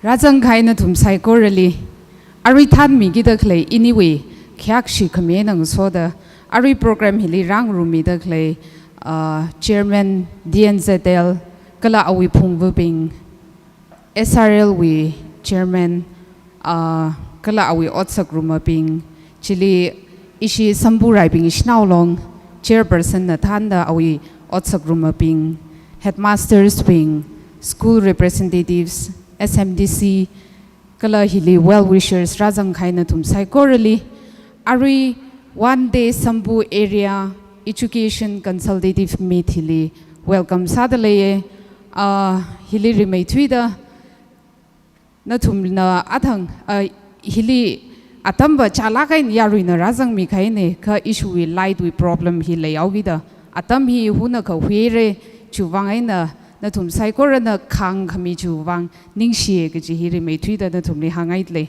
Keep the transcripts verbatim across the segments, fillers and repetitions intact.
Rāzangkahai nathum saikorali, arui thanmikida khalei iniwui khayākshi khami eina ngasoda, arui program hili rāngarummida khalei, uh, Chairman D N Z L, kala awui phungvabing, S R L wui Chairman, uh, kala awui otsakrummabing, chili ishi Sambu Raibing Ishanao Long Chairperson na thānda awui otsakrummabing, headmasters bing, school representatives, S M D C, kala hili well wishers rāzangkahai nathum saikorali, arui one day Sambu Area Education Consultative Meet hili welcome sāda leiye. Ah, hili rimeithuida nathumna athang, ah, hili atamva chālāk eina yaruina rāzangmikahaine, kha ishiwui light wui problem hi leihaokida, atam hi hunakha huire, chiwui vang eina nathum saikorana khāngkhami chiwui vang ningshiye kaji hi rimeithuida nathumli hāngngaida lei.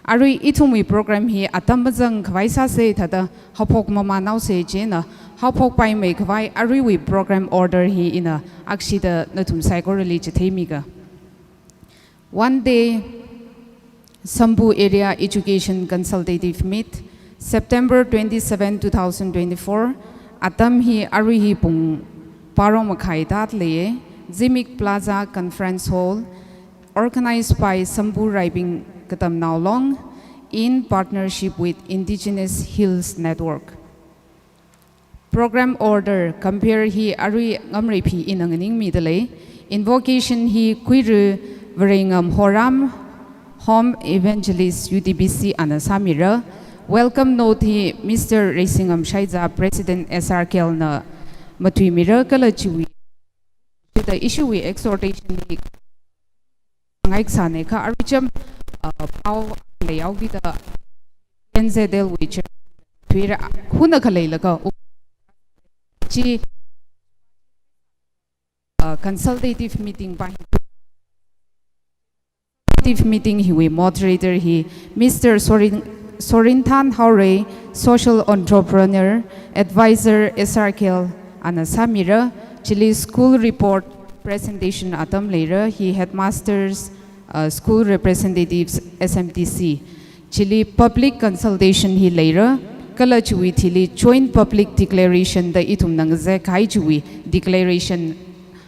Arui ithumwui program hi atam mazangkhavai sāse, thāda haophok mamānhaose, chieina haophokpaimeikhavai aruiwui program order hi ina akshida nathum saikorali chitheimiga. One day, Sambu Area Education Consultative Meet, September twenty-seven, two thousand twenty-four, atam hi arui hi pung parong makhai tāda leiye, Zimik Plaza Conference Hall, organized by Sambu Raibing Katamnao Long in partnership with Indigenous Hills Network. Program order compare hi arui Ngamreiphi ina nganingmida lei. Invocation hi Khuira Vareingam Horam, Home Evangelist U T B C ana sāmira. Welcome note hi Mister Reisingam Shaiza, President S R K L na matuimira, kala chiwui, chida ishiwui exhortation hi ngaikasāne, kha arui cham, uh, pao leihaokida N Z L wui chair thuira, hunakha leilaga u-, chi, uh, consultative meeting pa hi, consultative meeting hiwui moderator hi Mister Sorin, Sorinthan Haorei, social entrepreneur, advisor S R K L ana sāmira. Chili school report presentation atam leira, hi headmasters, uh, school representatives, S M T C. Chili public consultation hi leira, kala chiwui thili joint public declaration da ithumna ngazek kahai chiwui declaration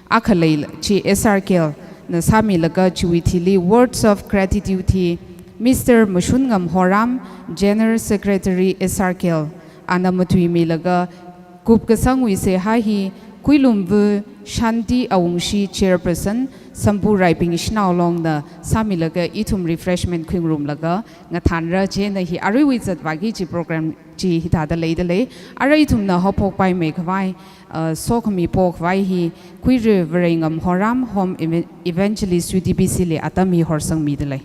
akha lei, chi S R K L na sāmilaga chiwui thili words of gratitude hi Mister Mashunngam Horam, General Secretary S R K L, ana matuimilaga kupkasangwui seihā hi Khuilumva Shanti Awungshi, Chairperson, Sambu Raibing Ishanao Long na sāmilaga ithum refreshment khuingarumlaga ngathānra, chieina hi aruiwui zatvāki chi program chi hithāda leida lei. Arui ithumna haophokpaimeikhavai, uh, sokhami pokhavai hi Khuira Vareingam Horam, Home Eva-, Evangelist U T B C li atam hi horsangmida lei.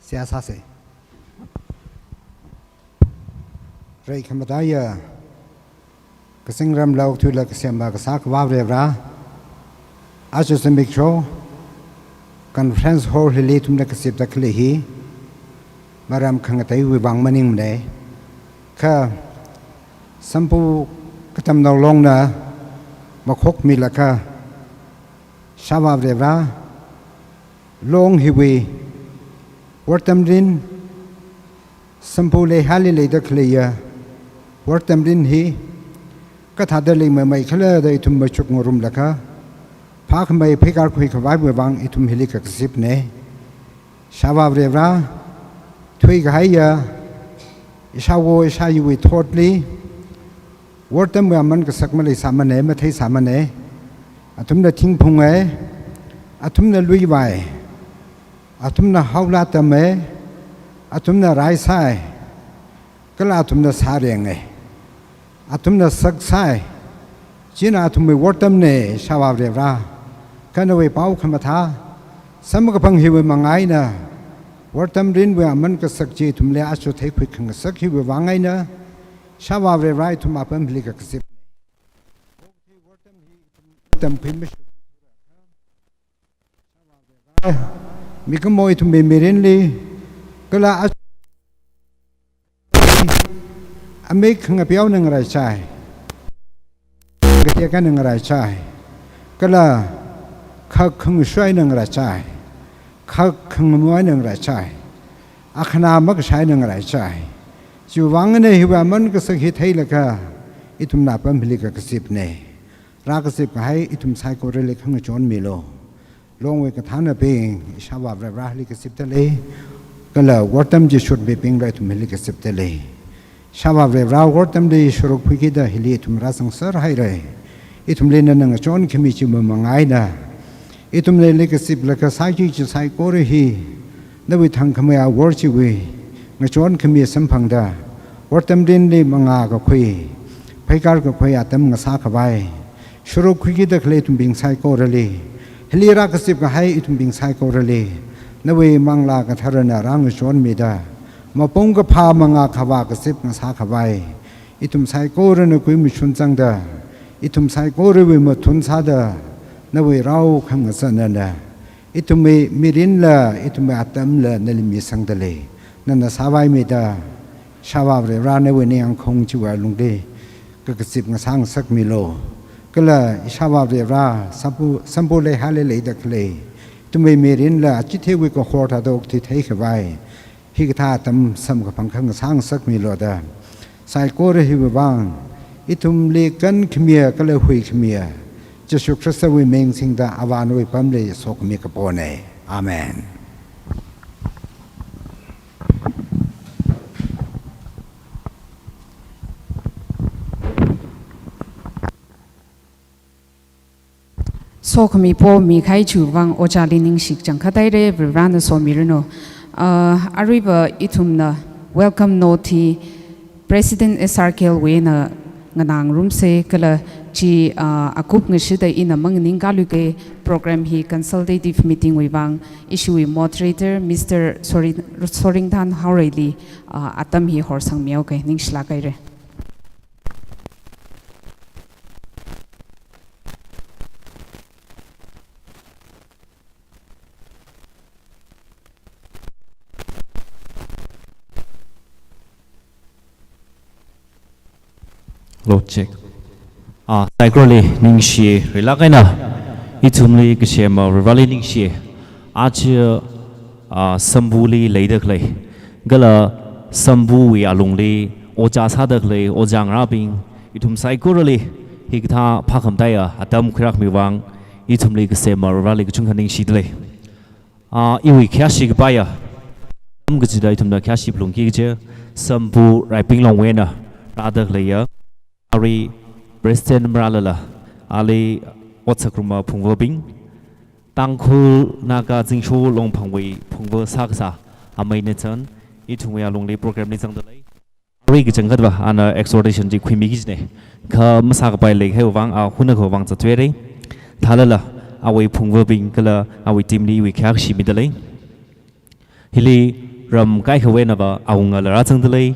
Seihā sāse. Rei khamataiya, kazingram laothuila kasema kasā Akhava Varivara, aja zimiksho conference hall hili ithumna kazipda khalei hi maram khangateiwui vang maningmane. Kha Sambu Katamnao Longna makhokmilaga, Akhava Varivara, Long hiwui wortam rin, Sambu leihāli leida khaleiya wortam rin hi kathāda leimamei khala da ithum machukngarumlaga, phākhamei pheikar khuikhavaiwui vang ithum hili kakazipne. Akhava Varivara, thuikahaiya ishāwo ishāyiwui thotli wortamwui aman kasak maleisāmane, matheisāmane. Athumna thingphunge, athumna luivai, athumna haola tame, athumna raisai, kala athumna sārenge, athumna saksai. China athumwui wortamne, Akhava Varivara. Kha nawui pao khamathā samkaphang hiwui manga eina wortam rinwui aman kasak chi ithumli aja theikhui khangasak hiwui vang eina, Akhava Varivara, ithum apamli kakazip. Wortam khuimishi mikumo ithumwui mirinli, kala a-, amik khangapeona ngaraichai, katekhana ngaraichai. Kala khak khangashoi eina ngaraichai. Khak khangamu eina ngaraichai. Akhana makashai eina ngaraichai. Chiwuivang eina hiwui aman kasak hi theilaga ithumna apam hili kakazipna. Rākazip kahai ithum saikorali khangachon milu. Longwui kathānabing, Ishāvā Varivarāli kazipda lei, kala wortam chi shurmibingla ithum hili kazipda lei. Ishāvā Varivarā, wortamli sharuk khuikida hili ithum rāzangser haira. Ithumli nana ngachon khami chi mamang eina, ithumli kaziplaga sāki kaji saikora hi, nawui thangkhamei awor chiwui ngachon khami samphangda, wortam mirinli mangā kakhui, pheikar kakhui atam ngasā khavai, sharuk khuikida khalei ithumbing saikorali, hili rākazip kahai ithumbing saikorali, nawui Manglā Katharana rāngachon mida, mapung kaphā mangā khavā kazip ngasā khavai, ithum saikorana kuimashun zangda, ithum saikorawui mathun sāda, nawui rao khangazanna, ithumwui mirinla, ithumwui atamla nali misangda lei. Nana sāvai mida, Ishāvā Varivarā, nawui ningyāngkhaung chiwui alungli kakazip ngasā ngasakmilu. Kala Ishāvā Varivarā, Shambhu, Shambhu leihāli leida khalei, ithumwui mirinla achitheowui kahor thāda okthui theikhavai, hikathā atam samkaphang akha ngasā ngasakmilu da, saikora hiwui vang ithumli kankhamiya kala huikhamiya Jishu Khristawui ming singda Avāwui pamli sokhami kapona. Amen. Sokhami pomi kahai chiwui vang ojāli ningshi kachangkhat haira, Varivarāna somiranu. Ah, aruiva ithumna welcome note hi President S R K L wui eina nganāngarumsa, kala chi, ah, akup ngashida ina manganing kaluika, program hi consultative meeting wui vang ishiwui moderator Mister Sori-, Soringthan Haoreili, ah, atam hi horsangmihaoka, ningshilāk haira. Hello, check. Ah, saikorali ningshi, rilāk eina ithumli kasem Varivarāli ningshi. Aja, ah, Shambhuli leida khalei, kala Shambhuwui alungli ojā sāda khalei ojā ngarābing, ithum saikorali hikathā phākhamataiya atam khuirākhami vang ithumli kasem Varivarāli kachungkha ningshida lei. Ah, iwui khayāshi kapaiya atam kachida ithumna khayāshi phalungki kaji, Shambhu Raiping Longwui eina rāda khaleiya, arui President marālala, ali ot sāngaruma phungvabing, Tangkhul Naga Zingsho Longphangwui phungva sākasā amei Nathan, ithumwui alungli program li zangda lei. Arui kachangkhatva ana exhortation chi khuimi kajina. Kha masākapai leikahaiwui vang, a hunakha vang zathuira. Thālala, awui phungvabing kala awui team li iwui khayāshi mida lei. Hili ram kaikhawui einava awungala rāzangda lei.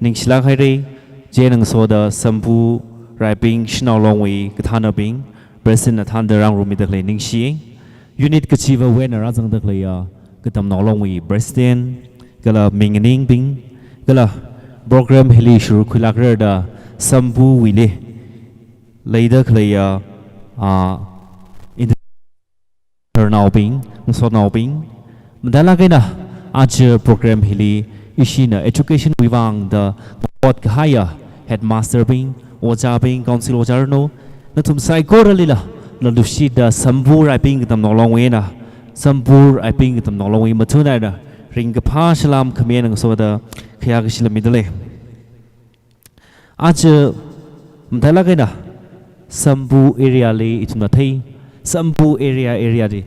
Ningshilāk haira. Chieina ngasoda Shambhu Raiping Shanao Longwui kathānabing, President na thānda rāngarumida khalei ningshi. Unit kachivawui eina rāzangda khaleiya Katamnao Longwui President, kala minganingbing, kala program hili sharuk khuilākrarda Shambhuwuili leida khaleiya, ah, in-, internaobing, ngasotnaobing, matailāk eina aja program hili ishina education wui vang da ot kahaiya headmaster bing, ojābing, council ojā ranu, nathum saikoralila, lalushida Shambhu Raiping Katamnao Longwui eina, Shambhu Raiping Katamnao Longwui mathun eina, ringkaphā salam khami eina ngasoda, khayākashi lamida lei. Aja, matailāk eina, Shambhu area li ithumna thei, Shambhu area, area li,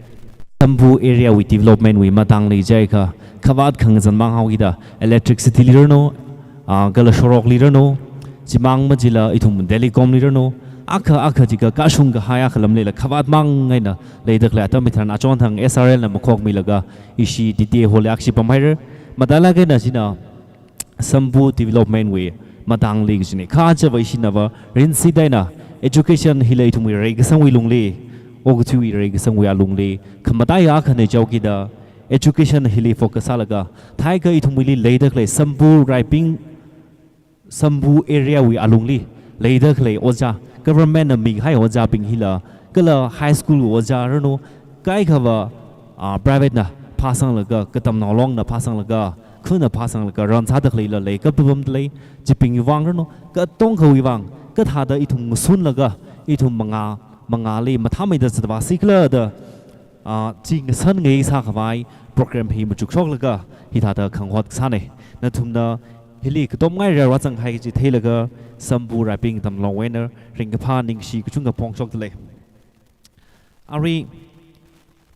Shambhu area wui development wui matangli jiakha, khavāt khangazan mang haokida, electricity li ranu, ah, kala shorok li ranu, chimang machila ithum telecom li ranu, akha akha jiakha kashung kahai akha lamlila khavāt mang eina leida khalei atam hitharan achon thang S R L na makhokmilaga ishi D T A hall li akhashi pamhaira, matailāk eina china Shambhu development wui matangli kajina. Kha ajava ishinava rinsi da eina education hila ithumwui reikasangwui lungli, okathuiwui reikasangwui alungli, khamataiya akhana jihaokida, education hili focus sālaga, thākha ithumwuili leida khalei Shambhu Raiping, Shambhu area wui alungli leida khalei ojā, government na mikahai ojābing hila, kala high school ojā ranu, kaikhava, ah, private na phāsanglaga, katamnao longna phāsanglaga, khuna phāsanglaga, ran sāda khaleila lei, kapapamda lei, chibingwui vang ranu, katongkhawui vang, kathāda ithum ngasunlaga, ithum mangā, mangāli mathāmeida zatvāsi khala da, ah, chi ngasan ngai sākhavai program hi machukshoklaga, hithāda khangahot sānei. Nathumna hili katomngai rāra zangkahai chi theilaga, Sambu Raiping Katamnao Longwui eina ringkaphā ningshi kachungkha phongshokda lei. Arui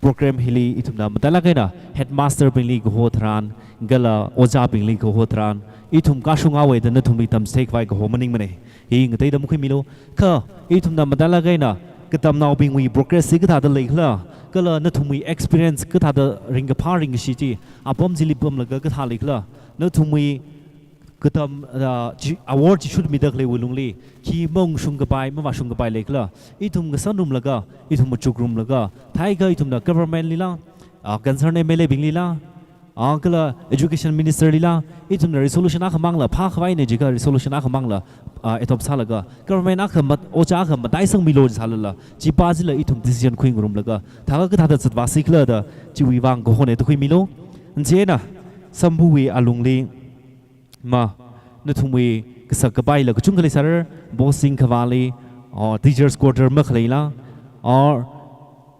program hili ithumna matailāk eina headmaster bingli kaho tharan, kala ojābingli kaho tharan, ithum kashung awui eina nathumli tamchitheikhavai kaho maningmanei. Hi ngateida makhuimilu, kha ithumna matailāk eina katamnaobingwui progress hi kathāda leikhala, kala nathumwui experience kathāda ringkaphā ringkashi chi, apam chili pamlaga kathā leikhala, nathumwui katam, ah, chi, award chi shutmida khaleiwui lungli, khi mangshung kapai, mavāshung kapai leikhala, ithum ngasanrumlaga, ithum machukrumlaga, theiakha ithumna government lila, ah, concerned M L A bing lila, ah, kala education minister lila, ithumna resolution akhamangla, phākhavai eina jiakha resolution akhamangla, ah, adopt sālaga, government akha mat-, ojā akha mataisangmilu sālala, chipa chila ithum decision khuingarumlaga, thākha kathāda zatvāsi khala da, chiwui vang kahonei da khuimilu. Chieina, Sambuwui alungli, ma, nathumwui kasak kapaila kachungkha leisāra, boss sing khavāli, or teachers quarter makhaleila, or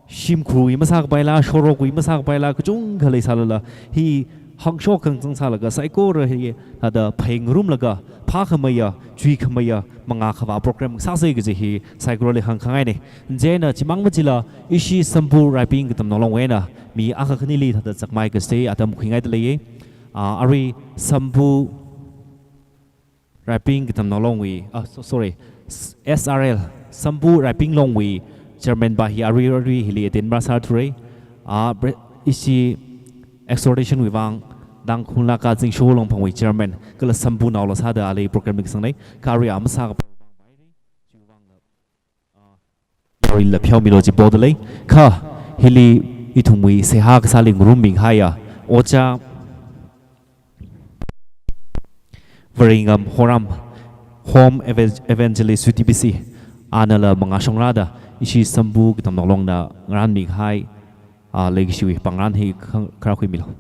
shimkhurwui masākapaila, shorokwui masākapaila, kachungkha leisālala, hi hāngshok khangatsang sālaga, saikora hi thāda phāngarumlaga, phākhameiya, chuikhameiya, mangā khavā program sāsa kaji hi saikorali hāngkhangainei. Chieina chimang machila, ishi Sambu Raiping Katamnao Longwui eina, mi akha khanili thāda chakmai kasei atam khuingaida leiye. Ah, arui Sambu Raiping Katamnao Longwui, ah, so-, sorry, S-, S R L, Sambu Raiping Longwui chairman pa hi arui, arui hili attend marāsāthure. Ah, bre-, ishi exhortation wui vang, Tangkhul Naga Zingsho Longphangwui chairman, kala Sambunaola sāda ali program li kasangnei, kha arui a masākapa Yaruila pheomilu jipoda lei. Kha hili ithumwui seihā kasāli ngarummikahaiya ojā Vareingam Horam, Home Evan-, Evangelist U T B C, anala mangā shongrāda ishi Sambu Katamnao Longna ngarānmikahai, ah, leikashiwui pāngran hi khang-, kharā khuimilu.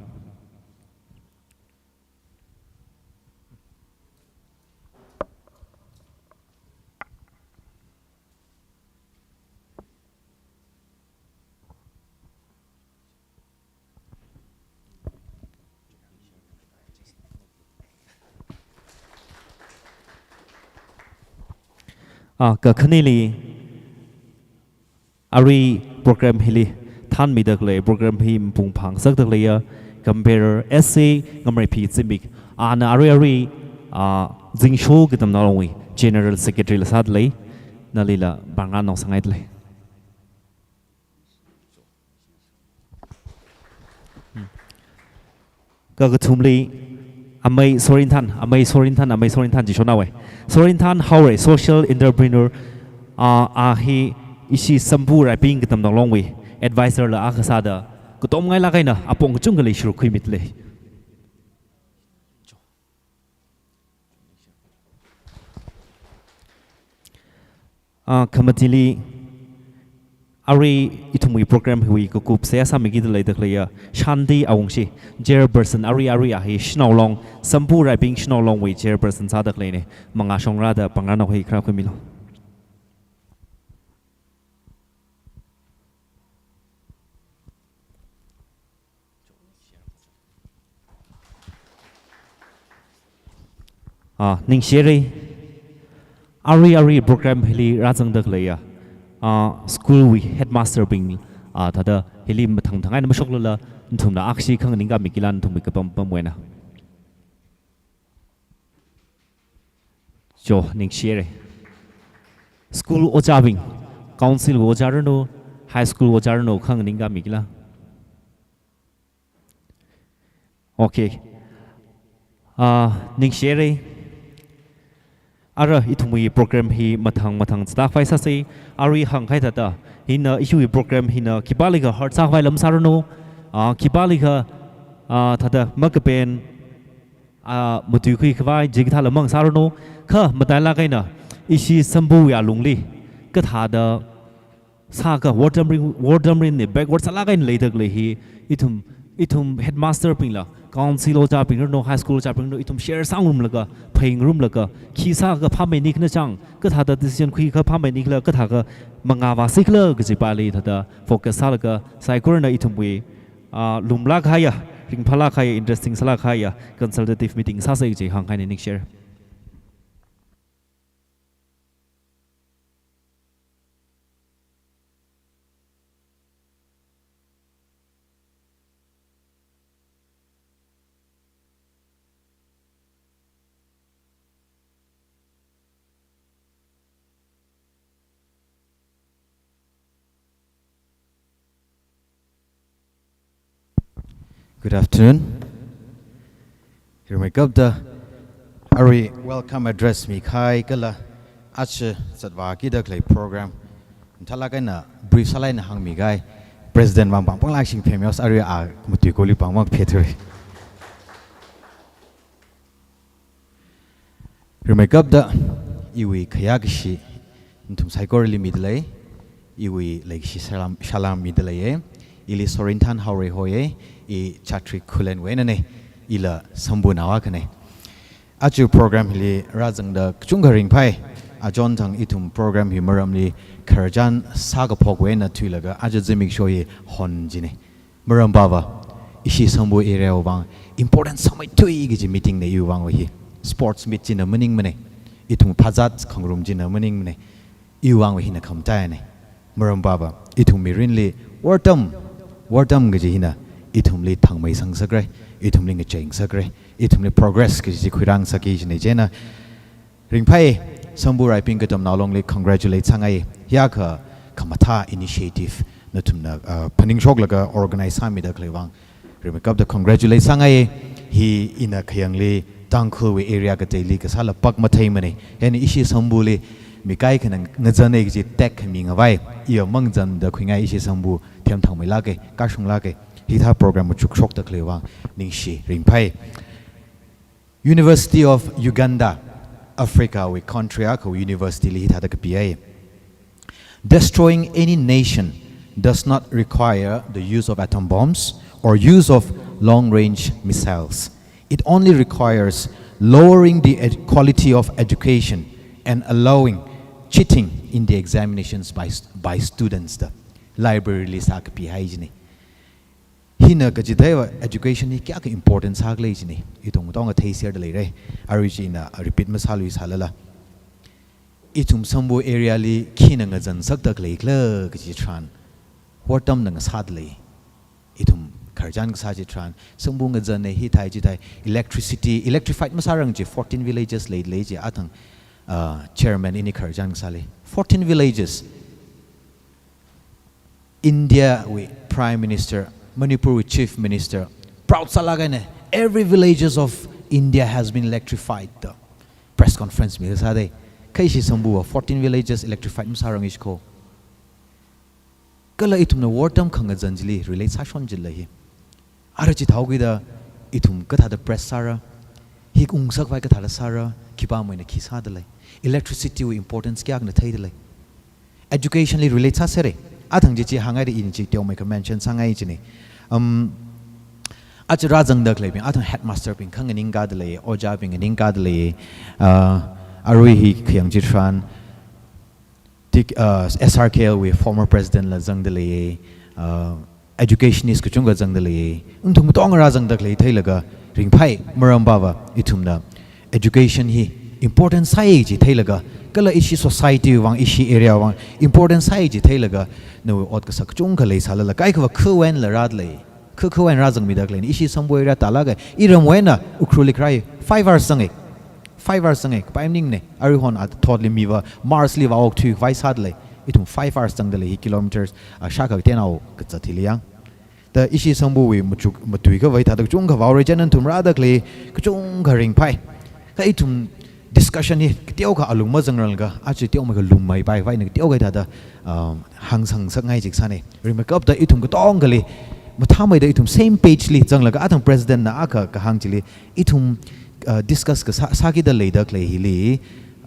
Ah, kakhaneli, arui program hili thānmida khalei, program hi mapung phāngasakda khaleiya, Compere S A Ngamreiphi Zimik, ana arui arui, ah, Zingsho Katamnao Longwui General Secretary la sāda lei, nalila pāngran naosāngaida lei. Kakathumli, Amei Sorinthan, Amei Sorinthan, Amei Sorinthan jishonhaowe. Sorinthan Haore, social entrepreneur, ah, a hi ishi Sambu Raiping Katamnao Longwui advisor la akha sāda, katomngailāk eina apong kachungkha leishiruk khuimida lei. Ah, khamatili, arui ithumwui program hiwui kakup seihā sāmikida leida khaleiya Shanti Awungshi, Chairperson arui arui a hi Shanao Long, Sambu Raiping Shanao Longwui Chairperson sāda khaleine, mangā shongrāda pāngran nao hi kharā khuimilu. Ah, ningshire. Arui arui program hili rāzangda khaleiya, ah, school wui headmaster bing, ah, thāda hili mathang thang eina mashoklala, nathumna akhashik khanganingkāmikila nathumwui kapam pamwui eina. Jo, ningshire. School ojābing, council ojā ranu, high school ojā ranu khanganingkāmikila. Okay. Ah, ningshire. Ara ithumwui program hi mathang mathang zatkhavai sāsa, arui hāngkahai thāda, hina ishiwui program hina khipālikha hurt sākhavai lam sāranu, ah, khipālikha, ah, thāda makapen, ah, matuikhui khavai jikathā lam mang sāranu, kha matailāk eina, ishi Sambuwui alungli, kathāda sākha, ward tamrin, ward tamrin hi backward sālāk eina leida khalei hi, ithum, ithum headmaster bingla, council ojābing ranu, high school ojābing ranu, ithum share sāngarumlaga, phāngarumlaga, khi sākha phāmeini khala chang, kathāda decision khuikha phāmeini khala, kathākha mangā vāsi khala kaji pali thāda focus sālaga, saikorana ithumwui, ah, lumlāk kahaiya, ringphālāk kahaiya, interesting sālāk kahaiya consultative meeting sāsa kaji hāngkahaina, ningshire. Good afternoon. Rimeikapta, arui welcome address mikahai kala aja zatvākida khalei program mathālāk eina brief sālāk eina hāngmikahai President Vangpang Pangla Shingphemwui arui a matuikhali pangmang phethui. Rimeikapta, iwui khayākashi nathum saikorali midalei, iwui leikashi salam, salam midalei ye. Ili Sorinthan Haorei hoiye, i Chatrik Khullenwui einane, ila Sambunao akhane. Aja program hili rāzangda kachungkha ringphai, achon thang ithum program hi maramli khararchan sākaphokwui eina thuilaga aja zimiksho hi hon jine. Maram pava, ishi Sambu area wui vang important sāmeithui kaji meeting ne iwui vangva hi. Sports meet china maningmane. Ithum phazat khangarum china maningmane. Iwui vangva hina khamataiyane. Maram pava, ithum mirinli wortam, wortam kaji hina ithumli thangmeisangsakre, ithumli ngacheingasakre, ithumli progress kaji khuirāngasakki kajine. Chieina ringphai, Sambu Raiping Katamnao Longli congratulate sāngai. Hiyākha khamathā initiative nathumna, uh, phaningshoklaga organize sāmida khalei vang. Rimeikapta congratulate sāngai. Hi ina khayangli Tangkhulwui area kateili kasāla pak matheimane. Hieina ishi Sambuli mi kaikhana ngazane kaji tag khami ngavai. Iya mangazanda khuingai ishi Sambu themthangmeilāke, kashunglāke. Hithā program machukshokda khalei vang ningshi, ringphai. University of Uganda, Africa wui country akhawui university li hithāda kapiya. Destroying any nation does not require the use of atom bombs or use of long-range missiles. It only requires lowering the ed-, quality of education and allowing cheating in the examinations by st-, by students. The library li sākapi hai jine. Hina kachitheiva education hi kayākha important sākhala jine. Ithum tongkha theiserda leire. Arui china repeat masāluisālala, ithum Sambu area li khina ngazansakda khaleikhala kaji tharan, wortamna ngasāda lei. Ithum khararchan kasā chitharan, Sambu ngazane, hithai chithai, electricity, electrified masārang chi, fourteen villages leilei chi, athang, uh, chairman ini khararchan kasāli. Fourteen villages. India wui Prime Minister, Manipur wui Chief Minister, proud sālāk eina, "Every villages of India has been electrified," da press conference mi kasā dei. Kha ishi Sambuva fourteen villages electrified masārang ishi ko. Kala ithumna wortam khangazan chili relate sāshon jilei hi. Ara chithāhaokida ithum kathāda press sāra, hi ungsakvai kathāda sāra, khipāmeina khi sāda lei. Electricity wui importance kayākhana theida lei. Education li relate sāsere. Athang chi chi hāngngaida ina chi teomeikha mention sāngai jine. Um, aja rāzangda khaleibing, athang headmaster bing kha nganingkāda lei, ojābing nganingkāda lei. Uh, arui hi khayang chitharan, tik, uh, S R K L wui former president la zangda lei, uh, educationist kachungkha zangda lei, nathum katonga rāzangda khalei theilaga ringphai, maram pava ithumna education hi important sāi chi theilaga, kala ishi society vang, ishi area vang important sāi chi theilaga, nawui ot kasak kachungkha leisālala, kaikhava khawui einala rāda lei, kha khawui eina rāzangmida khaleina, ishi Sambu area tālāka, iramwui eina Ukhrulli kharā five hours zange. Five hours zange, kapai maningne. Aruihon athotli miva Mars li vāokthuikhavai sāda lei. Ithum five hours zangda lei hi kilometers, ah, shākha katenao kazat hili yang. Da ishi Sambuwui machuk, matuikhavai thāda kachungkha vaore, chieina nathum rāda khalei kachungkha ringphai. Kha ithum discussion hi kateokha alung mazangranglaga, aja teomeikha lummeipai, vaina kateokha thāda, um, hāngsangsakngai jisāne. Rimeikapta ithum katongali mathāmeida ithum same page li zanglaga, athang president na akha kahāng chili, ithum, uh, discuss kasā, sākida leida khalei hili,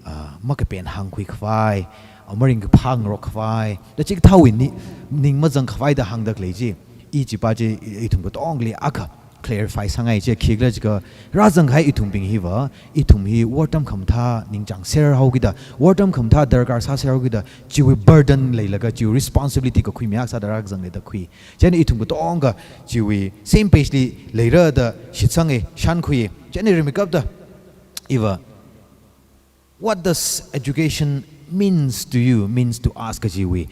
ah, makapen hāngkhui khavai, ah, maringkaphā ngarok khavai, da chikathāwui ni, ning mazang khavai da hāngda khalei chi, i chipa chi, i, ithum katongli akha clarify sāngai chi, khikhala jiakha, rāzang kahai ithumbing hiva, ithum hi wortam khamathā ningchāng serhaokida, wortam khamathā darkar sāserhaokida, chiwui burden leilaga, chiwui responsibility kakhui mi akha sāda rāzangda khui. Chieina ithum katonga chiwui same page li leira da shitsanga, shānkhui. Chieina rimeikapta, iva, "What does education means to you, means to us?" kajiwui,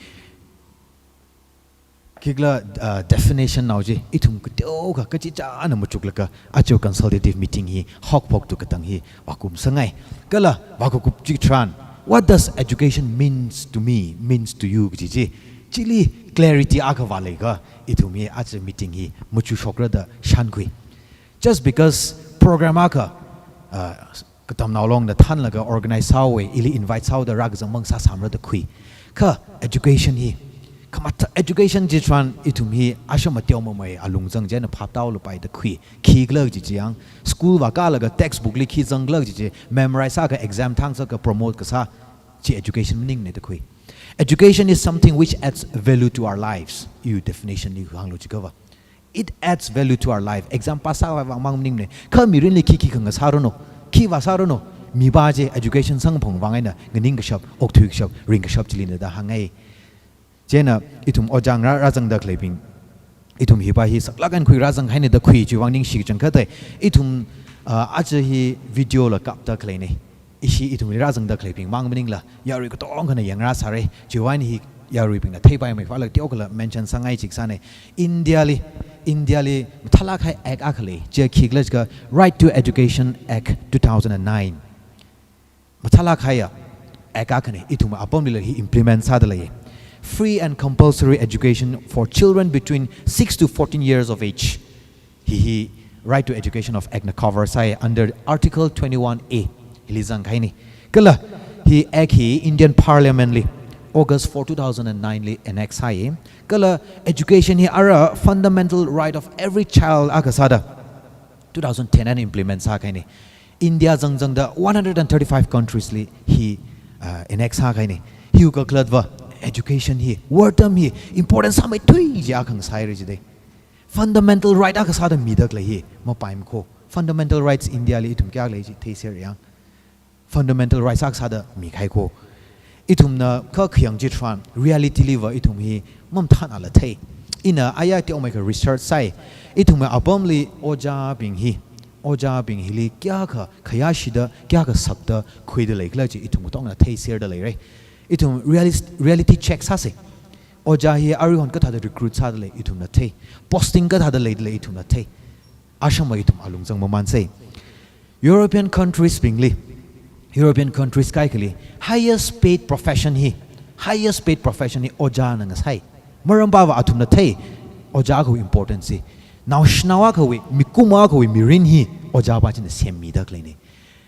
khikhala, uh, definition nao chi, ithum kateokha kachichāna machuklaga, aja consultative meeting hi haophoktu katang hi vakum sāngai. Kala vakup chitharan, "What does education means to me, means to you?" kaji chi, chili clarity akha vāleiakha, ithum hi aja meeting hi machushokra da shānkhui. Just because program akha, uh, katamnao longna thānlaga organize sāhaowa, ili invite sāhaoda rākazang mang sāsāmara da khui. Kha education hi, khamathā education chitharan ithum hi ashama teomamei alungzang chieina phaptāhaolapai da khui. Khikhala kaji chi yang, school vākālaga textbook li khi zangkhala kaji chi, memorize sāakha exam thang sāakha promote kasā chi education maningne da khui. Education is something which adds value to our lives. Iwui definition li hānglu jiakhava, it adds value to our life. Exam pass sākhavai vang mang maningne. Kha mirinli khi khi khangasā ranu, khi vāsā ranu, mipā chi education samkaphang vang eina nganingkashap, okthuikashap, ringkashap chilina da hāngngai. Chieina ithum ojā ngarā rāzangda khaleibing, ithum hipa hi saklāk eina khui rāzanghaina da khui, chiwui vang ningshi kachangkhatta. Ithum, ah, aja hi video la kapda khaleina. Ishi ithumli rāzangda khaleibing mang maningla, yarui katongkhana yangrāsāra. Chiwui vang hi yaruibingna theipaimeikhavai teokhala mention sāngai chikasāna. India li, India li mathālāk kahai act akha lei. Chi khikhala jiakha Right to Education Act two thousand and nine. Mathālāk kahai act akhana, ithum apamlila hi implement sāda lei. Free and compulsory education for children between six to fourteen years of age. Hi hi Right to Education of Act na cover sāi under Article twenty-one A. Hili zangkahaina. Kala hi act hi Indian Parliament li August four, two thousand and nine li enact sāi. Kala education hi ara fundamental right of every child akha sāda two thousand ten eina implement sākahaina. India zangzangda one hundred and thirty-five countries li hi, uh, enact sākahaina. Hiwui kakhalatva education hi, wortam hi important sāmeithui jiakha ngasāhaira jida. Fundamental right akha sāda mida khalei hi mapaimakho. Fundamental rights India li ithum kayākha lei chi theiser yang. Fundamental rights akha sāda mikahai kho. Ithumna kha khayang chitharan, reality liva ithum hi mamathānala thei. Ina aya teomeikha research sāi. Ithumwui apamli ojābing hi, ojābing hili kayākha khayāshida, kayākha sakda khuida leikhala chi ithum katongna theiserda leira. Ithum realis-, reality check sāsa. Ojā hi aruihon kathāda recruit sāda lei ithumna thei. Posting kathāda leida lei ithumna thei. Ashama ithum alungzang mamānsa. European countries bingli, European countries kaikhali, highest paid profession hi, highest paid profession hi ojāna ngasai. Maram pava athumna thei, ojā akhawui importance hi. Naoshinao akhawui, mikumo akhawui mirin hi ojāpa china semmida khaleina.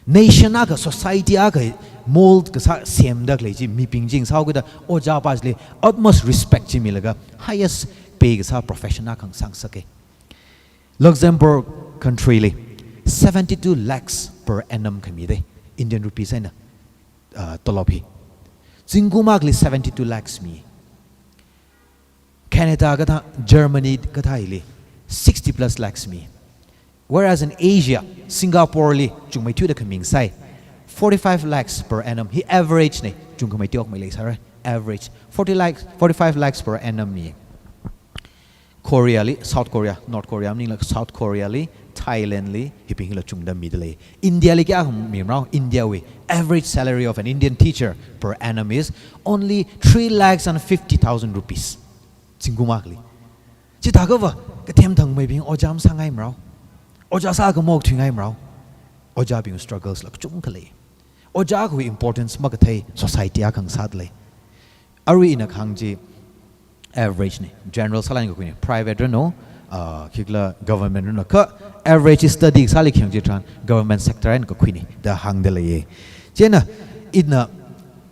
Nation akha, society akha mold kasā semda khalei chi, mibing chi ngasāhaokida ojāpa chili utmost respect chi milaga, highest pay kasā profession akha ngasāngasaka. Luxembourg country li seventy-two lakhs per annum khamida, Indian rupees eina, uh, tolop hi. Zingkum akhali seventy-two lakhs mi. Canada kathā, Germany kathā hili sixty plus lakhs mi. Whereas in Asia, Singapore li chungmeithuida khami ngasai, forty-five lakhs per annum hi average na, chungkhamei teokmei leisāra, average forty lakhs, forty-five lakhs per annum mi. Korea li, South Korea, North Korea maningla South Korea li, Thailand li, hibing hila chungda mida lei. India li kayākha mimarao, India wui average salary of an Indian teacher per annum is only three lakhs and fifty thousand rupees. Zingkum akhali. Chithākhava, kathem thangmeibing ojā masāngaimarao. Ojā sākha maokthuingaimarao. Ojābing struggles la kachungkha lei. Ojā akhawui importance makathei society akha ngasāda lei. Arui ina kahāng chi average na, general sālāk eina kakhuina, private ranu, ah, khikhala government ranu, kha average study kasāli khayang chitharan government sector eina kakhuina da hāngda leiya. Chieina ina,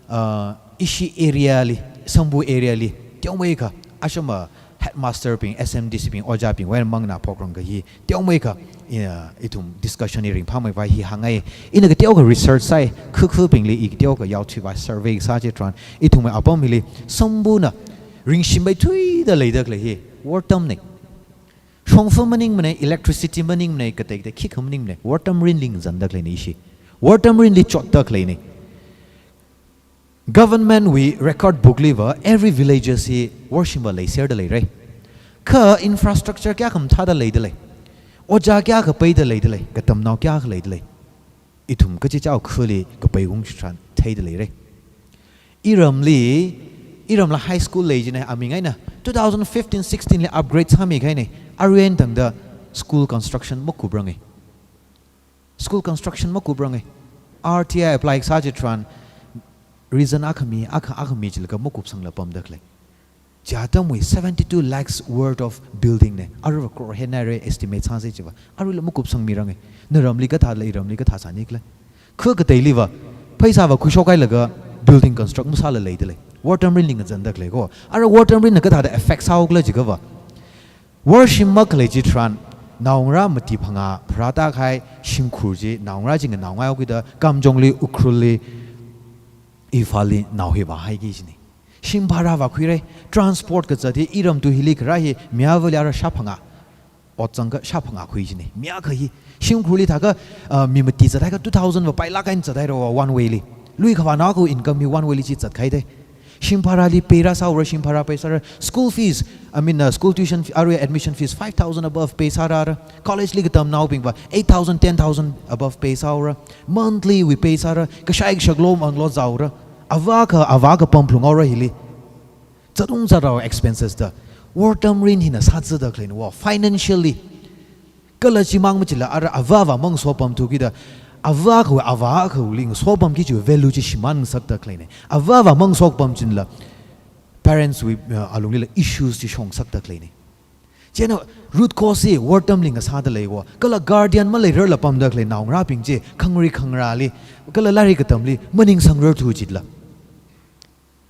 ah, ishi area li, Sambhav area li, teomeikha, ashama, headmaster bing, S M D C bing, ojābingwui eina manganā phokrang kahi teomeikha, ina, ithum discussion hi ringphāmeikhavai hi hāngngai. Ina kateokha research sāi, kha khabingli i kateokha yaothuivai survey sā chitharan, ithumwui apam hili Sambuna ringshimmeithuida leida khalei hi wortamna. Shongfa maningmana, electricity maningmana, katei katei khikha maningmana, wortam rinli ngazanda khaleina ishi. Wortam rinli chotda khaleina. Government wui record book liva every villages hi worshimva leiserda leira. Kha infrastructure kayākha mathāda leida lei. Ojā kayākha peida leida lei, katamnao kayākha leida lei. Ithum kachichao khali kapai ung chitharan theida leira. Iramli, iramla high school lei jina, aming eina two thousand fifteen sixteen li upgrade sāmikahaina, arui eina tangda school construction makupranga. School construction makupranga. R T I apply sā chitharan reason akhami, akha, akhami chilaga makupsangla pamda khalei. Chi atamwui seventy-two lakhs worth of building na. Aruiva crore hen haira estimate sāsa chiva. Aruila makupsangmiranga. Naramli kathāla, iramli kathā sāni khala. Kha kateiliva, pheisāva khuishokhailaga building construct masāla leida lei. Wortam rinli ngazanda khalei ko. Ara wortam rinna kathāda effect sāhaokhala jiakhava, worshim makhalei chitharan, naongarā mati phangā pharāda kahai shimkhur chi, naongarā chi nganaongai haokida, Kamjongli, Ukhrulli, Imphalli nao hi vāhaiki jina. Shim bhara vākhuira, transport kazat hi iram to hilli kharā hi, mi avali ara shāphangā. Ot zangakha shāphangā khui jina. Mi akha hi, shimkhurli thākha, ah, mi mati zathaiakha two thousand va pailāk eina zathaira one way li. Lui khavā naokha income hi one way li chi zatkahai da. Shim bharali pay rāsāhaora, shim bhara pay sāra. School fees, I mean, uh, school tuition fee, arui admission fees five thousand above pay sārara. College li katamnaobingva eight thousand, ten thousand above pay sāhaora. Monthly wui pay sāra. Kashai kashak loan mang lo zaora. Avākha, avākha pamphunghaora hili. Zatung zatrao expenses da. Wortam rin hina sāzada khaleina wo. Financially. Kala chimang machila ara avāva mangasopamthu kida, avākhawui avākhawuili ngasopamki chiwui value chi shimān ngasakda khaleina. Avāva mangasopam chila parents wui, uh, alunglila issues chi shongsakda khaleina. Chieina root cause hi wortamli ngasāda lei ko. Kala guardian maleirarla pamda khalei naongarābing chi, khangri khangrāli, kala lairik katamli maningsangrarthu chila.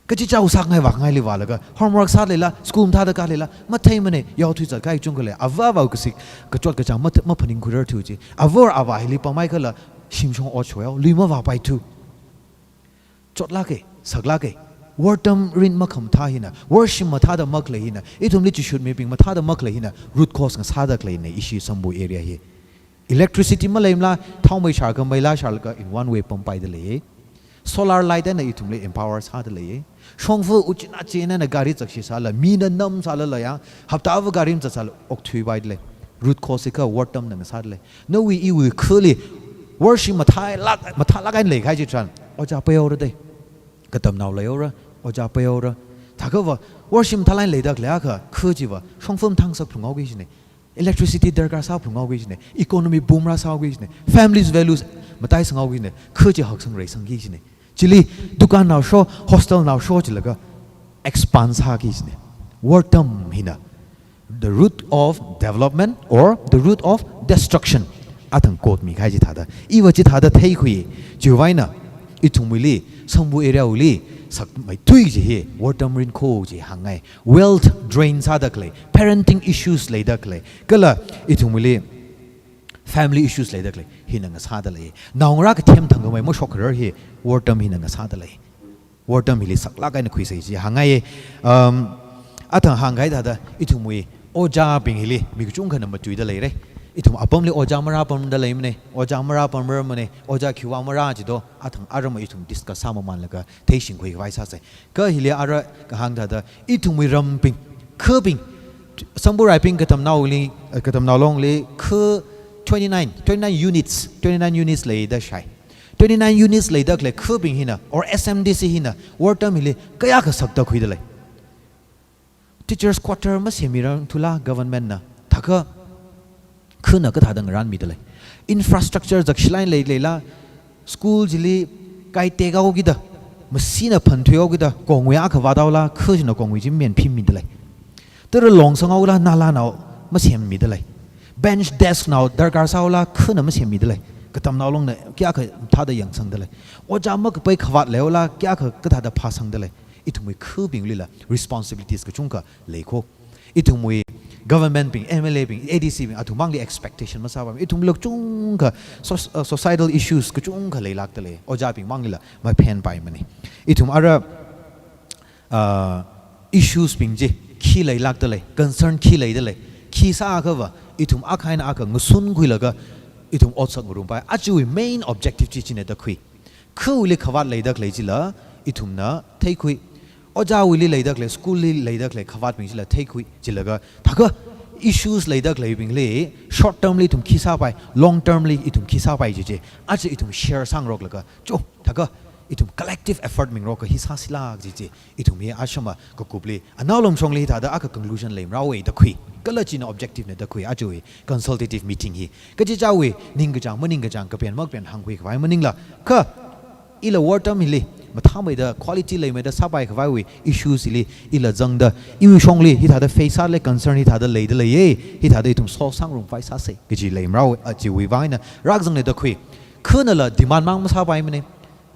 Kachichao sākhangai vākhangaili vālaga, homework sālala, school mathāda kālala, matheimana, yaothui zatkahai chungkha lei, avāva kasik, kachot kachāng math-, maphaningkhuirarthu chi. Avā avā hili pamhaikhala, shimshong ot shoyao, lui mavāpaithu. Chotlāka, saklāka, wortam rin makhamathā hina, worshim mathāda makhalei hina, ithumli chishut mibing mathāda makhalei hina, root cause ngasāda khaleina, ishi Sambu area hi. Electricity maleimala, thaomei sharkha meila sharlaga in one way pampaida lei. Solar light eina ithumli empower sāda lei. Shongfa uchina china gari zakshi sāla, mina namsālala ya, hapta ava gari mazatsāla okthuipaida lei. Root cause hi kha wortamna ngasāda lei. Nawui iwui khali, worshim mathālāk, mathālāk eina leikahai chitharan, ojā peihaora da. Katamnao leihaora, ojā peihaora. Thākhava, worshim mathālāk eina leida khaleiakha, kha chiva, shongfa mathāngasak phalunghaoki jina. Electricity darkar sāphalunghaoki jina, economy boom rāsāhaoki jina, families values mataisanghaoki jina, kha chi haksang reisangki jina. Chili dukannao sho, hostelnao sho chilaga expand sāki jina. Wortam hina the root of development or the root of destruction. Athang quote mikahai chithāda. Iva chithāda theikhui, chiwuivang eina, ithumwuili, Sambu area wuili, sakmeithui chi hi, wortam rin kho chi hāngngai. Wealth drain sāda khalei, parenting issues leida khalei, kala ithumwuili family issues leida khalei, hina ngasāda lei. Naongarā kathem thangkhamei mashokkharar hi wortam hina ngasāda lei. Wortam hili saklāk eina khuisa chi hāngngai. Um, athang hāngkahai thāda, ithumwui ojābing hili mi kachungkhana matuida leira. Ithum apamli ojā marāpamda leimana, ojā marāpamrarmana, ojā khiwui vang marā chido, athang arama ithum discuss sāmamanlaga theishingkhui khavai sāsa. Kha hili ara kahāng thāda, ithumwui rambing, khabing, Sambu Raibing Katamnaoli, eh, Katamnao Longli, kha twenty-nine, twenty-nine units, twenty-nine units leida shai. Twenty-nine units leida khalei khabing hina, or S M D C hina, wortam hili, kayākha sakda khuida lei. Teachers quarter masemmirarthula government na, thākha khana kathāda ngarānmida lei. Infrastructure zakshilāk eina leileila, school chili kai tekhaokida, machine na phanthuihaokida, kongwui akha vāthaola, kha china kongwui chi mayan phimmida lei. Tara longsanghaola, nalanao masemmida lei. Bench desk nao darkar sāhaola, khana masemmida lei. Katamnao Longna kayākha thāda yangsangda lei. Ojā makapai khavāt leihaola, kayākha kathāda phāsangda lei. Ithumwui khabinglila responsibilities kachungkha lei kho. Ithumwui government bing, M L A bing, A D C bing, athum mangli expectation masāpai. Ithumla kachungkha soc-, uh, societal issues kachungkha leilākdalei. Ojābing manglila maphenpaimana. Ithum ara, uh, issues bing chi khi leilākdalei, concern khi leidalei, khi sāakhava, ithum akha eina akha ngasunkhuilaga, ithum otsak ngarumpai. Ajawui main objective chi china da khui. Khawuili khavāt leidakhalei chila, ithumna theikhui. Ojāwuili leidakhalei, school li leidakhalei khavātbing chila theikhui. Chilaga, thākha issues leidakhaleibingli, short term li ithum khi sāpai, long term li ithum khi sāpai chi chi. Aja ithum share sāngaroklaga, cho, thākha ithum collective effort mingarokha hi sāsila chi chi. Ithum hi ashama kakupli, anaolamshongli hithāda akha conclusion leimara wei da khui. Kala china objective na da khui, ajawui consultative meeting hi. Kachichāwui, ningkachāng, maningkachāng, kapen makapen hāngkhui khavai maningla. Kha, ila war term hili, mathāmeida, quality leimeida sāpai khavaiwui issues hili, ila zangda, iwui shongli, hithāda face sālei concern hithāda leidaleiye, hithāda ithum solve sāngarumpai sāsei, kaji leimara wei, achiwui vang eina, rākazangna da khui. Khanala demand mang masāpaimana.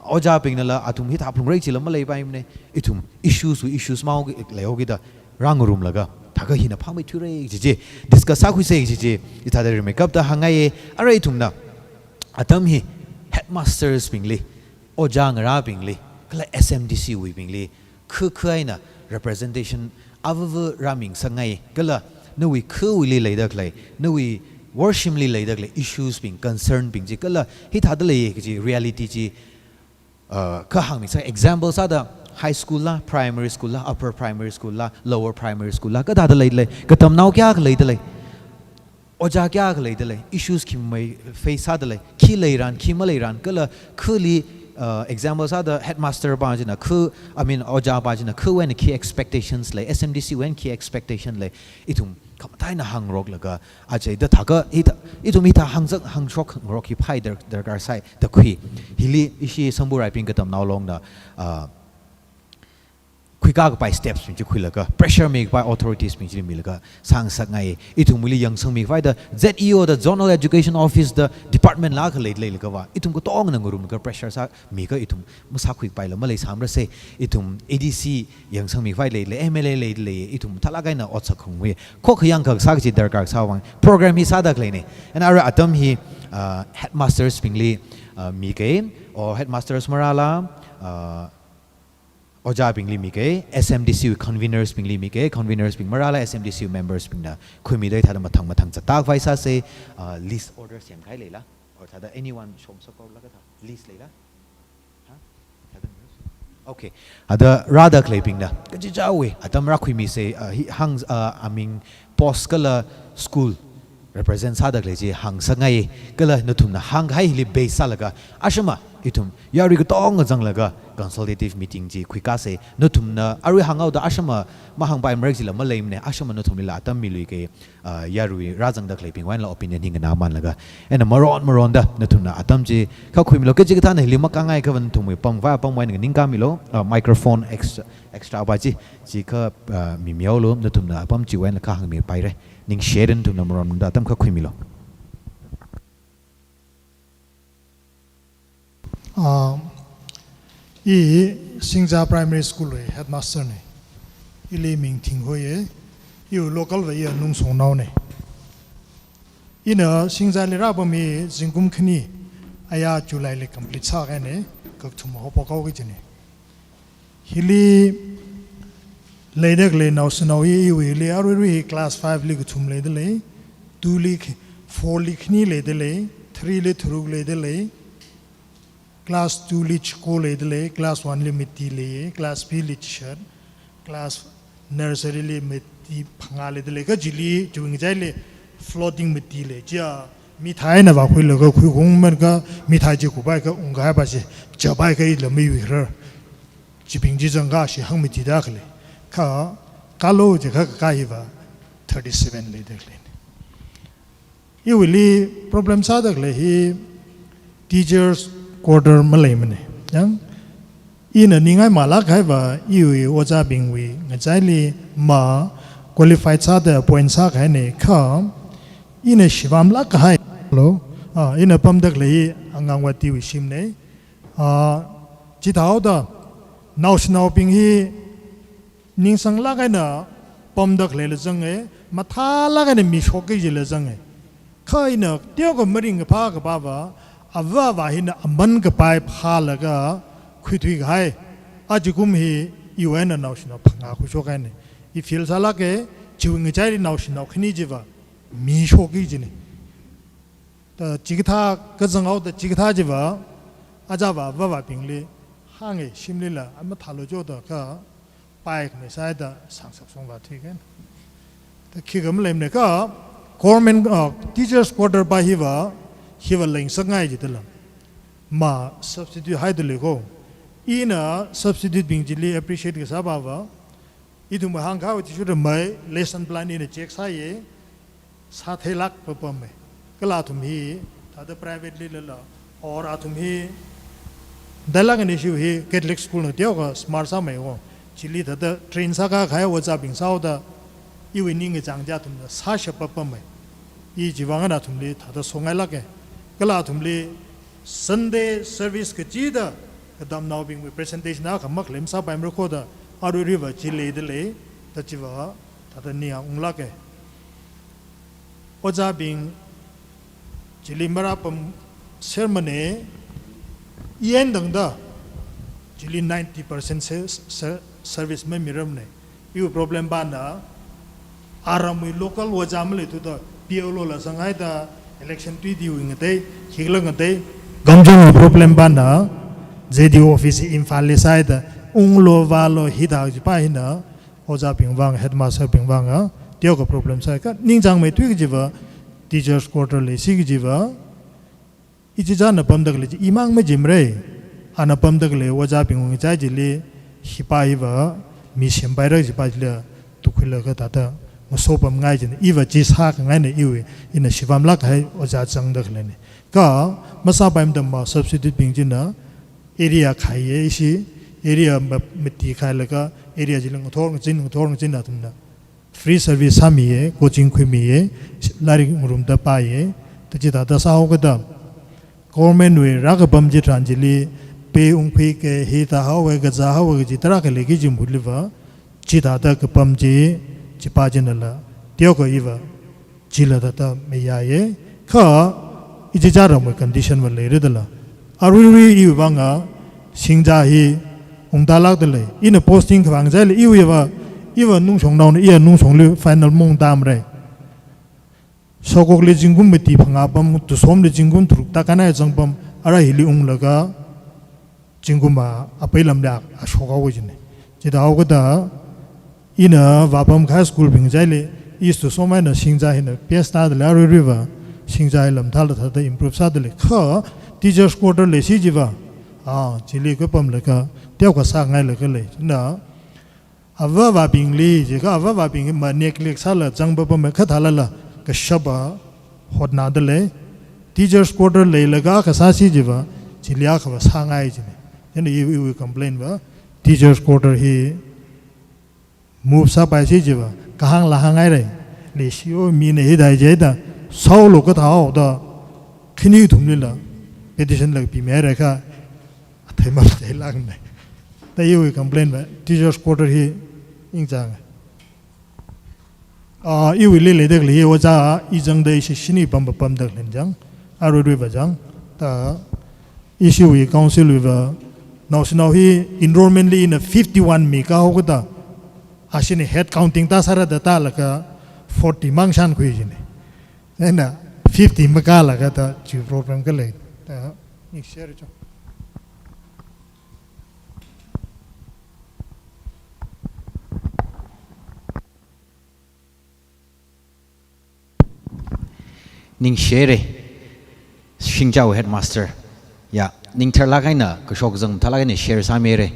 Ojābingnala athum hithā phalungra chila maleipaimana. Ithum issues wui issues mao ki, leihaokida rāngarumlaga, thākha hina phāmeithuira chi chi, discuss sākhuisa chi chi, hithāda rimeikapta hāngngaiya. Ara ithumna, atam hi headmasters bingli, ojā ngarābingli, kala S M D C wuibingli, kha kha eina representation avava rāmingasakngai, kala nawui khawuili leidakhalei, nawui worship li leidakhalei issues bing, concern bing chi, kala hithāda lei kaji reality chi, uh, kha hāngmisa, example sāda high school la, primary school la, upper primary school la, lower primary school la, kathāda leidalei, katamnao kayākha leidalei, ojā kayākha leidalei, issues khi mei face sādalei, khi leiran, khi maleiran, kala khali, uh, example sāda headmaster pa china, kha, I mean, ojā pa china, khawui eina khi expectations lei, S M D C wui eina khi expectation lei, ithum khamathā eina hāngroklaga, aja da thākha, hithā, ithum hithā hāngzak, hāngshok, hāngrok hi phai dar-, darkar sai, da khui. Hili ishi Samburaibing katamnao Longna, uh, khuikā kapai steps bing chi khuilaga, pressure mikapai authorities bing chi milaga, sāngasakngai, ithumwuili yangsangmi khavai da, Z E O da, Zonal Education Office da, department la khalei leilakha va, ithum katongna ngarumlaga pressure sāmikha ithum masākhuipaila maleisāmarasei, ithum A D C yangsangmi khavai leilei, M L A leilei, ithum mathālāk eina otsak khaungwi, khokkha yangkha sā kaji darkar sāwui vang, program hi sādakhaleina, and ara atam hi, uh, headmasters bingli, uh, mikei, or headmasters marāla, uh, ojābingli mikei, S M D C conveners bingli mikei, conveners bing marāla S M D C members bingna khuimida hithāda mathang mathang zatkhavai sāsei, uh, list order semkahai leila, or thāda anyone shomsakhaola kathā, list leila? Ha? Thāda, okay. Thāda rādakhaleibingna, kachichāwui, atam rākhuimisei, uh, hi hāng, uh, aming post kala school represent sādakhalei chi hāngsakngai, kala nathumna hāngkahai hili base sālaga, ashama, ithum yarui katonga zanglaga consultative meeting chi khuikāsei, nathumna arui hānghaoda ashama mahāngpaimara jila maleimana, ashama nathumlila atam miluikei, uh, yarui rāzangdakhaleibingwui einala opinion hi nganāmanlaga. Eina maron maronda nathumna atam chi kha khuimilu, kachikathāna hili makāngai kha va nathumwui pamvā pamwui eina nganingkāmilu, uh, microphone extra, extra pa chi, chi kha, uh, mimihaolu, nathumna apam chiwui eina kha hāngmipaira. Ningshida nathumna maronda atam kha khuimilu. Ah, i Singja Primary School wui headmaster na. Ili ming Thinghoiya, iwui local va iya Nungsongnaona. Ina Singjali rāpam hi zingkum khani aya July li complete sākahaina, kakathuma haophok haoki kajina. Hili leidakhalei naoshinao hi iwui hili aruirui hi class five li kathum leidalei, two li khi-, four li khani leidalei, three li tharuk leidalei, class two li chiko leidalei, class one li mati leiya, class B li chishat, class nursery li mati phangā leidalei, kha chili chiwui ngachaili floating mati lei, chiya mithai eina vākhuilaga khuikhaung manka, mithai chi kupaiakha ungkahai pa chi, chapaiakha ila miyuirar. Chibing chi zangkha shi hāngmatidakhale. Kha, kalo jiakha kakā hiva thirty-seven leidakhale. Iwuili problem sādakhalei hi teachers quarter maleimana. Yang, ina ningai malāk kahaiva iwui ojābingwui ngachaili ma qualified sāda appoint sākahaina kha, ina shipamlāk kahai. Hello? Ah, ina pamdakhalei hi Anganwadiwui shimna. Ah, chithāhaoda, naoshinaobing hi ningsanglāk eina pamda khaleila zange, mathālāk eina mi shokki jila zange. Kha ina teokha maringkaphā kapava, avā avā hina aman kapai phālaga khuithui kahai. Aja kum hi iwui eina naoshinao phangā khuishok kahaine. I feel sālāke, chiwui ngachaili naoshinao khani chiva mi shokki jine. Ta chikathā kazang haoda chikathā chiva, ajava avāvābingli hānge, shimlila, ama thālu choda kha, pai khamei sāda sangsak songva thuiken. Ta khikha maleimane kha, government, ah, teachers quarter pa hiva, hiva leingasakngai jidala. Ma substitute haida lei ko. Ina substitute bing chili appreciate kasā pava, ithum hāngkahai athishurda mai lesson plan ina check sāye, sātheilāk papame. Kala athum hi, thāda private li lala, or athum hi, dalak ni shiu hi Catholic school na teokha smart sāmei ko. Chili thāda train sākakahai ojābing sāhaoda, iwui ningkachāng chi athumna sāshap papame. I chiwui vang eina athumli thāda songailāke. Kala athumli Sunday service kachida, katamnaobingwui presentation akha makhalem sāpaimara koda, aruiruiva chi leida lei, ta chiva, thāda ning unglāke. Ojābing, chili marāpam sermon e, yen dangda, chili ninety percent se-, se-, service mamiramne. Iwui problem pana, aramwui local ojā maleithuda, P L O la sanghaida, election tui diwui ngatei, khikhala ngatei, Kamjongwui problem pana, Z D O office Imphal li sāhaida, unglo vālo hithā chipa hina, ojābing vang, headmaster bing vang, ah, teokha problem sāi kha, ningchāngmeithui kajiva, teachers quarter leisi kajiva, ichichāna pamda khalei chi, imang majimre, ana pamda khalei ojābing ngachai chili, hipa hiva, mi sempaira chipa chili, tukhuilaga thāda, masopamngai jin, iva chi sākhangaine iwui, ina shipamlāk kahai ojā zangda khaleine. Kha, masāpaimada ma substitute bing china, area khaiye ishi, area ma-, mati khailaga, area chili ngathor ngazin, ngathor ngazin athumna. Free service sāmiye, coaching khuimiye, lairik ngarumda pāye, ta chithāda sāhaokada. Government wui rākapam chitharan chili, pay ungkhuike, hithā haowe, kazā haowe, kaji tarākha leiki kaji mahutliva, chithāda kapam chi, chipa chinala, teokha iva, chila thāda mayāye, kha, ichichā ramwui condition va leira dala. Aruirui iwui vanga, singja hi, ungtālākda lei. Ina posting khavang chaili, iwuiva, iva nungshongnaona, iya nungshongli final maungtāmare. Sokokli zingkum mati phangā pam, Tusomli zingkum tharuk tākhanai zangpam, ara hili unglaga, zingkum a, apei lamli a, ashok haowa jine. Chithāhaokada, ina vāpam kahai school bing chaili, East Tusom eina singja hina best tāda lei aruiruiva, singja hi lamthāla thāda improve sāda lei. Kha, teachers quarter leisi chiva, ah, chili kapamlaga, teokha sāngailaga lei. Na, avāvābingli, jikha avāvābing ma neglect sāla zangpapam kha thālala, kashapa hotnada lei. Teachers quarter leilaga kasāsi chiva, chili akhava sāngai jine. Chieina i, iwui complain va, teachers quarter hi move sāpaisi chiva, kahāngla hāngngaire. Leishiyo mina hithai jida, sālo kathāhaoda, khani thumlila, petition la pimira kha, athei matheilākne. Ta iwui complain va, teachers quarter hi, ingchāng. Ah, iwuili leida khalei hi ojā, i zangda ishi shini pam pamda khalei chang, aruiruiva chang, ta ishiwui council wuiva, naoshinao hi enrollment li ina fifty-one mi kahaokada, ashina head counting tāsāra da tālaga forty mang shānkhui jine. Ena fifty makālaga ta chi problem khalei, ta, ningshire cho. Ningshire, Singja headmaster. Ya, ning tharlāk eina, kashok zang tharlāk eina share sāmire.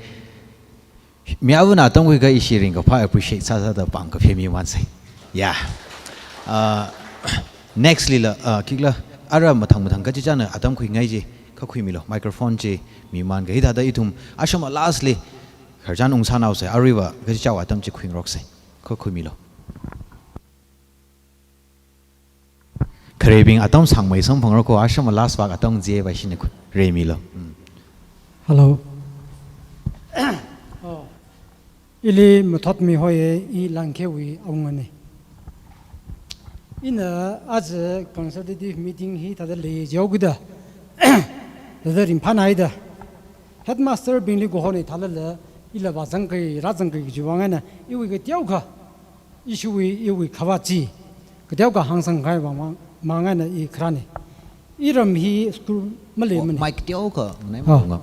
Mi avāna atam khuiakha ishi ringkaphā appreciate sāsāda pāng kaphā mimansei. Ya. Uh, next lila, uh, khikhala, ara mathang mathang kachichāna atam khuingai chi, kha khuimilo, microphone chi, miman kahai thāda ithum, ashama last li, khararchan ungsānaosei, aruiva, kachichāwui atam chi khuingaroksei, kha khuimilo. Khareibing atam sāngmei samphangra ko, ashama last vak atam je ba shine ko, reimilo. Mm. Hello. Oh. Ili mathotmi hoiye, i Langkhewui awungane. Ina aja consultative meeting hi thāda lei jihaokida, thāda ringphānaida, headmaster bingli kahone thālala, ila vāzangkai, rāzangkai chiwui vang eina, iwui kateokha, ishiwui, iwui khavāt chi, kateokha hāngsangkahai vang mang, mang eina i kharāne. Iram hi school maleimane. Mic teokha, nai Oh. manga.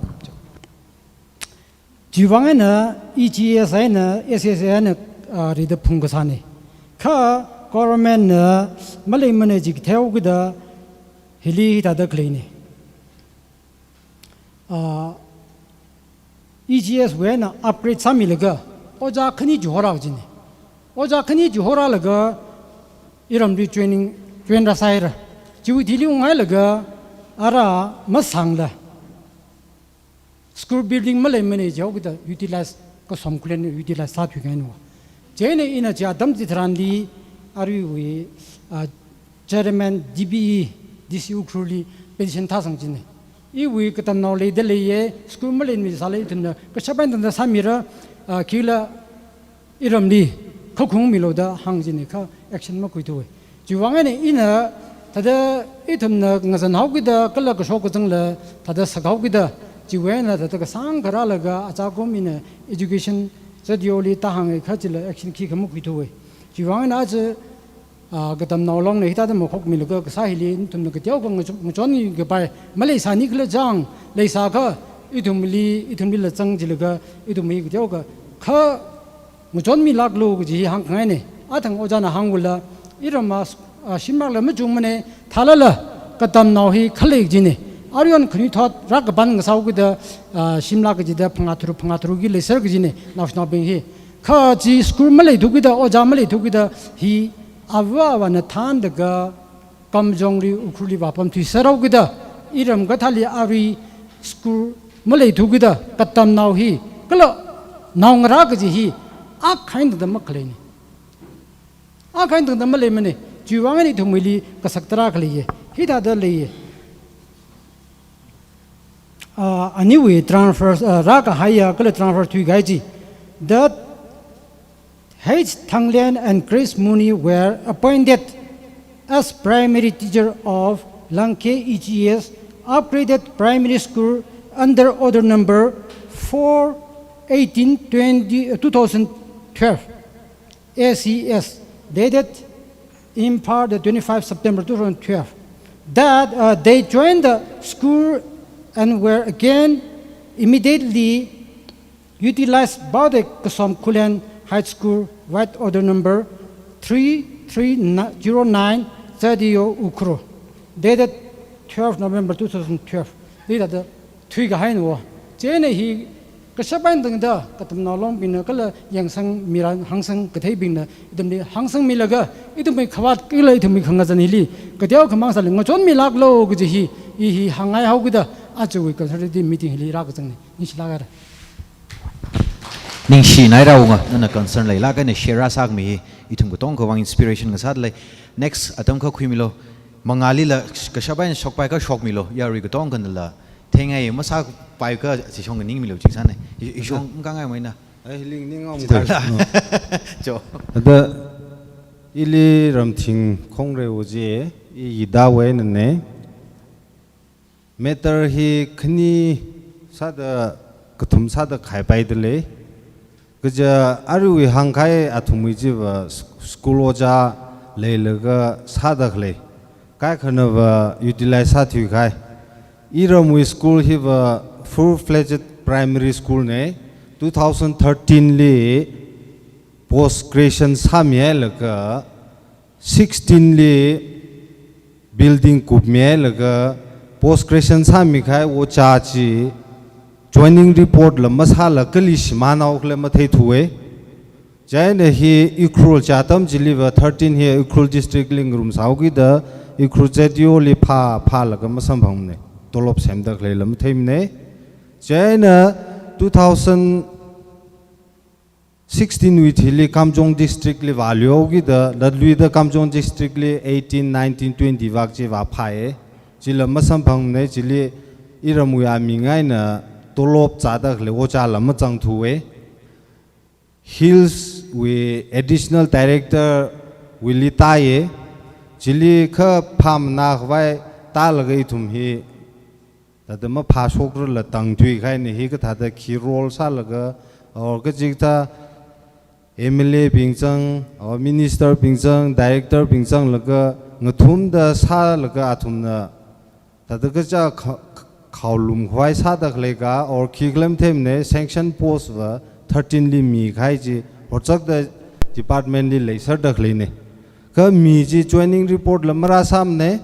Chiwui vang eina E G S eina S S A eina, ah, rida phungkasāne. Kha government na maleimane chi kateokida hili hithāda khaleine. Ah, E G S wui eina upgrade sāmilaga, ojā khani chihorā jine. Ojā khani chihorālaga, iramli training, train rāsāhaira. Chiwui thili unghailaga, ara masāngla. School building maleimane jihaokida utilize, kasom khulen utilize sāthuikahaina. Chieina ina chi atam chitharanli aruiwui, ah, chairman D B E, D C Ukhrulli petition thāsang jine. Iwui katamnao leida leiye, school maleimane sālala ithumna kashap eina tangda sāmira, ah, khila iramli khakhung milu da hāng jine kha action makhuithuwe. Chiwui vang eina ina thāda ithumna ngazanhaokida kala kashok kazangla thāda sakhaokida, chiwui eina thāda kasāng kharālaga achakum ina education Z D O li tāhānge kha chila action khikha makhuithuwe. Chiwui vang eina aja, ah, katamnao longna hithāda makhokmilaga kasā hili ithumna kateokha ngachon, ngachonkapai maleisāni khala chang, leisākha ithumli, ithumlila zang jilaga ithum hi kateokha kha ngachonmilāklu kaji hi hāngkhangaine. Athang ojāna hāngwuila, iramva, ah, shimlākla machungmane, thālala katamnao hi khalei jine. Aruihon khanuithot rākapan ngasāhaokida, ah, shimlāk kajida phangā tharuk, phangā tharuk hi leiser kajine, naoshinaobing hi. Kha chi school maleithukida, ojā maleithukida, hi ava avāna thāndaga, Kamjongli Ukhrulli vāpamthuiserhaokida, iram kathāli arui school maleithukida, katamnao hi, kala naongarā kaji hi, akha eina tangda makhaleine. Akha eina tangda maleimane, chiwui vang eina ithumwuili kasak tarā khaleiye, hithāda leiye. Ah, aniwui transfer, ah, rākahaiya kala transfer thuikahai chi. That H Thanglen and Grace Muni were appointed as primary teacher of Langkhe E G S upgraded primary school under order number four eighteen twenty, uh, two thousand twelve. A C S, dated Imphal, the twenty-five September two thousand twelve, that, uh, they joined the school and were again immediately utilized by the Kasom Khullen High School, White Order number three three zero nine, Z D O Ukhrul, dated twelve November two thousand twelve. Hithāda thuikahaina. Chieina hi kashap eina tangda katamnao longbingna kala yangsangmira, hāngsang katheibingna ithumli hāngsangmilaga, ithumwui khavāt kala ithumwui khangazan hili kateokha mang sālala ngachonmilāklu kaji hi, i hi hāngngai haokida ajawui consultative meeting hili rākazangne. Ningshilāk haira. Ningshinaira wunga, nana concern leilāk eina share sākhami hi ithum katongkha vang inspiration ngasāda lei. Next atam akha khuimilu. Mangālila kashap eina shokpai akha shokmilu. Yarui katongkhanala theingai masāpai akha chishong nganingmilu chingsāne. I, ishong nganingmeina. Ai, hili ningam Chithāla. Cho. Ada ili Ramthing Khongre Ojie, i Yidawui einane. Matter hi khani sāda, kathum sāda khaipaida lei. Kaja aruiwui hāngkahai athumwui chiva s-, school ojā leilaga sāda khalei. Kaikhanava utilize sāthuikahai. Iramwui school hiva full-fledged primary school ne. Two thousand thirteen li post creation sāmihailaga, sixteen li building kupmihailaga, post creation sāmikahai ojā chi joining report la masāla kali shimānhaokhala matheithuwe. Chieina hi Ukhrul chi atam chiliva thirteen hi Ukhrul district li ngarumsāhaokida, Ukhrul Z D O li phā, phālaga masamphangmane. Tolop semda khaleila matheimane. Chieina two thousand sixteen wui thili Kamjong district li vāluihaokida, latluida Kamjong district li eighteen, nineteen, twenty vak chi vāphāye. Chila masamphangmane, chili iramwui aming eina tolop zāda khalei ojāla mazangthuwe. Hills wui Additional Director wuili tāye, chili kha phāmana khavai tālaga ithum hi thāda maphāshokrala tangthuikahaina. Hi kathāda khi role sālaga, or kachikathā M L A bing zang, or minister bing zang, director bing zanglaga ngathumda sālaga athumna thāda kacha kha-, khaolum khavai sāda khalei ka, or khi khalam themne, sanction post va thirteen li mikahai chi horzakda department li leiserda khaleine. Kha mi chi joining report la marāsāmane.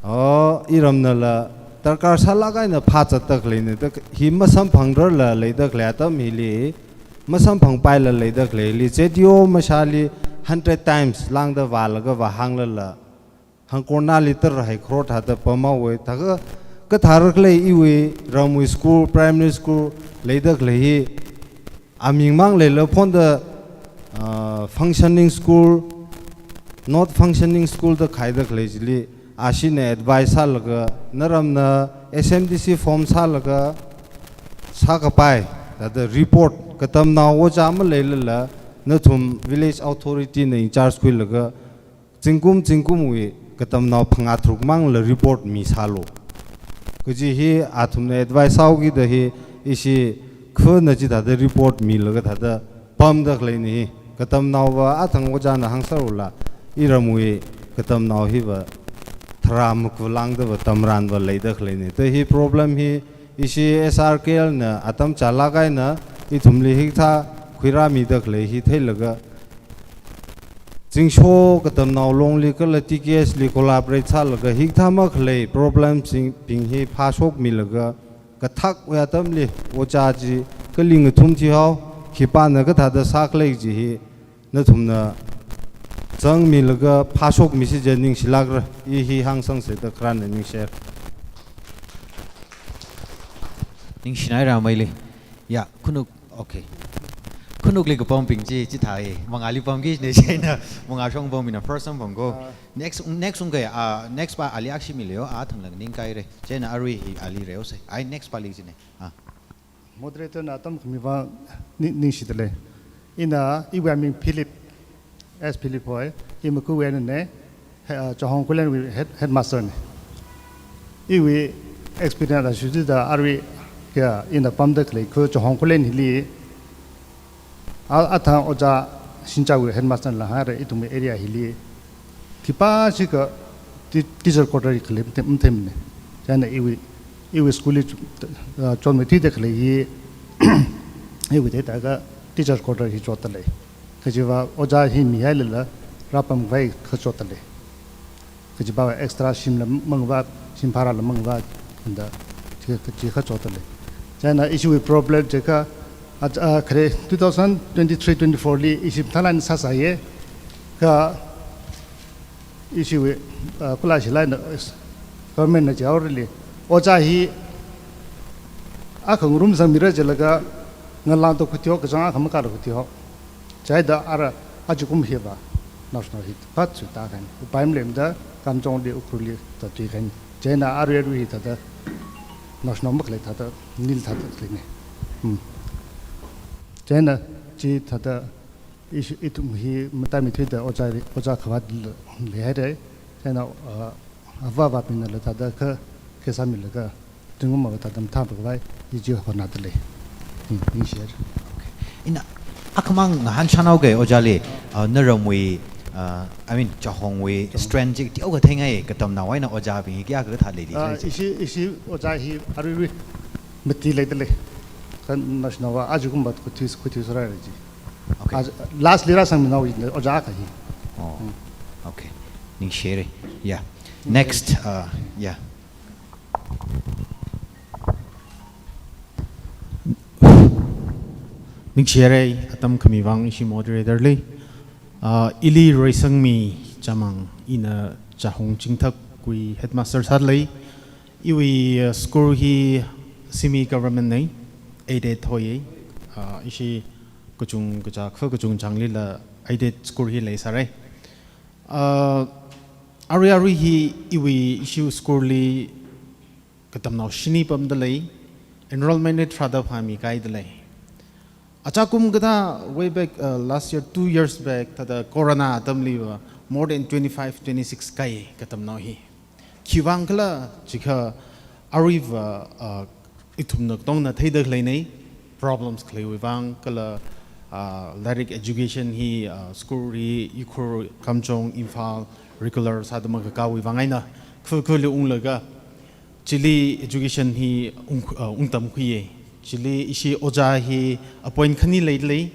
O, iramnala darkar sālāk eina phāzatda khaleine. Da hi masamphangrarla leida khalei atam hili, masamphangpaila leida khaleili, Z D O mashāli hundred times lāngda vālaga vāhānglala, hangkornali tarhai kharot thāda pamhaowe. Thākha kathāra khalei iwui ramwui school, primary school leida khalei hi, amingmang leila phonda, ah, functioning school, not functioning school da khaida khalei chili, ashina advice sālaga, naramna S M D C form sālaga, sākapai, thāda report, katamnao ojā maleilala, nathum village authority na in charge khuilaga, zingkum zingkumwui katamnao phangā tharuk mangla report misālu. Kaji hi athumna advice sāhaokida hi ishi khana chithāda report milaga thāda pamda khaleine hi. Katamnao va athang ojāna hāngserula, iramwui katamnao hiva tharā maku lāngda va tamran va leida khaleine. Da hi problem hi ishi S R K L na atam chālāk eina ithumli hikathā khuirāmida khalei hi theilaga, zingsho katamnao longli kala T K S li collaborate sālaga hikathā makhalei problem sing bing hi phāshokmilaga, kathākwui atamli ojā chi kali ngathum thihao, khipāna kathāda sākhalei chi hi nathumna zangmilaga phāshokmisi je ningshilākra, i hi hāngsangse da kharāna ningshir. Ningshinaira meili. Ya, khanuk, okay. Khanukli kapambing chi, chithāi, mangāli pamki ne chieina, mangā shong pambingna first samphang ko. Ah. Next, next ungkai, ah, next pa ali akshimileo, athangla ningkaire. Chieina arui hi ali reose. Ai, next pali chine. Ah. Moderator na atam khami vang ni-, ningshidalei. Ina, iwui aming Philip, S Philip hoi, i Makuwui einane, he, ah, Chahong Khullenwui head, headmaster ne. Iwui experience ashitida arui kha ina pamda khalei kha Chahong Khullen hili, a, athang ojā Shinchawui headmaster la hāngra, ithumwui area hili khipā shikha ti-, teacher quarter hi khalei mathei-, matheimane. Chieina iwui, iwui school li chu-, ah, chonmeithuida khalei hi, iwui theida kha teacher quarter hi chotdalei. Kajiva ojā hi mihailala rāpamkhavai kha chotdalei. Kajiva extra shimla mangva, shim bharala mangva, kanda chi, chi kha chotdalei. Chieina ishiwui problem chi kha, ah, ah, khare two thousand twenty-three twenty-four li ishi mathālāk eina sāsāye, kha ishiwui, ah, kula shilāk eina, government na jihaorali, ojā hi akha ngarum zangmira jilaga, ngalāngda khuithuihaowa, kachāng akha makāda khuithuihaowa. Chieina ara ajakum hiva naoshinao hi phat suita khan. Upai maleimada Kamjongli, Ukhrulli tāthui khan. Chieina arui arui hi thāda naoshinao makhalei thāda, nil thāda leine. Hmm. Chieina chi thāda ish-, ithum hi mataimeithuida ojā, ojā khavāt leihaire. Chieina, ah, avā avābingnala thāda kha, kha sāmilaga, zingkum akha thāda mathāpakhavai, i chi hotnādalei. Ning, ningshir. Okay. Ina, akhamang ngahān shanaoke ojāli, ah, naramwui, ah, I mean, Chahongwui strength chi teokha theingai, katamnao eina ojābing hi kayākha kathā leili, ah, chi. Ishi, ishi ojā hi arui arui mati leidalei. Kha naoshinao va ajakumva khuithui, khuithuiserhaira chi. Okay. Ah, last li rāsangminao ojā akha hi. Oh. Hmm. Okay. Ningshire. Yeah. Next, uh, yeah. Ningshire, atam khami vang ishi moderator li. Ah, ili Reisangmi Chamang, ina Chahong Chingthakwui headmaster sādalei. Iwui, ah, school hi semi government ne, aided hoi. Ah, ishi kachungkha, kha kachungkha changlila aided school hi leisāra. Ah, arui arui hi iwui ishi school li katamnao shini pamdalei, enrollment rate tharāda phāmikahaidalei. Achakum kathā way back, uh, last year, two years back, thāda corona atamliva more than twenty-five, twenty-six kai katamnao hi. Khiwuivang khala jiakha aruiva, uh, ithumna katongna theida khaleinei, problems khaleiwui vang kala, uh, lairik education hi, uh, school hi Ukhrul, Kamjong, Imphal regular sāda makakāwui vang eina khul khulli unglaga chili education hi ung, uh, ungtamkhuiya. Chili ishi ojā hi appoint khani leilei,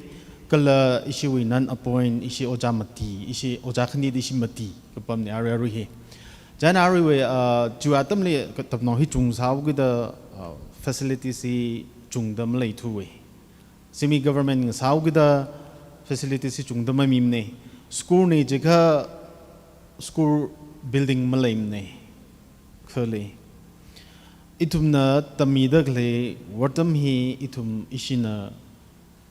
kala ishiwui non-appoint, ishi ojā mati, ishi ojā khani da ishi mati kapamnei arui arui hi. Chieina aruiwui, uh, chiwui atamli katamnao hi chungsāhaokida, uh, facilities hi chungda maleithuwa. Semi government ngasāhaokida facilities hi chungda mamimanei. School nei jiakha school building maleimanei. Khali ithumna tammida khalei vātam hi ithum ishina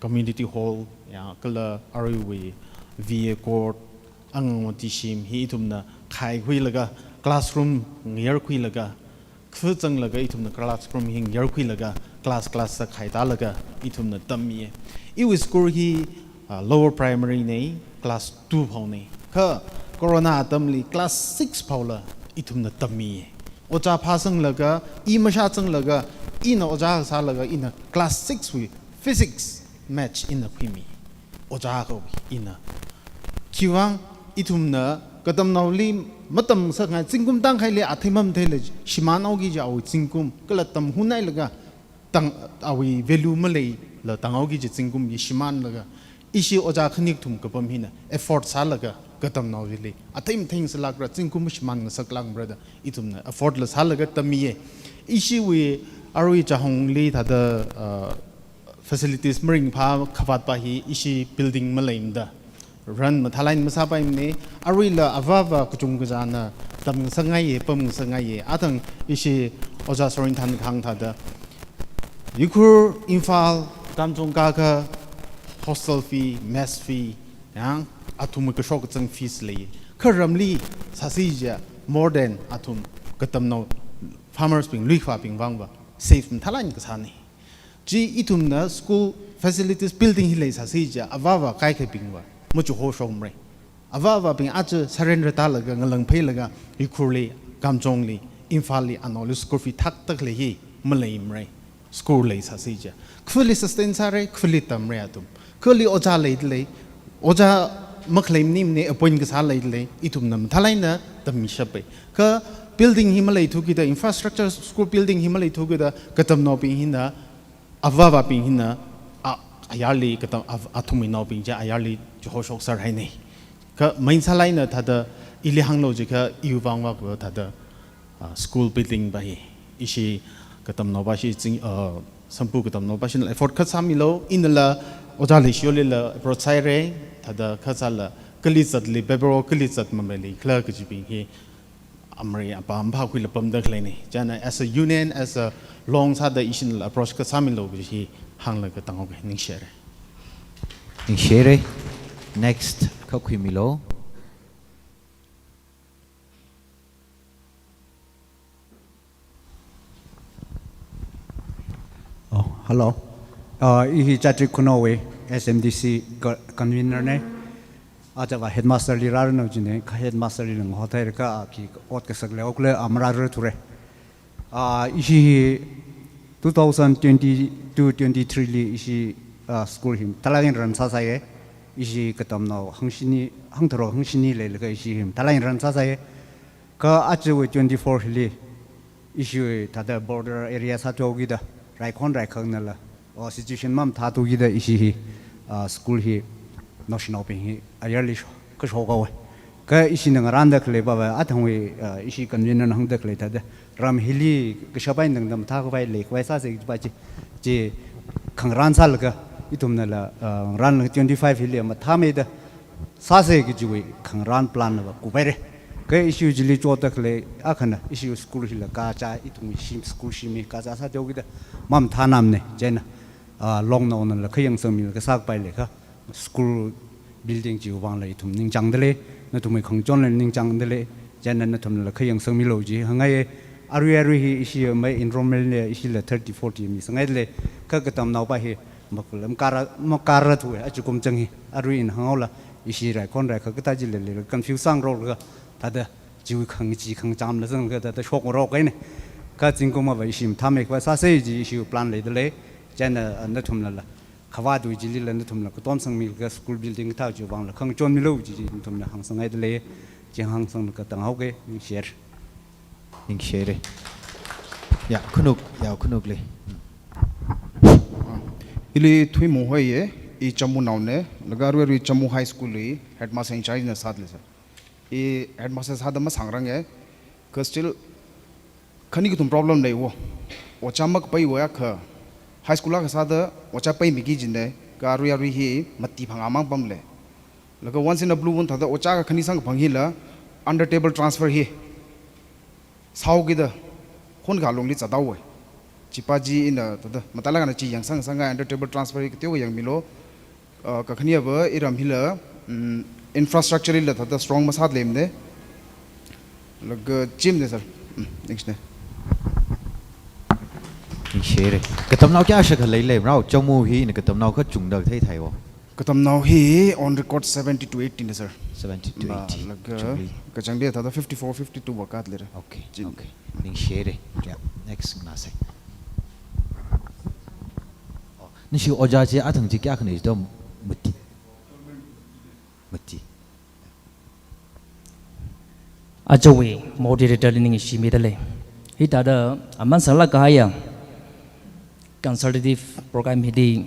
community hall ya kala aruiwui V A court, angang mati shim hi ithumna khaikhuilaga classroom ngayarkhuilaga, khu zanglaga ithumna classroom hi ngayarkhuilaga class class sā khaitālaga ithumna tammiya. Iwui school hi, ah, lower primary nei, class two phaonei. Kha corona atamli class six phaola ithumna tammiya. Ojā phāsanglaga, i mashāzanglaga, ina ojā sālaga, ina class six wui physics, maths ina khuimi. Ojā kawui ina. Khiwuivang ithumna katamnaoli matamngasakngai, zingkum tangkhaili athei mamatheila shimānhaoki kaji awui zingkum, kala tamhunhailaga tang, awui value maleila tanghaoki kaji zingkum hi shimānlaga, ishi ojā khani kathum kapam hina effort sālaga katamnao hili athei mathei ngasakra, zingkum mashimānngasaklākra da ithumna effort la sālaga tammiya. Ishiwui arui Chahongli thāda, uh, facilities maringphā khavātpa hi ishi building maleimada run mathālāk eina masāpaimanei. Aruila avāva kachungkha china tamngasakngaiya, pamngasakngaiya. Athang ishi ojā Sorinthana kahāng thāda, Ukhrul, Imphal, Kamjong kākha hostel fee, mess fee, ya, athum kashok kazang fees lei. Kha ramli sāsi jiakha more than athum katamnao farmers bing, luikhavābing vangva save mathālāk eina kasānei. Chi ithumna school facilities building hi leisāsi jiakha avāva kaikhabingva machihoshokmarei. Avāvabing aja surrender tālaga ngalāngphailaga Ukhrulli, Kamjongli, Imphalli anaoli school fee thaktak lei hi maleimarei. School leisāsi jiakha khali sustain sārei, khali tamrei athum. Khali ojā leidalei, ojā makhalei maningmana, appoint kasā leidalei, ithumna mathālāk eina tammishappai. Kha building hi maleithukida, infrastructure, school building hi maleithukida katamnaobing hina, avāvabing hina, a, ayarli katam, a, athumwui naobing chi ayarli chihoshok sārhainei. Kha main sālāk eina thāda ili hānglu jiakha iwui vangva kha thāda, ah, school building pa hi ishi katamnaopa shi zing, ah, sampu katamnaopa shina effort kha sāmilu, inala ojā leishiwuilila approach sāhairei, thāda kha sāla kali zatli, paperwork kali zat mamali khala kajibing hi amarei apam phākhuila pamda khaleinei. Chieina as a union, as a long sāda ishinala approach kha sāmilu kaji hi hānglaga tanghaoki, ningshihairei. Ningshihairei. Next, kha khuimilu. Oh, hello. Uh, i hi Chatrik Khunou wui S M D C co-, convener nei. Ajava headmaster li rāranu jinei, kha headmaster li ngahothaira kha, ah, khi ot kasak leokle, ah, marārarthurei. Ah, ishi hi two thousand twenty-two twenty-three li ishi, ah, school hi mathālāk eina run sāsāya. Ishi katamnao hangshini, hangtharuk hangshini leilaga ishi hi mathālāk eina run sāsāya. Kha ajawui twenty-four hili ishi thāda border area sāthuhaokida, raikhon raikhangnala, o, situation mamathāthukida ishi hi, ah, school hi naoshinaobing hi ayarli sho-, kashok haowa. Kha ishina ngarānda khaleipa va, athangwui, ah, ishi convener na hāngda khalei thāda, ram hili kashap eina tangda mathākhavai leikhavai sāsa kajipa chi, chi khangarān sālaga, ithumnala, ah, ngarānlaga twenty-five hili mathāmeida sāsa kajiwui khangarān plan va kuphairei. Kha ishi chili chotda khalei akhana, ishi school hila kachā, ithumwui shim, school shimli kachā sāthuhaokida mamathānamanei. Chieina, ah, longnaonala khayangsangmilaga sākapai leiakha, school building chiwui vangla ithum ningchāngdalei, nathumwui khangachonla ningchāngdalei, chieina nathumla khayangsangmilu ji hāngngaiya. Arui arui hi ishi mai enrollment li ishila thirty forty mi sāngaidalei, kha katamnaopa hi Makula, makara, makara thuwa, achukum chang hi, arui ina hānghaola, ishi raikhon raikha kathā chila leila, confuse sāngarokla, thāda, chiwui khangachee khangacham la zanglaga, thāda shokngarok kahaina. Kha zingkum ava ishi mathāmeikhavai sāsa chi ishiwui plan leidalei, chieina, ah, nathumlala. Khavātwui chilila nathumla katom sangmilaga school building kathā chiwui vangla khangachon milu chi chi nathumna hāngsanghaidalei, chi hāngsanglaga tanghaoke, ningshire. Ningshire. Ya, Khanuk, ya, Khanukli. Hmm. Ili Thuimung hoiya, i Chamunaona, laga arui arui Chamu High School li headmaster in charge na sādalei sir. I headmaster sāda masāngaranga, kha still khani kathum problem leiwo. Ojā makapaiwa akha, high school akha sāda ojā paimiki kajina, kha arui arui hi mati phangā mang pamlei. Laga once in a blue moon thāda ojā akha khani samkaphang hila under table transfer hi sāhaokida, hon khalungli zathaowa. Chipa chi ina thāda, matailāk eina chi yangsang sangngai under table transfer hi kateokha yangmilu. Ah, kakhane ava iram hila, mm, infrastructure hila thāda strong masāleimana. Laga chimna sir. Mm, ningshina. Ningshire. Katamnao kayākha leilei, rao, Chamu hi ina katamnao kachungda theitheiwo. Katamnao hi on record seventy to eighty na sir. Seventy to eighty. Ma, laga, chungli. Kachangli thāda fifty-four, fifty-two va katlei ra. Okay, chim. Okay. Ningshire. Yeah, next ngasei. Oh, ningshi ojā chi athang chi kayākhana jido mati. Mati. Ajawui moderator li ningshimidalei. Hithāda aman sālāk kahaiya consultative program hili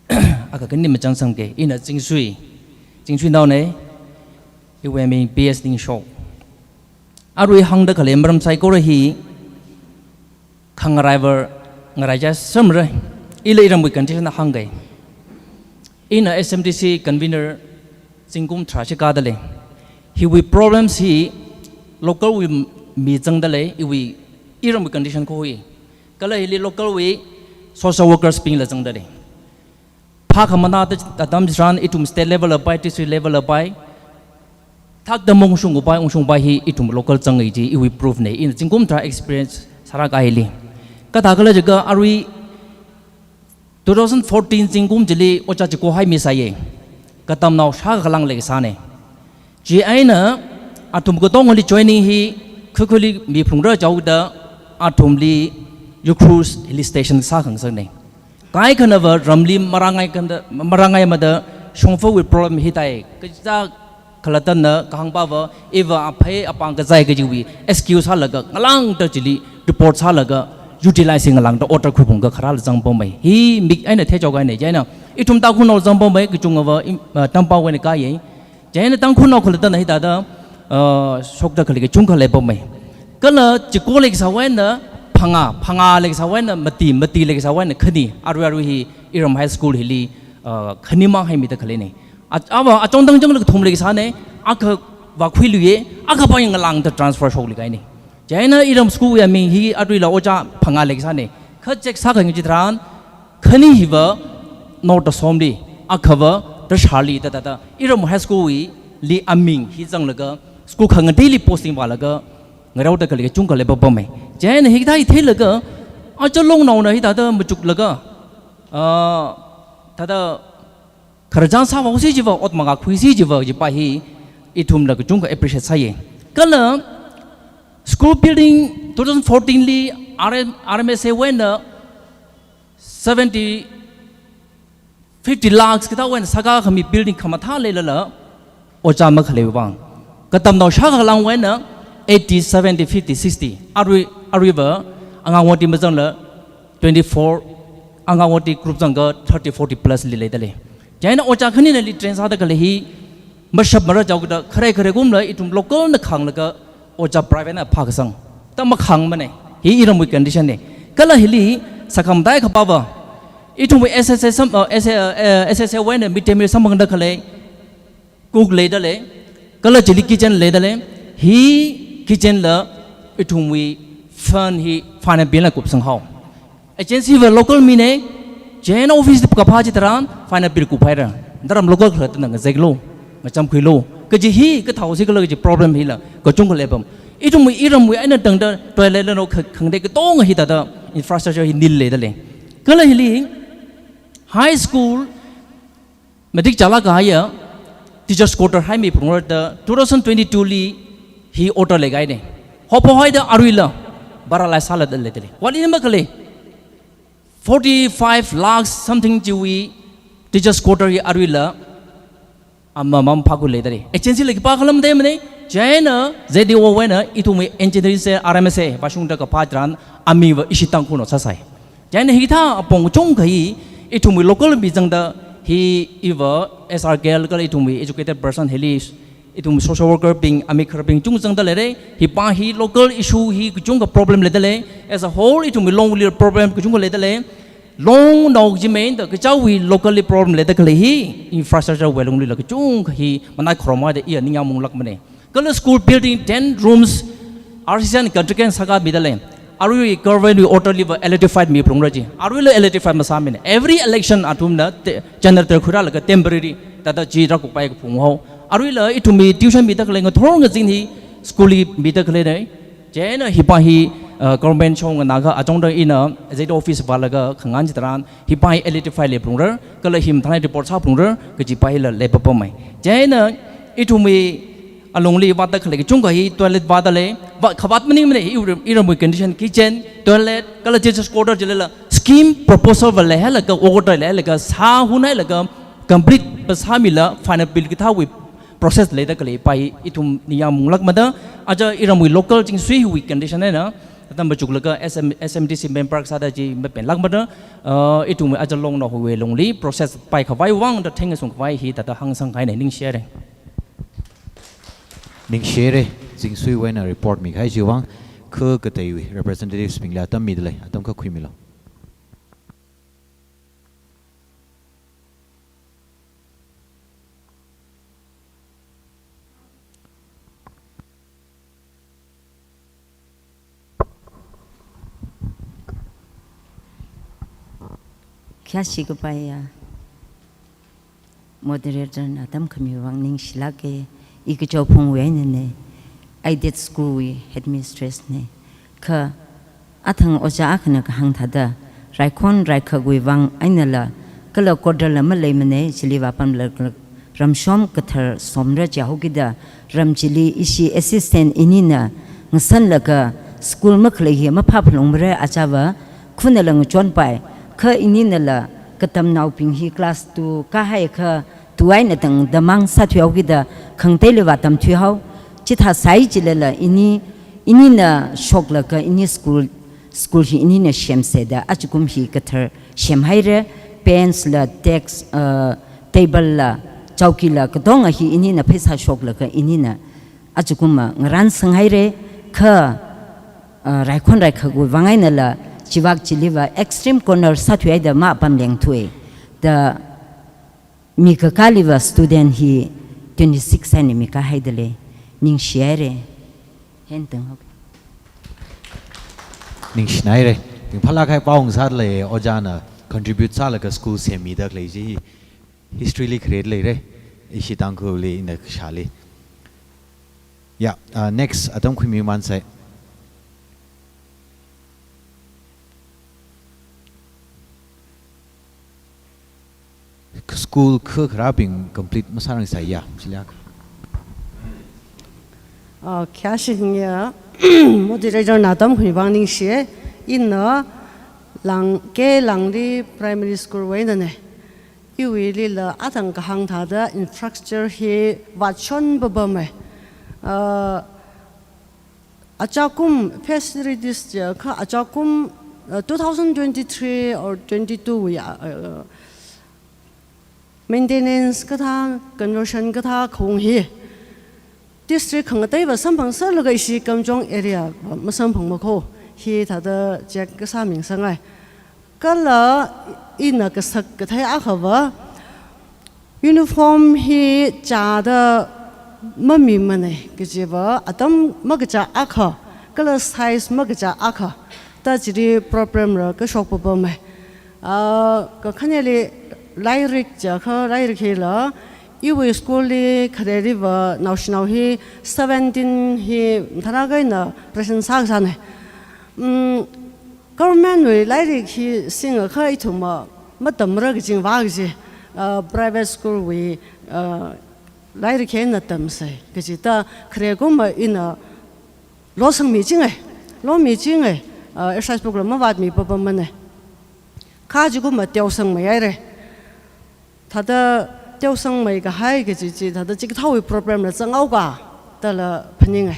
akha khani machangsangke, ina Chingsui, Chingsuinaona, iwui aming P S Ningshok. Arui hāngda khalei maram saikora hi khangaraiva ngaraichā samra, ila iramwui condition hāngke. Ina S M D C convener zingkum tharā shikādalei. Hiwui problems hi local wui mi zangdalei, iwui iramwui condition kho hi. Kala hili local wui social workers bingla zangdalei. Phākhamana ta, atam tharan ithum state level la pai, district level la pai. Thakda mongshung upai, ungshung upai hi ithum local zanga chi iwui proof na, ina zingkum tharā experience sāra kahai hili. Kathākhala jiakha arui two thousand fourteen zingkum chili ojā chiko haimi sāya. Katamnao shākha khalang leisāna. Chieina athum katongali joining hi khukhuli miphalungra jihaoda athumli Ukhrul hili station sākhangasakna. Kaikhanava ramli marāngai kanda, marāngaimada shongfawui problem hitai. Kaja khalattana kahāngpava, iva aphei apāng kazai kajiwui excuse sālaga, ngalāngda chili report sālaga, utilize ngalāngda order khuiphungakha kharāla zangpammei. Hi mik eina theichao kahaina, chieina ithum Tangkhulnao zangpammei, kachungava im-, ah, Tampawui eina kaya. Chieina Tangkhulnao khalattana hithāda, ah, shokda khalei kachungkha leipammei. Kala chiko leisāwui eina phangā, phangā leisāwui eina mati, mati leisāwui eina khani, arui arui hi iram high school hili, ah, khanimang haimida khaleina. A-, ava achon tangchang lak thum leisāna, akha vākhuiluiya, akhava ngalāngda transfer shokli kahaina. Chieina iram school wui aming hi aruila ojā phangā leisāna. Kha check sākhangayi chitharan, khani hiva North Assam li, akhava Tashali da da da. Iram high school wuili aming hi zanglaga, school khangateili posting vālaga, ngaraoda khalei kachungkha leipammei. Chieina hithāda theilaga, aja longnaona hithāda machuklaga, ah, thāda khararchān sāvāhaosi chiva, ot mangākhuisi chiva, chipa hi ithumla kachungkha appreciate sāya. Kala school building two thousand fourteen li R M, R M S A wui eina seventy, fifty lakhs kathāwui eina sākā khami building khamathā leilala, ojā makhaleiwui vang. Katamnao shākha khalangwui eina eighty, seventy, fifty, sixty. Arui, aruiva Anganwadi mazangla twenty-four, Anganwadi group zangakha thirty, forty plus li leidalei. Chieina ojā khaninali train sāda khalei hi mashap mara jihaoda, khare khare kumla ithum local na khānglaga ojā private na phākasang. Ta makhāngmana. Hi iramwui condition na. Kala hili sākhamataiya khapava, ithumwui S S A sam, uh, S A, uh, S S A wui eina midday meal samphangda khalei cook leidalei, kala chili kitchen leidalei, hi kitchen la ithumwui fund hi finance bill na kupsanghao. Agency va local mina, chieina office kaphā chitharan finance bill kuphaira. Naram local khalattana ngazeklu, ngachamkhuilu. Kaji hi kathāhaosi khala kaji problem hila kachungkha leipam. Ithumwui iramwui eina tangda toilet la no kha-, khangatei katonga hithāda infrastructure hi nil leidalei. Kala hili High school matric chālāk kahaiya teachers quarter haimi phalungra da two thousand twenty-two li hi order leikahaina. Haophok haida aruila bara lai sāla da leidalei. What in makhalei? Forty-five lakhs something chiwui teachers quarter hi aruila ama maphākhui leidalei. Agency la khipākhala matheimana. Chieina Z D O wui eina ithumwui engineering cell R M S A vāshungda kaphā tharan amiva ishi Tangkhulnao sāsai. Chieina hikathā apong kachungkha hi ithumwui local mi zangda hi iva S R K L kala ithumwui educated person hili ithum social worker bing, ami kharbing chung zangda leira. Hipa hi local issue hi kachungkha problem leidalei. As a whole ithumwui Longwuili problem kachungkha leidalei. Longnao kaji main da kachāwui locally problem leida khalei hi infrastructure wui alunglila kachungkha hi manai khoromhaida iya ningyāng maunglākmana. Kala school building ten rooms R C C N contract eina sākāmidalei. Arui government wui order liva electrified mi phalungra ji. Aruila electrified masāmana. Every election athumna te-, generator khuirālaga temporary thāda chi rākuppai kaphung hao. Aruila ithumwui tuition mida khalei ngathor ngazin hi school li mida khaleina. Chieina hipa hi, uh, government shong nganākha achongda ina Z D O office vālaga khangahān chitharan hipa hi electrify lei phalungra, kala hi mathālāk report sāphalungra, kajipa hila leipapamai. Chieina ithumwui alungli vāda khalei kachungkha hi toilet vādalei, vā khavāt maningmana, i-, iramwui condition kitchen, toilet, kala teachers quarter chilala scheme proposal va leihailaga, order leihailaga, sāhunhailaga, complete va sāmila, final bill kathāwui process leida khaleipa hi ithum ningyāng maunglākmada, aja iramwui local Chingsui hiwui condition eina, atam machuklaga S M, S M D C member sāda chi mapenlākmada, uh, ithum aja Longnao hiwui alungli process paikhavai vang da theingasungkhavai hi thāda hāngsangkahaina, ningshihaira. Ningshihaira, Chingsui wui eina report mikahai chiwui vang, kha kateiwui representatives bingli atam midalei, atam kha khuimilu. Khayāshi kapaiya moderator na atam khami vang ningshilāka, i Kachao Phungwui einana, aided school wui headmistress na. Kha athang ojā akhana kahāng thāda, raikhon raikhakwui vang einala, kala quarter la maleimana, chili vāpamlāk, ramshom kathar somra jihaokida, ram chili ishi assistant inina ngasanlaga school makhalei hi maphāphalungmara, achāva khunala ngachonpai, kha ininala katamnaobing hi class two kahaiakha, two eina tangda mang sāthuihaokida, khangateili vātamthuihao. Chithā sāi chilala ini, inina shoklaga ini school, school hi inina semseda, ajakum hi kathar semhaira, bench la, desk, uh, table la, chowki la, katonga hi inina pheisā shoklaga inina ajakum ma ngarānsanghaira, kha, uh, raikhon raikhakwui vang einala, chivak chiliva extreme corner sāthuihaida mapamlengthui. Da mikakāliva student hi twenty-six eina mikahai dalei, ningshihaira. Hen tang hok. Ningshinaira. Ringphālāk kahai pao ngasālei, ojāna contribute sālaga school semmida khalei chi history li khare leira. Ishi Tangkhulli ina kashāli. Ya, uh, next, atam khuimimansai. School kha kharābing complete masārangsai ya, chiliak. Ah, khayāshi hingya, moderator na atam khuimi vang ningshi, ina Lang, K Langli Primary School wui einana. Iwuilila athang kahāng thāda infrastructure hi vāchon papamai. Ah, ajakum facilities jiakha ajakum, uh, two thousand twenty-three or twenty-two wui, uh, uh, maintenance kathā, conversion kathā khaung hi district khangateiva samphangserlaga ishi Kamjong area va masamphangmakho, hithāda check kasā mingasakngai. Kala ina kasak kathei akhava, uniform hi chāda mamimana kajiva, atam makachā akha, kala size makachā akha, ta chili problem rākashok papamai. Ah, kakhaneli lairik jiakha, lairik hila, iwui school li khareiliva naoshinao hi seventeen hi mathālāk eina present sākasāna. Mm, government wui lairik hi singakha ithumva matamra kachingva kaji, uh, private school wui, uh, lairik hi ina tamsei kachida khare kumva ina losangmichinga, lomichinga, uh, exercise book la mavātmi papamana. Kha chi kumva teosangmeihaira. Thāda teosangmei kahai kaji chi, thāda chikathāwui problem la zanghaoka, dala phaninga.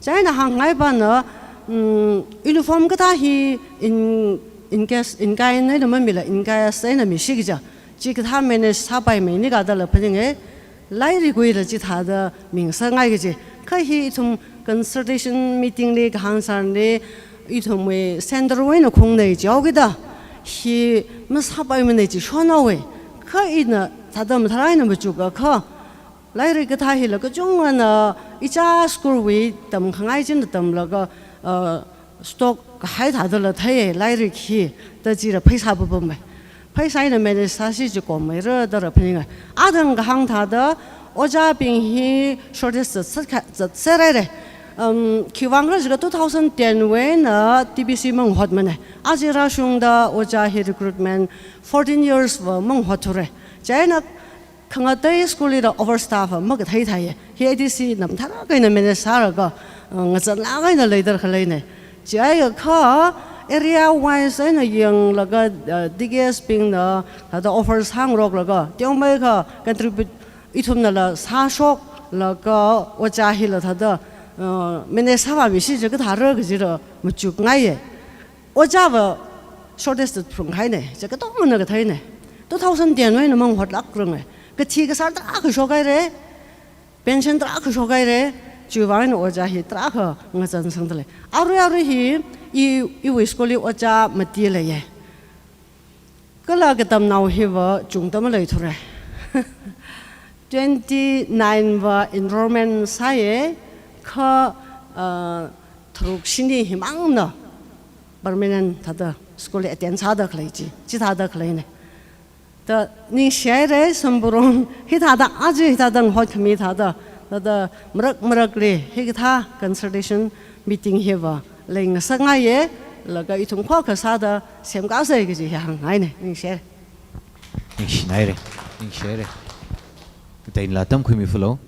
Chieina hāngngai pana, mm, uniform kathā hi in, in case, in kai eina mamila, in kai eina misi kaja. Chikathā manage sāpaimeinika dala phaninga. Lairikwuila chithāda mingasakngai kaji. Kha hi ithum consultation meeting li kahāng sāli, ithumwui center wui eina khungnei jihaokida, hi masāpaimana chi shonhaowa. Kha ina thāda mathālāk eina machukakha, lairik kathā hila kachungana ichā school wui tamkhangai china tamlaga, uh, stock kahai thādala theiya lairik hi, da chila pheisā papamma. Pheisā eina manage sāsi chi kommeira dala phaninga. Athang kahāng thāda, ojābing hi shortage zat, zat, zatserhaira. Um, khiwuivang khala jiakha two thousand ten wui eina T B C mangahotmana. Aja rāshungda ojā hi recruitment fourteen years va mangahotthurai. Chieina khangatei school lila overstaff va makathei theiya. Hi A D C na mathālāk eina manage sālaga, uh, ngazanlāk eina leida khaleina. Chiakha area wise eina yanglaga, uh, D K S bingna thāda offer sāngaroklaga, teomeikha contribute ithumnala sāshoklaga ojā hila thāda, uh, manage sāvāmisi chi kathāra kajila machukngaiya. Ojāva shortage phunghaina, chi katongana katheina. Two thousand ten wui eina mangahotlākranga. Kathi kasār tarākha shokhaira, pension tarākha shokhaira, chiwuivang eina ojā hi tarākha ngazansangdalei. Arui arui hi, i, iwui school li ojā mati leiya. Kala katamnao hiva chungda maleithurai. Twenty-nine va enrollment sāya, kha, uh, tharuk shini himangna permanent thāda school li attend sāda khalei chi, chithāda khaleina. Da ningshihaira, Samburong hithāda, aja hithāda ngahotkhami thāda, thāda marak marakli hikathā consultation meeting hiva leingasakngaiya, laga ithum khuikhasāda semkasei kaji hi hāngngaina, ningshihaira. Ningshihaira, ningshihaira. Kateinala tamkhuimi falo.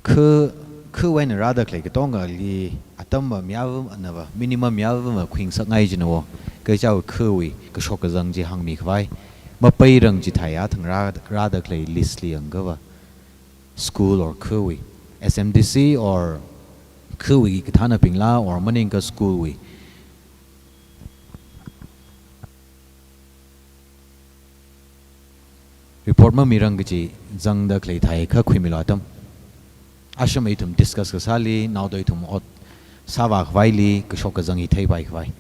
Kha, khawui eina rāda khalei katongali atamva mayāvāmana va, minimum mayāvāma khuingasakngai jina wo. Kha ichāwui khawui kashok kazang chi hāngmikhavai. Mapeirang chithāya thang rā, rāda khalei list li yangakha va. School or khawui, S M D C or khawui kathānabingla or maningakha school wui. Report mamirang kaji zangda khalei thāi kha khuimilu atam. Asham ithum discuss kasāli, naoda ithum ot sāvākhavaili, kashok kazang hi theipaikhavai.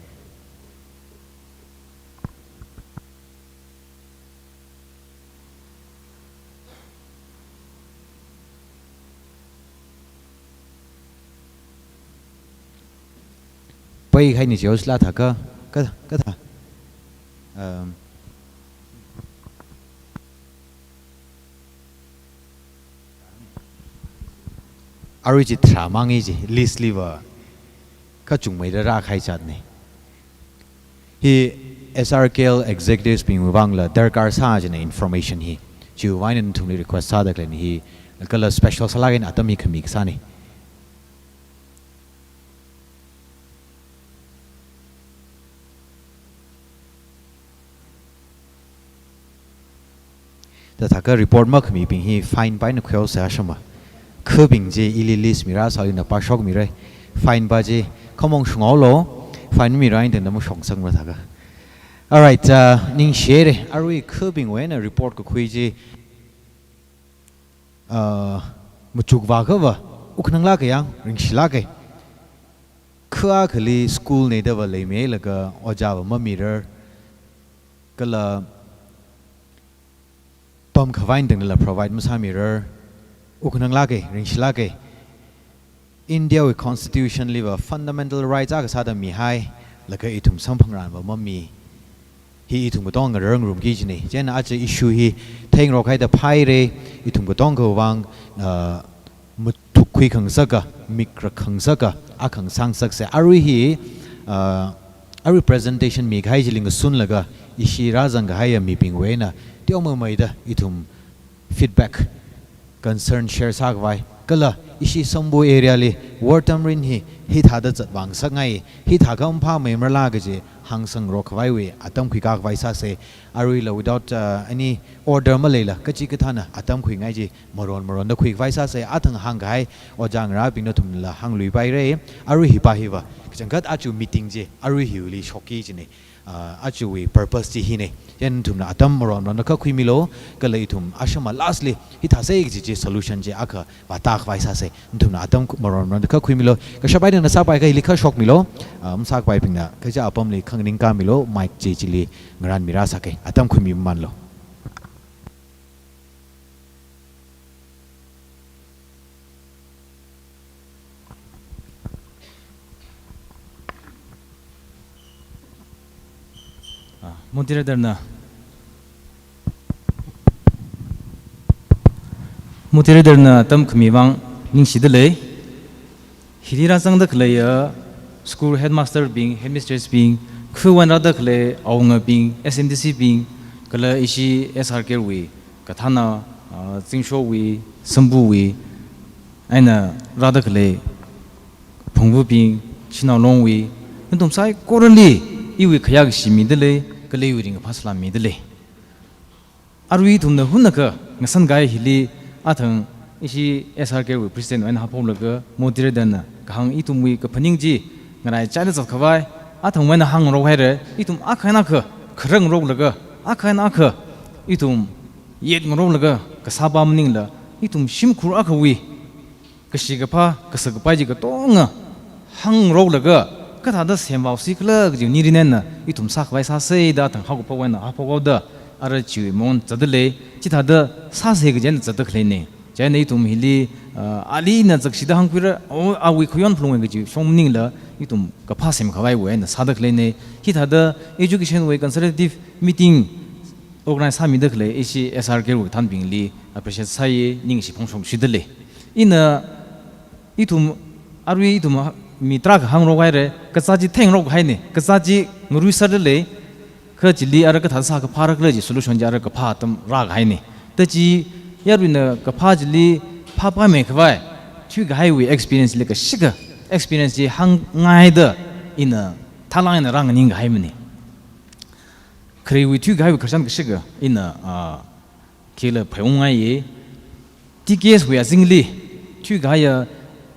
Pai khai ni jios la thaka, ka, kathā. Um, arui chi tharā mang i chi, list li va, kachungmeida rākahai chatna. Hi S R K L executives bingwui vangla darkar sā jina information hi. Chiwui vang eina nathumli request sāda khaleina hi, kala special sālāk eina atam hi khami kasāna. Da thaka report makhamibing hi fine pā eina khuihaosa shama. Khabing chi ili list mirāsāli na pāshokmirai. Fine pā chi khamong shunghaolu, fine mira eina tangda mashoksangra thaka. Alright, uh, ningshihaira, arui khabingwui eina report kakhui chi, uh, machukvākha va, wukhananglāka yang, ringshilāka. Kha akhali school neida va leimeilaga ojā va mamirar, kala pamkhavai eina tangdala provide masāmirar, wukhananglāka, ringshilāka. India wui constitution li va fundamental rights akha sāda mihai, laga ithum samphangran va mami. Hi ithum katonga ngararngarumki jina. Chieina aja issue hi theingarok haida phaira, ithum katongawui vang, uh, khangasaka, mik rakhangasaka, akha ngasāngasaksa. Arui hi, uh, arui presentation mikahai chili ngasunlaga, ishi rāzangkahaiya mibingwui eina, teomeida ithum feedback, concern share sākhavai, kala ishi Sambu area li war tamrin hi, hithāda zatvāngasakngai, hithākha maphāmeimarala kaji hāngsangrok khavaiwui atam khuikā khavai sāsa. Aruila without, uh, any order maleila, kachikathāna atam khuingai chi maron maronda khuikhavai sāsa. Athang hāngkahai ojā ngarābing nathumla hāngluipaira. Arui hipa hiva, kachangkhat aja meeting chi arui hiwuili shokki kajina. Uh, ajawui purpose chi hina. Chieina nathumna atam maron maronda kha khuimilu, kala ithum ashama lastly hithāsa kaji chi solution chi akha vātākhavai sāsa. Nathumna atam maron maronda kha khuimilu. Kashap eina sāpai akha hili kha shokmilu. Uh, masākapaibingna kaja apamli khanganing kāmilu, mic chi chili ngarānmirāsaka. Atam khuimimamanlu. Ah, moderator na. Moderator na atam khami vang ningshida lei. Hili rāzangda khaleiya school headmaster bing, headmistress bing, khuiwui eina rāda khalei awungabing, S M D C bing, kala ishi S R K wui kathāna, ah, Zingshowui, Sambuwui eina rāda khalei phungvabing, shanao longwui, nathum saikorali iwui khayā kashi mida lei, kala iwui ringkaphā salām mida lei. Arui ithumna hunakha ngasankahai hili athang ishi S R K wui president wui eina haophoklaga moderator na kahāng ithumwui kaphaning chi ngaraichaida zatkhavai, athangwui eina hāngngarok haira. Ithum akha eina akha kharangngaroklaga, akha eina akha ithum yetngaroklaga kasāpa maningla, ithum shimkhur akhawui kashi kaphā, kasak kapai chi katonga hāngngaroklaga, kathāda semhaosi khala kaji mirin eina ithum sākhavai sāsa da athang haokaphokna haophokhaoda, ara chiwui mong zatda lei. Chithāda sāsa kaji eina zatda khaleina. Chieina ithum hili, ah, ali ina zakshida hāngkhuira, o, awui khayon phalunga kaji shong maningla, ithum kaphā semkhavaiwui eina sāda khaleina. Hithāda education wui consultative meeting organize sāmida khalei ishi S R K wui kathānabingli appreciate sāya, ningshi phongshokshida lei. Ina ithum, arui ithum mi tarākha hāngngarok haira, kazā chi theingarok haina, kazā chi ngaruiserda lei, kha chili ara kathāda sākaphāra khala chi solution chi ara kaphā atam rākahaina. Ta chi yaruina kaphā chili phāpaimei khavai, thuikahaiwui experience li kashikha experience chi hāngngaida ina thalang eina rānganingkahaimana. Khareiwui thuikahaiwui khararchan kashikha ina, ah, khila phāungngaiya. T K S wui azingli thuikahaiya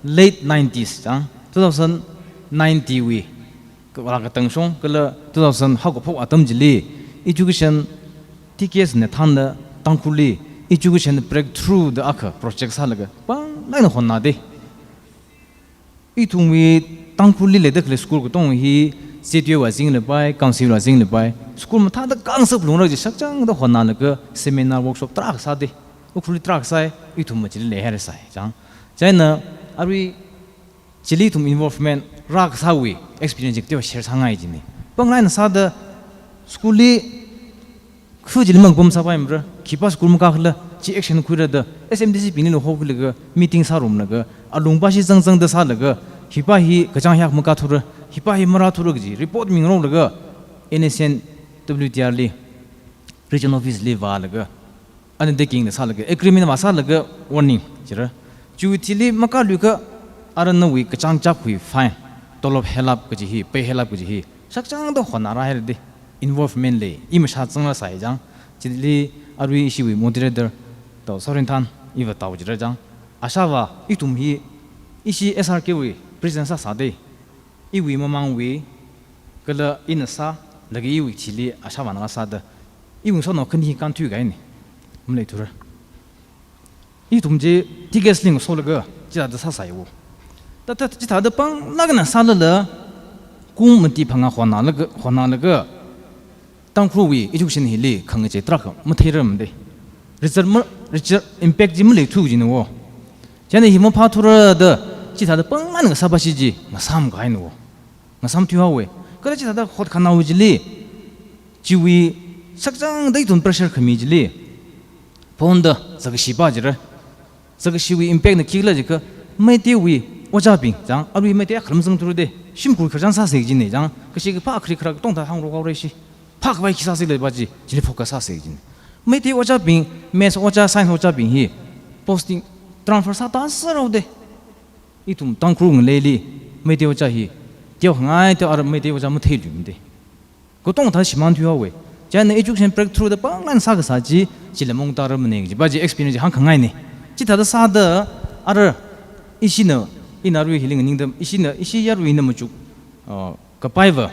late nineties chang, two thousand ninety wui kala katang shong kala two thousand haokaphok atam chili education T K S na thānda Tangkhulli education breakthrough da akha project sālaga panglāk eina hotnada. Ithumwui Tangkhulli leida khalei school katong hi C T U wui azingli pai, council wui azingli pai, school mathāda kangasak phalungra kaji shakchangda hotnalaga seminar workshop tarākha sāda, Ukhrulli tarākha sāi, ithum machili leihaira sai chang. Chieina arui chili ithum involvement rākasāwui experience chi kateowa share sāngai kajina. Panglāk eina sāda school li khu chili mangpam sāpaimara, khipā school makā khala, chi action khuira da, S M D C bingli hokhuilaga, meeting sārumlaga, alungpa shi zangzangda sālaga, hipa hi kachāng hiyākha makāthura, hipa hi marāthura kaji report mingaroklaga, N S C N W T R li, region office li vālaga, undertaking da sālaga, agreement vāsālaga, warning, jira. Chiwui thili makāluikha, ara nawui kachāng chapkhui fine, tolop helap kaji hi, pay helap kaji hi, shakchangda hotnarāhaira da, involvement lei, i mashā zangrāsai chang, chili arui ishiwui moderator, Tao Saurinthan, iva tao jira chang, ashāvā, ithum hi, ishi S R K wui president sāsāda, iwui mamangwui, kala ina sālaga iwui thili ashāvāna sāda, iwui ngasotnao khani hi kānthuikahaina, maleithura. Ithum chi T K S li ngasolaga, chithāda sāsāya wo. Ta, ta, chithāda panglāk eina sālala, kum mati phangā hotnalaga, hotnalaga, Tangkhulwui education hili khangachei tarākha matheirarmada. Result ma, result impact chi maleithu kajina wo. Chieina hi maphāthura da, chithāda panglāk eina ngasāpashi chi, ngasāmkahaina wo. Ngasāmthuihaowa. Kala chithāda hotkhanao chili, chiwui shakchangda ithum pressure khami chili, phonda, zakashipa jira. Zakashiwui impact na khikhala jiakha, Meiteiwui ojābing chang, arui Meitei akhalam zangthura de, shimkhur kharchān sāsa kajina chang, kashi kaphā khari kharak tongda hāngrok haora ishi. Phākhavai khi sāsa khala jiva chi, chili focus sāsa kajina. Meitei ojābing, maths ojā, science ojābing hi, posting transfer sāda sāra de. Ithum Tangkhul ngaleili, Meitei ojā hi, teokhangai teo ara Meitei ojā matheilui made. Katonga thāda shimān thuihaowa. China education breakthrough da pānglan sākasā chi, chila maungtāra mane, jiva chi experience chi hāngkhangaina. Chithāda sāda, ara, ishina, ina arui hili nganingda, ishina, ishi yaruina machuk, uh, kapaiva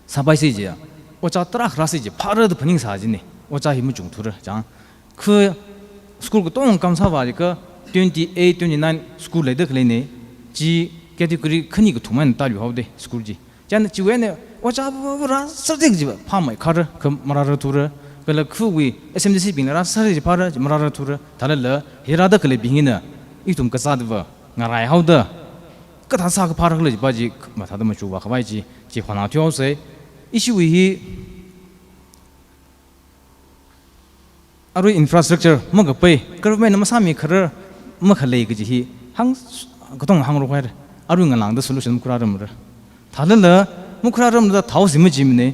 sāpaisa jiya. Ojā tarākha rāsa ji, phāra da phaningsa jina. Ojā hi machungthura, chang. Kha school katonga kam sāva jiakha twenty-eight, twenty-nine school leida khaleina, chi category khani kathum eina tāluihaoda school chi. China chiwui eina ojā va, va, va rāsāra de jiva, phāmeikhara, kha marāra thura, kala khawui S M D C bingna rāsāra ji phāra, marāra thura, thālala, hi rāda khaleibing hina, ithum kazātva, ngaraihaoda, kathā sākha phāra khala jiva chi, mathāda machukva khavai chi, chi hona thuihaosa, ishiwui hi, arui infrastructure makapai, government na masāmikharar makhalei kaji hi, hāng, katonga hāngrok haira. Arui ngalāngda solution makhuirāramra. Thālala, makhuirāramra da thao si majimana.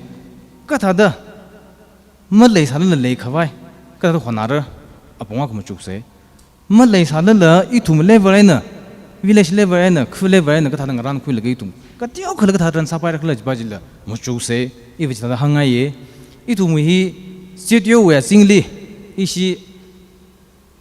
Kathāda, maleisālala leikhavai, kathāda honara, apong akha machuksa. Maleisālala ithum level eina, village level eina, khu level eina, kathāda ngarānkhuilaga ithum kateokhala kathāda rān sāpaira khala jiva chila machuksa, iva chithāda hāngngaiya. Ithumwui hi, state yowui azingli, ishi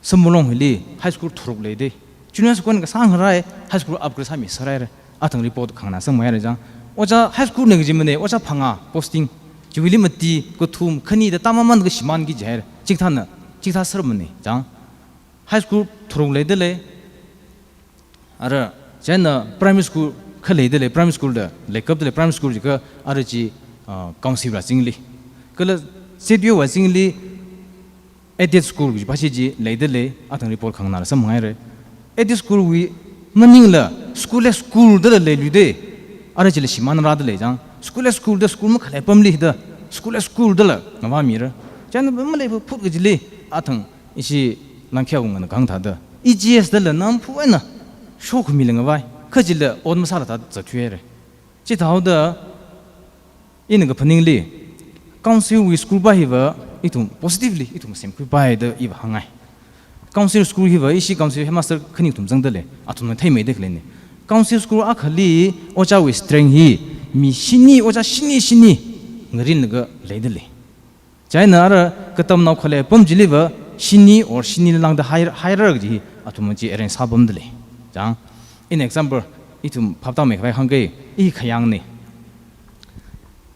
Shambulong hili, high school tharuk leida. Junior school kasāng haira, high school upgrade sāmiserhaira. Athang report khanganā samphanghaira chang. Ojā high school na kajimana, ojā phangā posting. Chiwuili mati, kathum, khani da tāmamān kashimānki jihaira. Chikathāna, chikathā sārmana, chang. High school tharuk leida lei. Ara, china primary school kha leida lei, primary school da leikapda lei, primary school jiakha ara chi, ah, council wui azingli. Kala state yowui azingli aided school jiva chi chi leida lei, athang report khanganāla samphanghaira. Aided school wui maningla school-less school dala leiluida, ara chila shimānrāda lei chang. School-less school da school makhalei apamli da, school-less school dala ngavāmira. China maleiphut kajili, athang ishi Langkheiwui ngana kahāng thāda, E G S dala namphu eina shokhami lei ngavai, kha chila ot masāla thāda zatthuihaira. Chithāhaoda, ina kaphaningli, council wui school va hiva ithum positively ithum semkhuipai da iva hāngngai. Council school hiva ishi council headmaster khani kathum zangda lei, athumna theimeida khaleina. Council school akhali ojāwui strength hi mi shini, ojā shini shini ngarinlaga leida lei. China ara katamnao khalei apam chiliva shini or shini lāngda hai, haira kaji hi athumna chi arrange sāpamda lei. Chang, in example, ithum phaptāmeikhavai hāngkei, i Khayangna.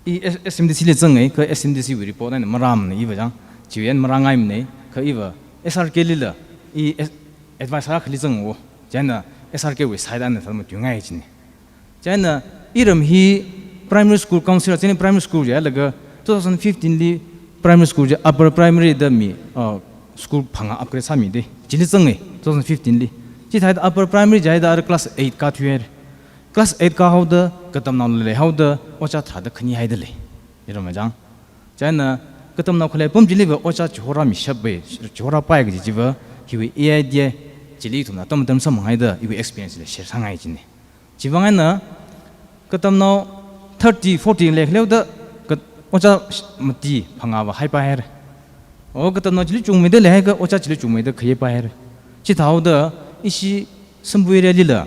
I S-, S M D C li zangngai, kha S M D C wui report eina marāmana iva chang, chiwui eina marāngaimana, kha iva S R K lila, i S-, advisor akhali zangwo, china S R K wui side eina thāda matuingai jina. China iram hi primary school council, china primary school jilaga two thousand fifteen li primary school ji upper primary da mi, uh, school phangā upgrade sāmida. Chili zangngai two thousand fifteen li. Chithāda upper primary jida ara class eight kāthuihaira. Class eight kāhaoda, katamnaola leihaoda, ojā tharāda khani haida lei. Iram chang. China katamnao khalei apam chiliva ojā chihorāmishappai, chihorāpai kaji chiva, hiwui idea chili ithumna atam atam samphanghaida, iwui experience la share sāngai jina. Chiwui vang eina, katamnao thirty, forty leikhaleo da, ka-, ojā mati phangāva haipaihaira. O katamnao chili chungmeida leihaiakha, ojā chili chungmeida khayeipai haira. Chithāhaoda, ishi Shambui area lila,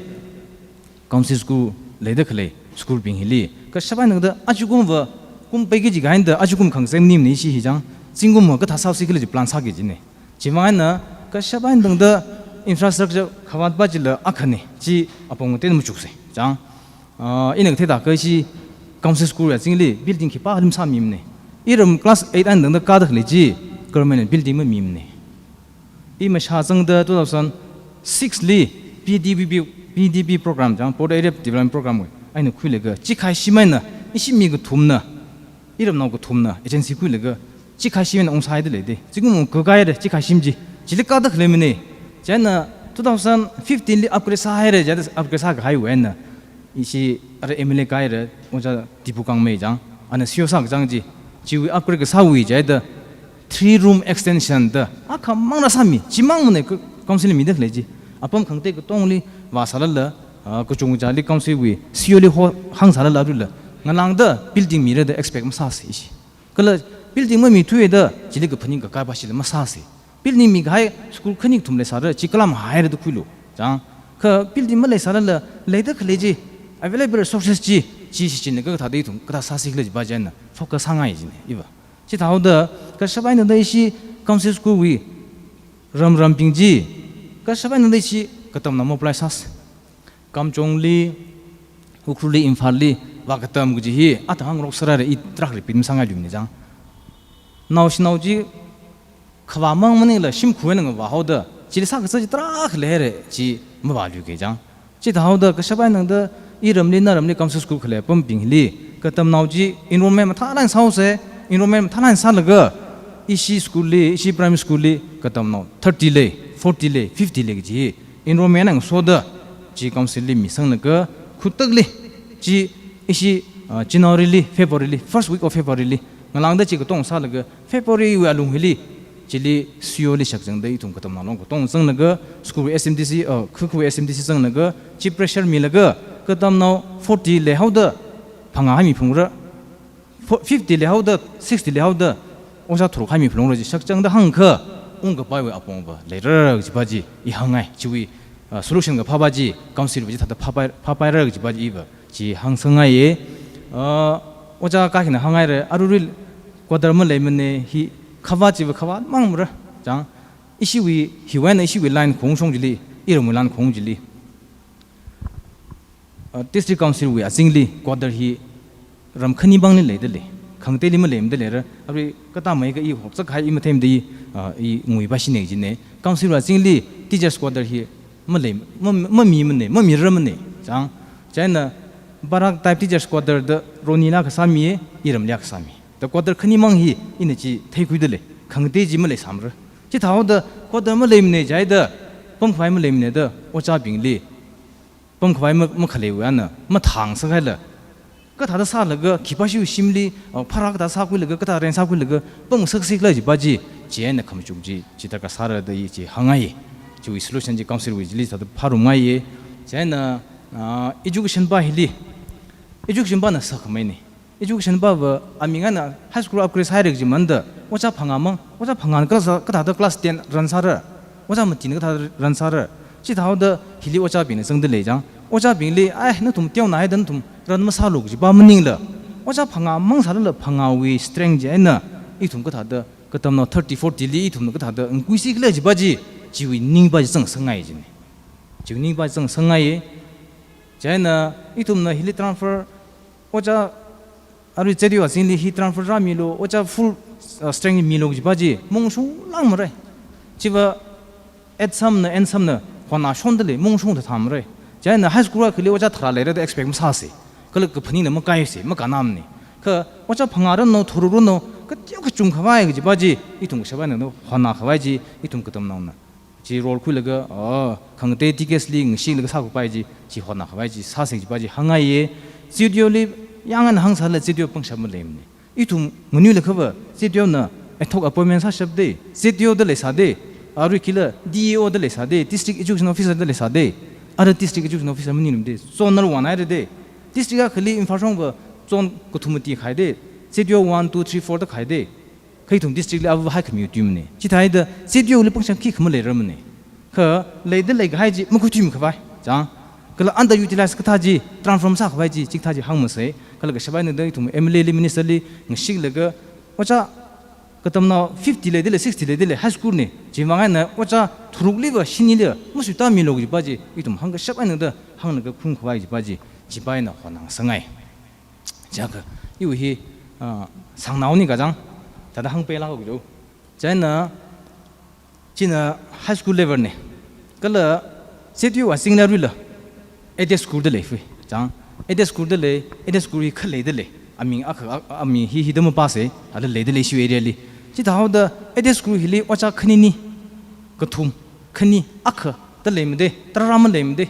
council school leida khalei school bing hili, kashap eina tangda ajakumva, kum peiki jikha eina da ajakum khangasem maningmana ishi hi chang, zingkumva kathā sāsi khala ji plan sāki jina. Chiwui vang eina, kashap eina tangda infrastructure khavāt va chila akhana, chi apong tena machuksa, chang. Ah, ina kathei thākha ishi council school wui azingli building khipākha lim sāmimana. Iram class eight eina tangda kāda khalei chi, government na building mamimana. I mashā zangda two thousand six li P D B P, P D B program chang, Border Area Development Program wui eina khuilaga, chikhai shim eina, ishi mi kathumna, iramnao kathumna, agency khuilaga, chikhai shim eina ungsāhaida leida. Zingkum kakāhaira, chikhai shim chi. Chili kāda khaleimana. China two thousand fifteen li upgrade sāhaira, jida upgrade sākahaiwui eina, ishi ara M L A kāhaira, Ojā Tipu Gangmei chang, ana C E O sākachang chi, chiwui upgrade kasāwui jida three room extension da, akhamang rāsāmi, chimangmana ka-, council li mida khalei chi. Apam khangatei katongli vāsālala, ah, kachungchāli council wui C E O li ho hāngsālala aruila, ngalāngda building mira da expect masāsa ishi. Kala building mamithuida chili kaphaning kakaipa shila masāsa. Building mikahai school khani kathum leisāra, chi kalam haira da khuilu. Chang, kha building maleisālala, leida khalei chi, available resources chi, chi shichinlaga kathāda ithum kathā sāsi khala jipa china focus sāngai jina, iva. Chithāhaoda, kashap eina tangda ishi council school wui ramrambing chi, kashap eina tangda ishi katamnao mobilize sāsa. Kamjongli, Ukhrulli, Imphalli vākatam kaji hi, athang ngarok sārāra, i tarākha repeat masāngailui mana chang. Naoshinao chi khavā mang maningla shimkhur eina ngavāhaoda, chili sākazā chi tarākha leira, chi mavāluiki chang. Chithāhaoda kashap eina tangda iramli naramli council school khalei apambingli katamnao chi enrollment mathālāk eina sāhaosa, enrollment mathālāk eina sālaga ishi school li, ishi primary school li katamnao thirty lei, forty lei, fifty lei kaji hi enrollment eina ngasoda chi council li misanglaga khutakli chi ishi, ah, January li, February li, first week of February li ngalāngda chi katong sālaga February wui alung hili, chili C E O li shakzangda ithum katamnao long katong zanglaga, school wui S M D C, uh, khukhu S M D C zanglaga, chi pressure milaga, katamnao forty leihaoda phangā haimi phungra, fo-, fifty leihaoda, sixty leihaoda, ojā tharuk haimi phungra chi shakzangda hāngkha, ungkapaiwui apongva leira jipa chi i hāngngai, chiwui, uh, solution kaphāpa chi, council wui chithāda phāpai, phāpaira jipa chi iva chi hāngsangngaiya. Ah, ojā kakhina hāngngaira, aruirui quarter maleimana hi khavā chiva khavā mangmara. Chang, ishiwui, hiwui eina ishiwui line khongshong chili, iramwui line khong chili, ah, district council wui azingli quarter hi ram khani mangli leidalei. Khangateili maleimada leira. Arui katamei kha i hokzak kahai i matheimada i, ah, i nguipa shina jina. Council wui azingli teachers quarter hi malei, ma, mamimana, mamirarmana. Chang, chieina Barak type teachers quarter da Ronili akha sāmi, iramli akha sāmi. Da quarter khani mang hi ina chi theikhuidalei. Khangatei chi maleisāmara. Chithāhaoda quarter maleimana jihaida, pamkhavai maleimana da ojābingli pamkhavai ma, makhaleiwui eina mathāngasakhaila, kathāda sālaga, khipāshi shimli, uh, pharā kathā sākhuilaga, kathā rent sākhuilaga pamngasaksi khala jipa chi, chieina khamachuk chi, chi darkar sāra da i chi hāngngai. Chiwui solution chi council wui chili sāda phārumngaiya. Chieina, uh, education pa hili, education pana sākhameina. Education pava aming eina high school upgrade haira kaji manda, ojā phangā mang, ojā phangāna class, kathāda class ten run sāra, ojā matina kathāda run sāra. Chithāhaoda hili ojābingna zangdalei chang. Ojābingli, ai, nathum teonao haida nathum run masālu kajipa maningla, ojā phangā mang sālala phangāwui strength chieina ithum kathāda, katamnao thirty, forty li ithumna kathāda ngkuisi khala jipa chi, chiwui ningpa chi zangngasakngai jina. Chiwui ningpa chi zangngasakngaiya. Chieina ithumna hili transfer, ojā, arui Z U azingli hi transfer rāmilu, ojā full, uh, strength milu kajipa chi mungshunglākmara. Chiva eight samna, N samna hotnashondalei, mungshungda thāmara. Chieina high school akhali ojā tharā leira da expect masāsa. Kala kaphaningna makaisa, makannamana. Kha ojā phangā ranu, tharuk ranu, kateo kachungkhavai kajipa chi, ithum kashap eina tangda hotnakhavai chi, ithum katamnaona chi role khuilaga, ah, khangatei T K S li ngashilaga sākhuipai chi, chi hotnakhavai chi sāsa kajipa chi hāngngaiya. Z U li yang eina hāngsālala Z U pangshap maleimana. Ithum nganuilakhava Z U na ad hoc appointment sāshapda, Z U da leisāda, arui khila D E O da leisāda, District Education Officer da leisāda, ara District Education Officer maningluimada, zonal one hairada, district akhali Imphal shongva zone kathum mati khaida, Z U one, two, three, four da khaida. Kha ithum district li avāvā haikhamiwui tuimana. Chithāhaida Z U li pangshap khikha maleirarmana. Kha leidalei kahai chi makhuithuimikhavai chang. Kala underutilize kathā chi, transfer masākhavai chi, chikathā chi hāngmasei. Kala kashap eina tangda ithum M L A li, minister li ngashilaga, ojā katamnao fifty leidalei, sixty leidalei, high school na. Chivang eina ojā tharukliva, shiniliva masuitāmilu kajipa chi, ithum hāngkashap eina tangda hānglaga khuikhavai kajipa chi, chipa eina hotnangasakngai. Chaka, iwui hi, ah, sāngnaoni kachang, thāda hāngpailāka kajao. Chieina, china high school level na. Kala Z U azingna aruila aided school da leifui. Chang, aided school da lei, aided school hi kha leidalei. Aming akha, a-, aming hi, hida mapāsa, ala leidalei ishiwui area li. Chithāhaoda aided school hili ojā khanini, kathum, khani, akha da leimada, tarā maleimada.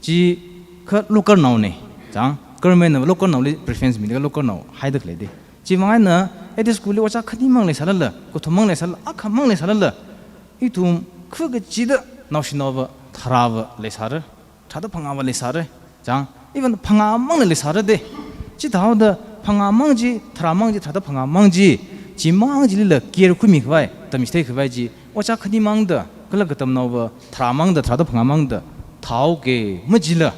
Chi kha local naona, chang, government na local naoli preference milaga local nao haida khaleida. Chivang eina aided school li ojā khanimang leisālala, kathummang leisālala, akhamang leisālala, ithum kha kachida naoshinaova tharāva leisāra, tharāda phangāva leisāra, chang, even phangāmangla leisāra de. Chithāhaoda phangāmang chi, tharāmang chi, tharāda phangāmang chi, chimang chilila care khuimi khavai, tamchithei khavai chi, ojā khanimangda, kala katamnaova tharāmangda, tharāda phangāmangda thāhaoki majila,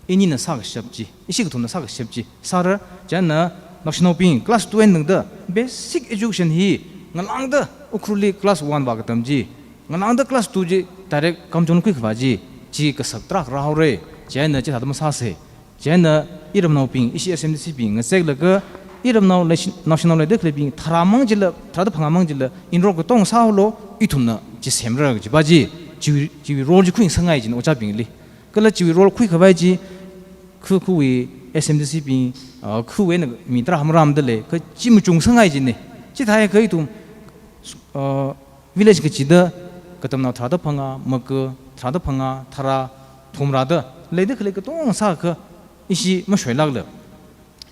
inina sākashap chi, ishi kathumna sākashap chi sāra. Chieina naoshinaobing class two eina tangda basic education hi ngalāngda Ukhrulli class one vākatam chi, ngalāngda class two chi direct kamchon khuikhavā chi, chi kasak tarākha rāhaora. Chieina chithāda masāsa. Chieina iramnaobing, ishi S M D C bing ngazeklaga, iramnao leishi, naoshinao leida khaleibing tharāmang chila, tharāda phangāmang chila enroll katonga sāhaolu, ithumna chi semra kajipa chi, chiwui, chiwui role chi khuingasakngai jina ojābingli. Kala chiwui role khuikhavai chi, khu, khuwui S M D C bing, ah, khuwui eina mi tarākha marāmada lei, kha chi machungngasakngai jina. Chithākha ithum, ah, village kachida katamnao tharāda phangā, maka, tharāda phangā, tharā, thumrāda leida khalei katonga sākha, ishi mashoilākla,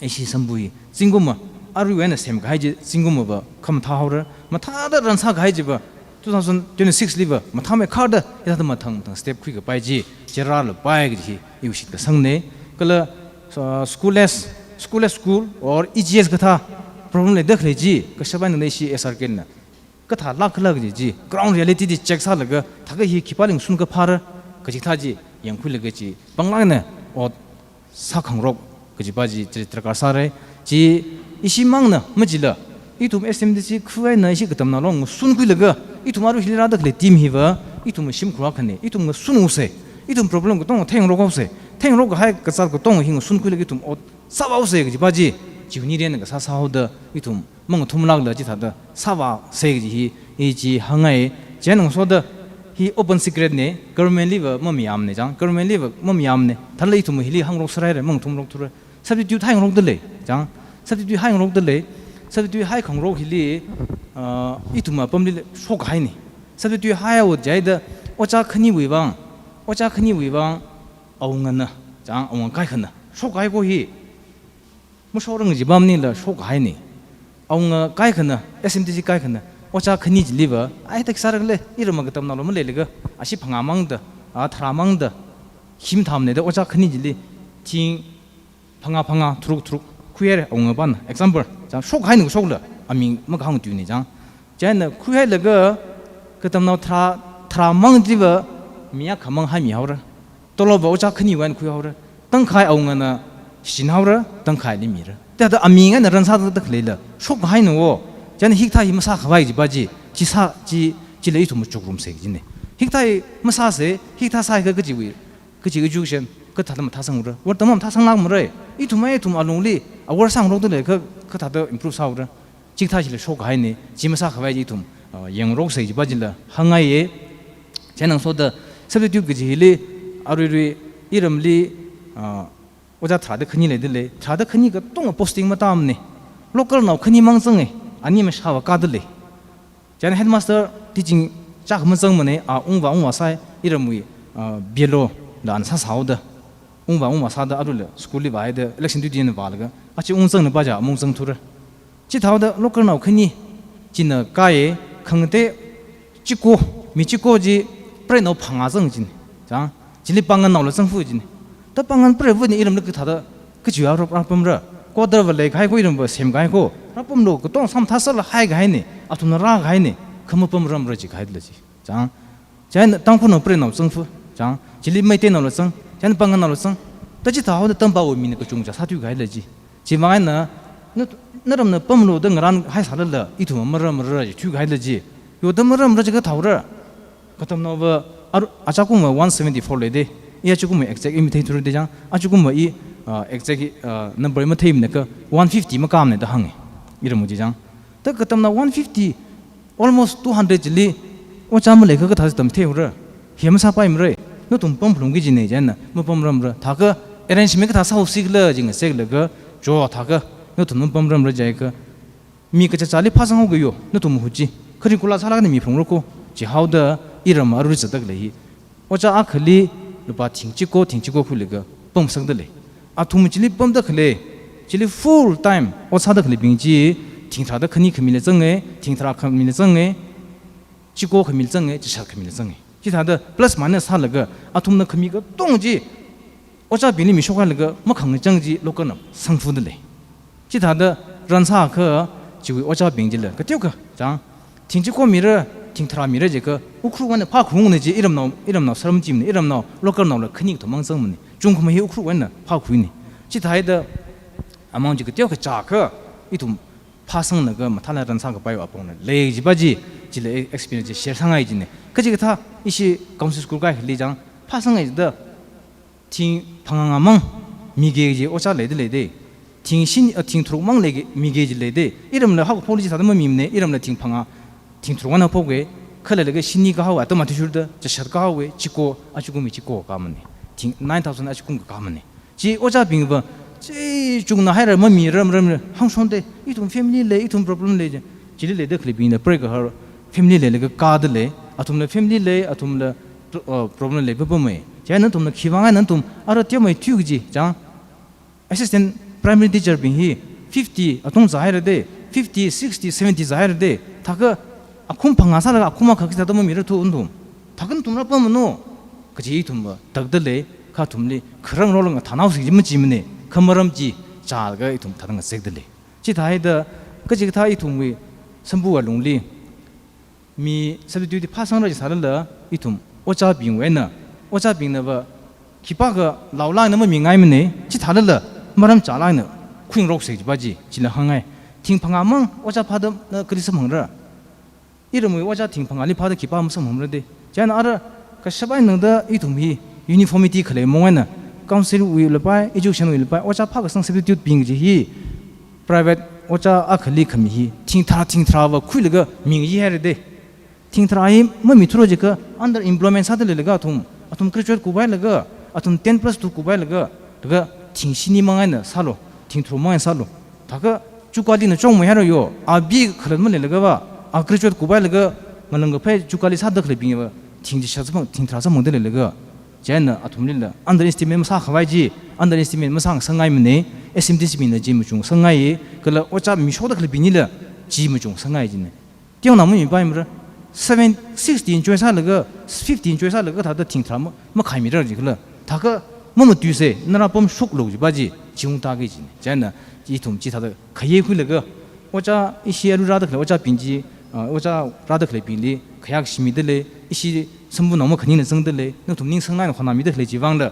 ishi samphang hi zingkumva, aruiwui eina semkahai chi zingkumva khamathā haora, mathāda ran sākahai chiva two thousand twenty-six liva mathāmeikharda hithāda mathang mathang step khuikapai chi, chi rālapai kaji hi iwui shitkasangna. Kala, uh, school as, school as school or E G S kathā problem leida khalei chi, kashap eina leishi S R K na kathālākkhala kaji chi ground reality chi check sālaga, thākha hi khipāli ngasunkaphāra kaji kathā chi yangkhuilaga chi panglāk eina ot sākhangarok kajipa chi, chi darkar sāra. Chi ishimangna majila, ithum S M D C khu eina ishi katamnao long ngasunkhuilaga, ithum arui hili rāda khalei team hiva, ithum shimkhur akhana, ithum ngasunhaosa, ithum problem katonga theingarokhaosa, theingarok kahai kazāt katonga hi ngasunkhuilaga ithum ot sāvāhaosa kajipa chi, chiwui niren kasā sāhaoda, ithum mangathumlākla chithāda sāvāsa kaji hi, i chi hāngngai. Chieina ngasoda hi open secret na, government liva mamayāmana chang, government liva mamayāmana, thālala ithum hili hāngarok sāhaira, mangathumngarok thura. Substitute haingarokda lei, chang, substitute haingarokda lei, substitute haikhangarok hili, ah, ithum apamli shokhaina. Substitute haihaowa jihaida, ojā khaniwui vang, ojā khaniwui vang, awungana, chang, awunga kaikhana shokhai ko hi, mashokrangra kaji apamlila shokhaina. Awunga kaikhana, S M D C kaikhana, ojā khani chiliva, ai, tak sāra khala, iramva katamnaolu maleilaga, ashi phangāmangda, a, tharāmangda, hi mathāmana da ojā khani chili, thing phangā phangā, tharuk tharuk khuihaira awungapana. Example, chang, shokhaina kashokla, aming makahāng tuina chang. Chieina khuihailaga, katamnao tharā, tharāmang chiliva mi akhamang haimihaora. Tolopva ojā khaniwui eina khuihaora. Tangkhai awungana shichinhaora, tangkhaili mira. Thāda aming eina ran sāda khaleila shokhaina wo. Chieina hikathā hi masākhavai kajipa chi, chi sā, chi, chila ithum machukrumsa kajina. Hikathā hi masāsa, hikathā sākha kajiwui, kaji education kathāda mathāsangra, wortamam mathāsanglākmara. Ithum ithum alungli awor sāngarokda lei, kha, kathāda improve sāhaora. Chikathā chila shokhaina, chi masākhavai chi ithum, ah, yangroksa kajipa chila hāngngaiya. Chieina ngasoda substitute kaji hili, aruirui iramli, ah, ojā tharāda khani leida lei, tharāda khani katonga posting matāmana. Local nao khanimang zanga, ani mashāva kāda lei. Chieina headmaster teaching chāk mazangmana, a, ungvā ungvā sāi, iramwui, ah, B L O la ana sāsāhaoda, ungvā ungvā sāda, aruila school li vāhaida, election duty eina vālaga, achi ungzangna pa ja, amung zangthura. Chithāhaoda local nao khani china kāya, khangatei chiko, mi chiko chi preinao phangā zang china. Chang, chili pāngannao la zangfa china. Ta pāngan preiva ni iramli kathāda, kachiwui rāp, rāpamra. Quarter va leikahai ko, iramva semkahai ko, rāpamlu, katonga sāmathāsāla haikahaina, athumna rākahaina, kha mapamramra jikahaila chi. Chang, chieina Tangkhulnao preinao zangfa, chang, chili Meiteinaola zang, chieina pāngannaola zang. Ta chithāhaoda tampāwui mina kachungkha sāthuikahaila chi. Chivang eina, na, naramna pamlu da ngarānhaisālala, ithum maramra chi thuikahaila chi. Yoda maramra chi kathāhaora. Katamnaova, aru, achakumva one seventy-four leida. I achakumva exact i matheithura da chang, achakumva i, ah, exact, ah, number i matheimana, kha one fifty makāmana da hānga. Iramwui chi chang. Ta katamnao one fifty, almost two hundred chili, ojā maleikha kathāda tamchitheihaora. Hi masāpaimara. Nathum pamphalungki kajina chieina, mapamramra. Thākha arrangement kathā sāhaosi khala chi ngazeklaga, jo thākha, nathum mapamramra jiakha, mi kachāchāli phāsanghaoki yo, nathum mahut chi. Kha regular sālāk eina mi phalungra ko, chihaoda iram arui zatda khalei hi. Ojā akhali lupā thing chiko, thing chiko khuilaga pamngasakda lei. Athum chili pamda khalei, chili full time ot sāda khaleibing chi, thing tharāda khani khamila zanga, thing tharā khamila zanga, chiko khamila zanga, chishat khamila zanga. Chithāda plus minus sālaga athumna khami katonga chi ojābingli mishok hailaga makhangachang chi local na sangphudalei. Chithāda ran sākha chiwui ojābing chila kateokha chang, thing chiko mira, thing tharā mira jiakha Ukhrul eina phākhuina chi iramnao, iramnao saram chimana, iramnao local naola khani kathum mang zangmana. Chungkhamei hi Ukhrul eina phākhuina. Chithāda amount chi kateokha chākha ithum phāsanglaga mathālāk ran sākapai apongna lei jipa chi, chila experience chi share sāngai jina. Kachikathā ishi council school kaikhali chang phāsangngai jida thing phangā ngā mang miki kaji ojā leida leida. Thing shin, ah, thing tharuk mang leiki miki kaji leida. Iramla haokaphokli chithāda mamimana, iramla thing phangā, thing tharuk eina haophokka, khaleilaga shini kahaowa, atam athishurda, chashat kahaowa, chiko, achikungwui chiko kamana. Thing nine thousand achikung kamana. Chi ojābingva, chi chungna haira mamiram ram ra, hāngshonda, ithum family lei, ithum problem lei je. Chili leida khaleibingna pray kahar, family leilaga kadalei, athumla family lei, athumla, uh, problem lei papamei. Chieina nathumna khiwui vang eina nathum ara teomeithui kaji chang. Assistant primary teacher bing hi fifty atung zāhaira da, fifty, sixty, seventy zāhaira da. Thākha akhum phangā sālaga akhum akha kachithāda mamira thu nathum. Thākha nathum rāpamano kaji ithumva takdalei, kha athumli kharang rolang thānaosi kaji machimana, kha maram chi chālaga ithum thāda ngazekdalei. Chithāda kachikathā ithumwui sambu alungli mi substitute phāsangra jisālala ithum ojābingwui eina, ojābingnava khipākha laolāk eina mamingaimana, chithālala maram chālāk eina khuingaroksi jipa chi, chila hāngngai. Thing phangā mang ojā phāda na kali samphangra. Iramwui ojā thing phangāli phāda khipā masamphangra da. Chieina ara kashap eina tangda ithum hi uniformity khalei mong eina council wuila pai, education wuila pai, ojā phākasang substitute bing kaji hi private ojā akhali khami hi thing tharā, thing tharāva khuilaga mingayi haira da. Thing tharā hi mamithura jiakha under employment sāda leilaga athum, athum graduate kuphailaga, athum ten plus two kuphailaga, laga thing shini mang eina sālu, thing tharuk mang eina sālu. Thākha chukalina chungmei haira yo, a B khalat maleilagava, a graduate kuphailaga, ngalang kaphai chukali sāda khaleibingva, thing chishat samphang, thing tharā samphangda leilaga. Chieina athumlila underestimate masākhavai chi, underestimate masāsangngaimana, S M D C bingna chi machungsangngaiya, kala ojā mishokda khaleibingnila chi machungsangngaiya jina. Teonao mamipaimara, seven, sixty enjoy sālaga, fifty enjoy sālaga, thāda thing tharā ma, makhaimira jikhala. Thākha mamatuisa, nara pamshoklu jipa chi, chi ungtāki jina. Chieina, ithum chithāda khayei khuilaga, ojā ishi arui rāda khalei ojābing chi, ah, ojā rāda khaleibingli khayākashi midalei, ishi sambunao makhanina zangdalei, nathum ningsangngai eina honamida khalei chiwui vangla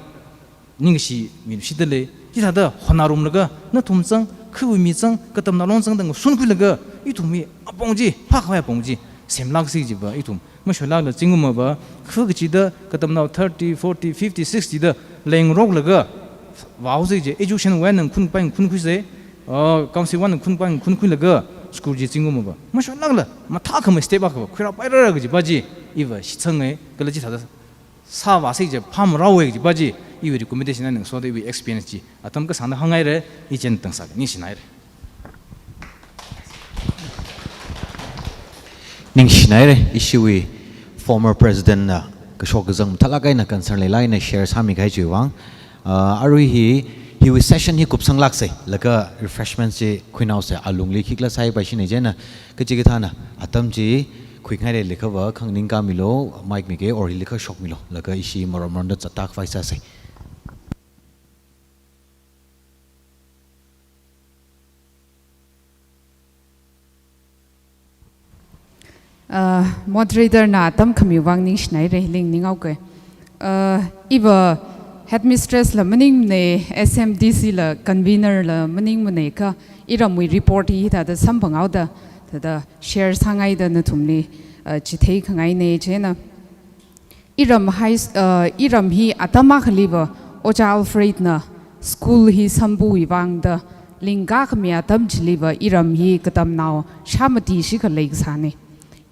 ningshi mishidalei. Chithāda honarumlaga, nathum zang, khawui mi zang, katamnao long zangda ngasunkhuilaga, ithumwui apong chi, phākhavai apong chi semlāksi jiva ithum mashoilākla zingkumava, kha kachida katamnao thirty, forty, fifty, sixty da leingaroklaga, vāhaosi je, education wui eina ngakhunpai ngakhunkhuisa, ah, council wui eina ngakhunkpai ngakhunkhuilaga, school chi zingkumava mashoilākla mathākhamei step akhava khuirāpaira kajipa chi iva shitsanga, kala chithāda sāvāsi je phāmarāowa jipa chi iwui recommendation eina ngasoda iwui experience chi atam kasāngda hānghaira, i chieina tangsāki, ningshinaira. Ningshinaira, ishiwui former president na kashok kazang mathālāk eina concern leilāk eina share sāmikahai chiwui vang. Ah, arui hi, hiwui session hi kupsanglāksa, laga refreshments chi khuinaosa, alungli khikhala sāhaipai shina chieina, kachikathāna atam chi khuingailei leiakhava khangning kāmilu, mic miki, or hili kha shokmilu, laga ishi maram maramda zattākhavai sāsa. Uh, moderator na atam khamiwui vang ningshinaira, ling ninghaoka. Uh, iva headmistress la maningmana, S M D C la convener la maningmana kha, iramwui report hi thāda samphanghaoda, thāda share sāngaida nathumli, uh, chitheikhangaina chieina. Iram high s-, uh, iram hi atam akhaliva Ojā Alfred na school hi samphawui vangda lingkā khami atam chiliva iram hi katamnao shāmati shikha leikasāna.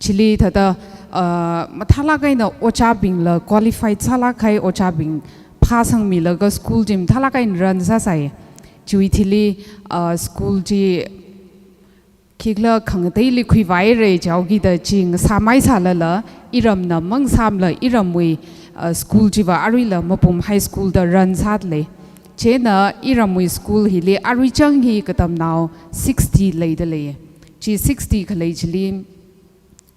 Chili thāda, uh, mathālāk eina ojābingla qualified sālāk kahai ojābing phāsangmilaga school chi mathālāk eina run sāsai. Chiwui thili, uh, school chi khikhala khangateili khuivāhaira jihaokida chi ngasāmei sālala, iramna mangasāmala iramwui, uh, school chiva aruila Mapum High School da run sādalei. Chieina iramwui school hili aruichang hi katamnao sixty leidalei. Chi sixty khalei chili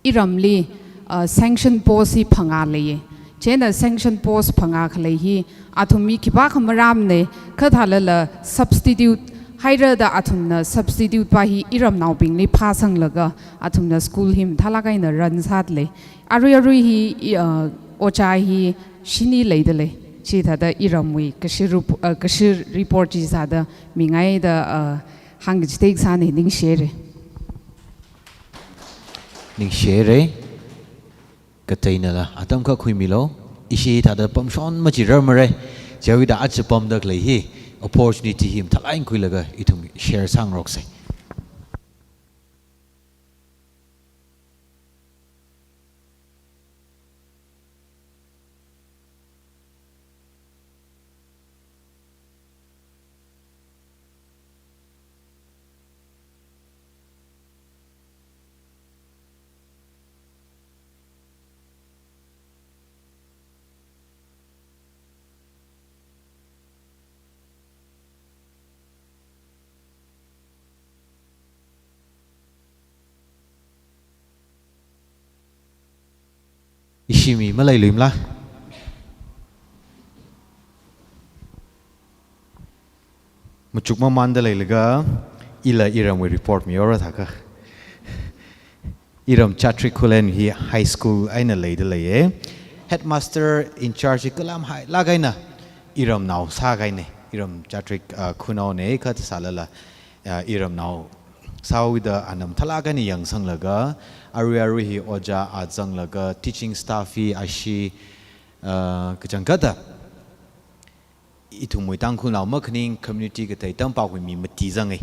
iramli, uh, sanction post hi phangā lei. Chieina sanction post phangā khalei hi, athum mi khipākha marāmana, kha thālala substitute haira da athumna substitute pa hi iramnaobingli phāsanglaga, athumna school hi mathālāk eina run sādalei. Arui arui hi, i, uh, ojā hi shini leidalei. Chithāda iramwui kashi rup-, uh, kashi report chi sāda mingaida, uh, hāngkachithei kasāna, ningshire. Ningshire. Kateinala atam kha khuimilu. Ishi thāda pamshon machirarmara. Chiwuida aja pamda khalei hi opportunity hi mathālāk eina khuilaga ithum share sāngaroksa. Ishi mi maleiluimala? Machuk mamānda leilaga, ila iramwui report mihaora thākha. Iram Chatrik Khullen hi high school eina leidaleiya. Headmaster in charge hi kalam hailāk eina iramnao sākahaina. Iram Chatrik, uh, khunaona, kha thāsālala, uh, iramnao sāhaoda ana mathālāk eina yangsanglaga, arui arui hi ojā a zanglaga, teaching staff hi ashi, uh, kachangkhatta ithumwui Tangkhulnao makhaning community katei tampakhui mi mati zanga.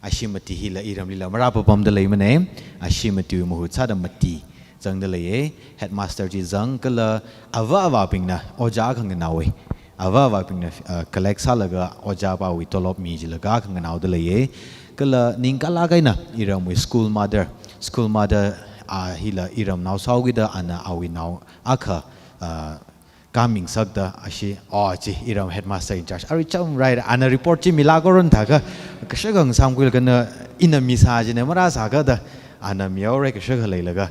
Ashi mati hila iramlila marāpapamda leimana. Ashi matiwui mahut sāda mati zangdaleiya. Headmaster chi zang kala ava avābingna ojā khanganao e. Ava avābingna, uh, collect sālaga ojā pawui tolop michilaga khanganaodaleiya. Kala ningkālāk eina iramwui school mother, school mother a hila iramnao sāhaokida ana awui nao akha, uh, kāmingasakda ashi, oh, chi, iram headmaster in charge. Arui chāmrai, ana report chi milākorun thākha, kashak ngasāmkhuilaga na, ina misā china marāsākha da, ana mihaora kashak leilaga.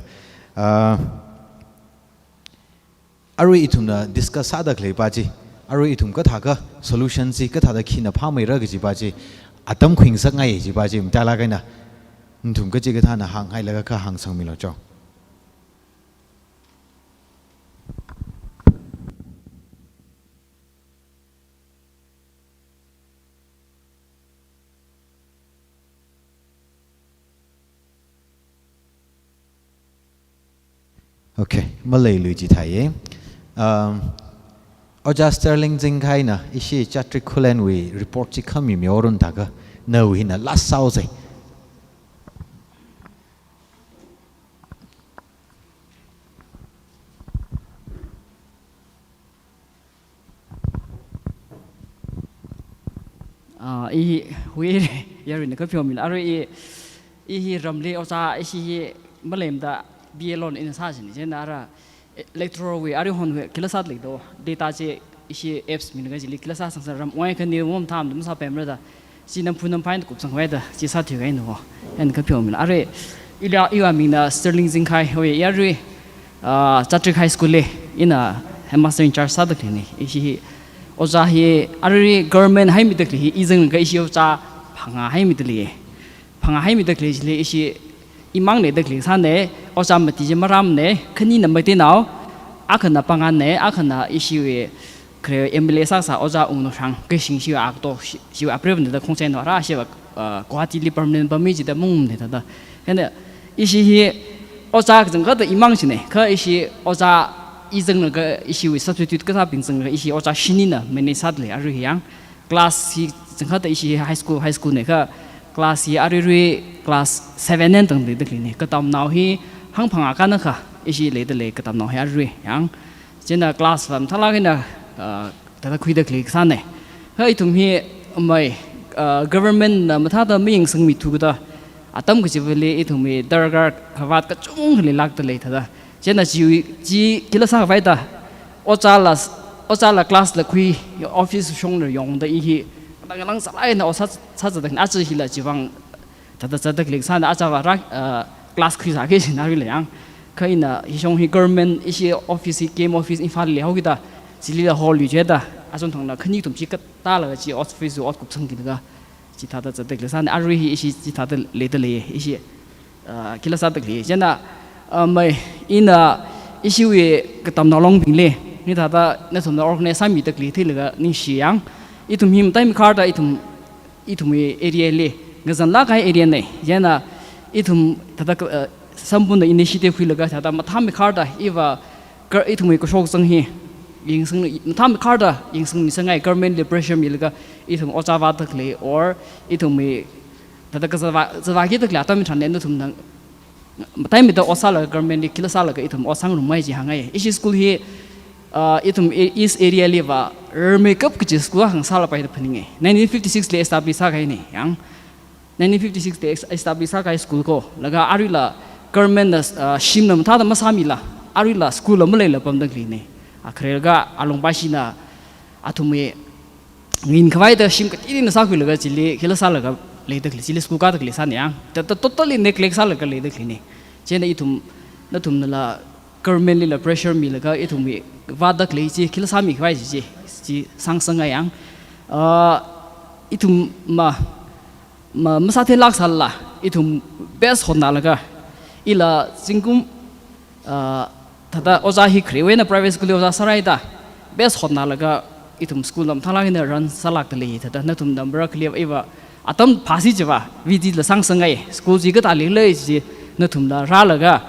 Ah, arui ithumna discuss sāda khalei pa chi, arui ithum kathākha solution chi, kathāda khina phāmeira kaji pa chi, atam khuingasakngai chi pa chi, mathālāk eina, nathum kachikathāna hānghailaga kha hāngsangmilu chong. Okay, maleilui chithāya. Um, Ojā Sterling Zingkhaina ishi Chatrik Khullenwui report chi khami mihaorun thākha, nawui hina last sāhaosa. Ah, i hi, hui, yaruina kapheomila. Arui i, i hi ramli ojā, ishi hi malemda B A loan ina sāsini, chieina ara, eh, electoral wui, arui honwui, kila sāda leido. Data chi, ishi apps mina kajili, kila sāsangsa ram, wai khani wom tham dum sāpemra da. Chi namphu namphain kupsangvai da, chi sāthuikahaina ko. Eina kapheomila. Arui, ila, iwui mingna Sterling Zingkhai, hoi, yarui, ah, Chatrik High School li, ina headmaster in charge sāda khaleina. Ishi hi, ojā hi, arui government haimida khalei hi, i zanglaga ishi ojā phangā haimida lei. Phangā haimida khalei chili ishi imang leida khalei sāna, ojā mati chi marāmana, khanina Meiteinao, akhana Pangana, akhana ishiwui khare M L A sāsā ojā Wungnoshang, Keishing shiwui akto, shi-, shiwui apre vanda khongchai no ra, shiwui, uh, Guwahati li permanent pammi jida mungmana thāda. Hina, ishi hi ojā kachangkhatta imang china, kha ishi ojā i zanglaga ishiwui substitute kasābing zanglaga ishi ojā shinina manage sāda lei arui hi yang. Class hi kachangkhatta ishi high school, high school na kha class hi aruirui class seven eina tangda leida khaleina. Katamnao hi hangphangā kānakha ishi leida lei katamnao hi aruirui yang. Chieina class la mathālāk eina, ah, thāda khuida khalei kasāna. Kha ithum hi amei, ah, government na mathāda mayangsangmithu kada atam kachivali ithum hi darkar khavāt kachungkha leilākda lei thāda. Chieina chi, chi kila sākhavai da, ojāla, ojāla class la khui, office shongla yongda i hi, ngangalang sālāk eina ojā sā, sāzatda, aja hila chivang, thāda zatda khalei sāna aja va ra, uh, class khuisāki china arui la yang. Kha ina hishong hi government ishi office hi K M office Imphal leihao kida, chilila hall yu jida, achon thangla khani kathum chi katālaga chi office ot kupsang kilaga, chithāda zatda khalei sāni, arui hi ishi chithāda leida lei, ishi, ah, khila sāda khalei. Chieina, ah, mai, ina ishiwui katamnao longbingli, hithāda nathumna organize sāmida khalei theilaga ningshi yang. Ithum hi matai makharda ithum, ithumwui area li, ngazanlāk kahai area nei. Chieina ithum thāda, ah, samphangda initiative khuilaga thāda mathā makharda iva kar-, ithumwui kashok kazang hi yangsang, mathā makharda yangsangmi sāngai, government li pressure milaga ithum ojā vāda khalei or ithumwui thāda kazā vā, zā vākida khalei atam hitharan nathumna matai mida ot sālaga government li khila sālaga ithum ot sāngarumngai chi hāngngai. Ishi school hi, ah, ithum e-, East area liva rarmeikap kaji school akha ngasālapai da phaningai. Nineteen fifty-six li establish sākahainei yang. Nineteen fifty-six li es-, establish sākahai school ko, laga aruila government na, ah, shimna mathāda masāmila, aruila school la maleila pamda khaleinei. Ah, kharelaga alungpashina athumwui ngin khavaida shim kateonao sākhuilaga chili khila sālaga leida khalei, chili school kāda khalei sāni yang. Thāda totally neglect sālaga leida khaleinei. Chieina ithum, nathumnala government lila pressure milaga ithumwui vāda khalei chi khila sāmi khavai chi, chi, chi sāngasakngai yang. Ah, ithum ma, ma, masātheilāk sālala, ithum best hotnālaga, ila zingkum, ah, thāda ojā hi kharewui eina private school li ojā sāraida, best hotnālaga, ithum school mathālāk eina run sālākda lei, thāda nathumna marak khalei iva atam phāsi chiva, V D la sāngasakngai, school chi kathā leilei chi nathumla rālaga,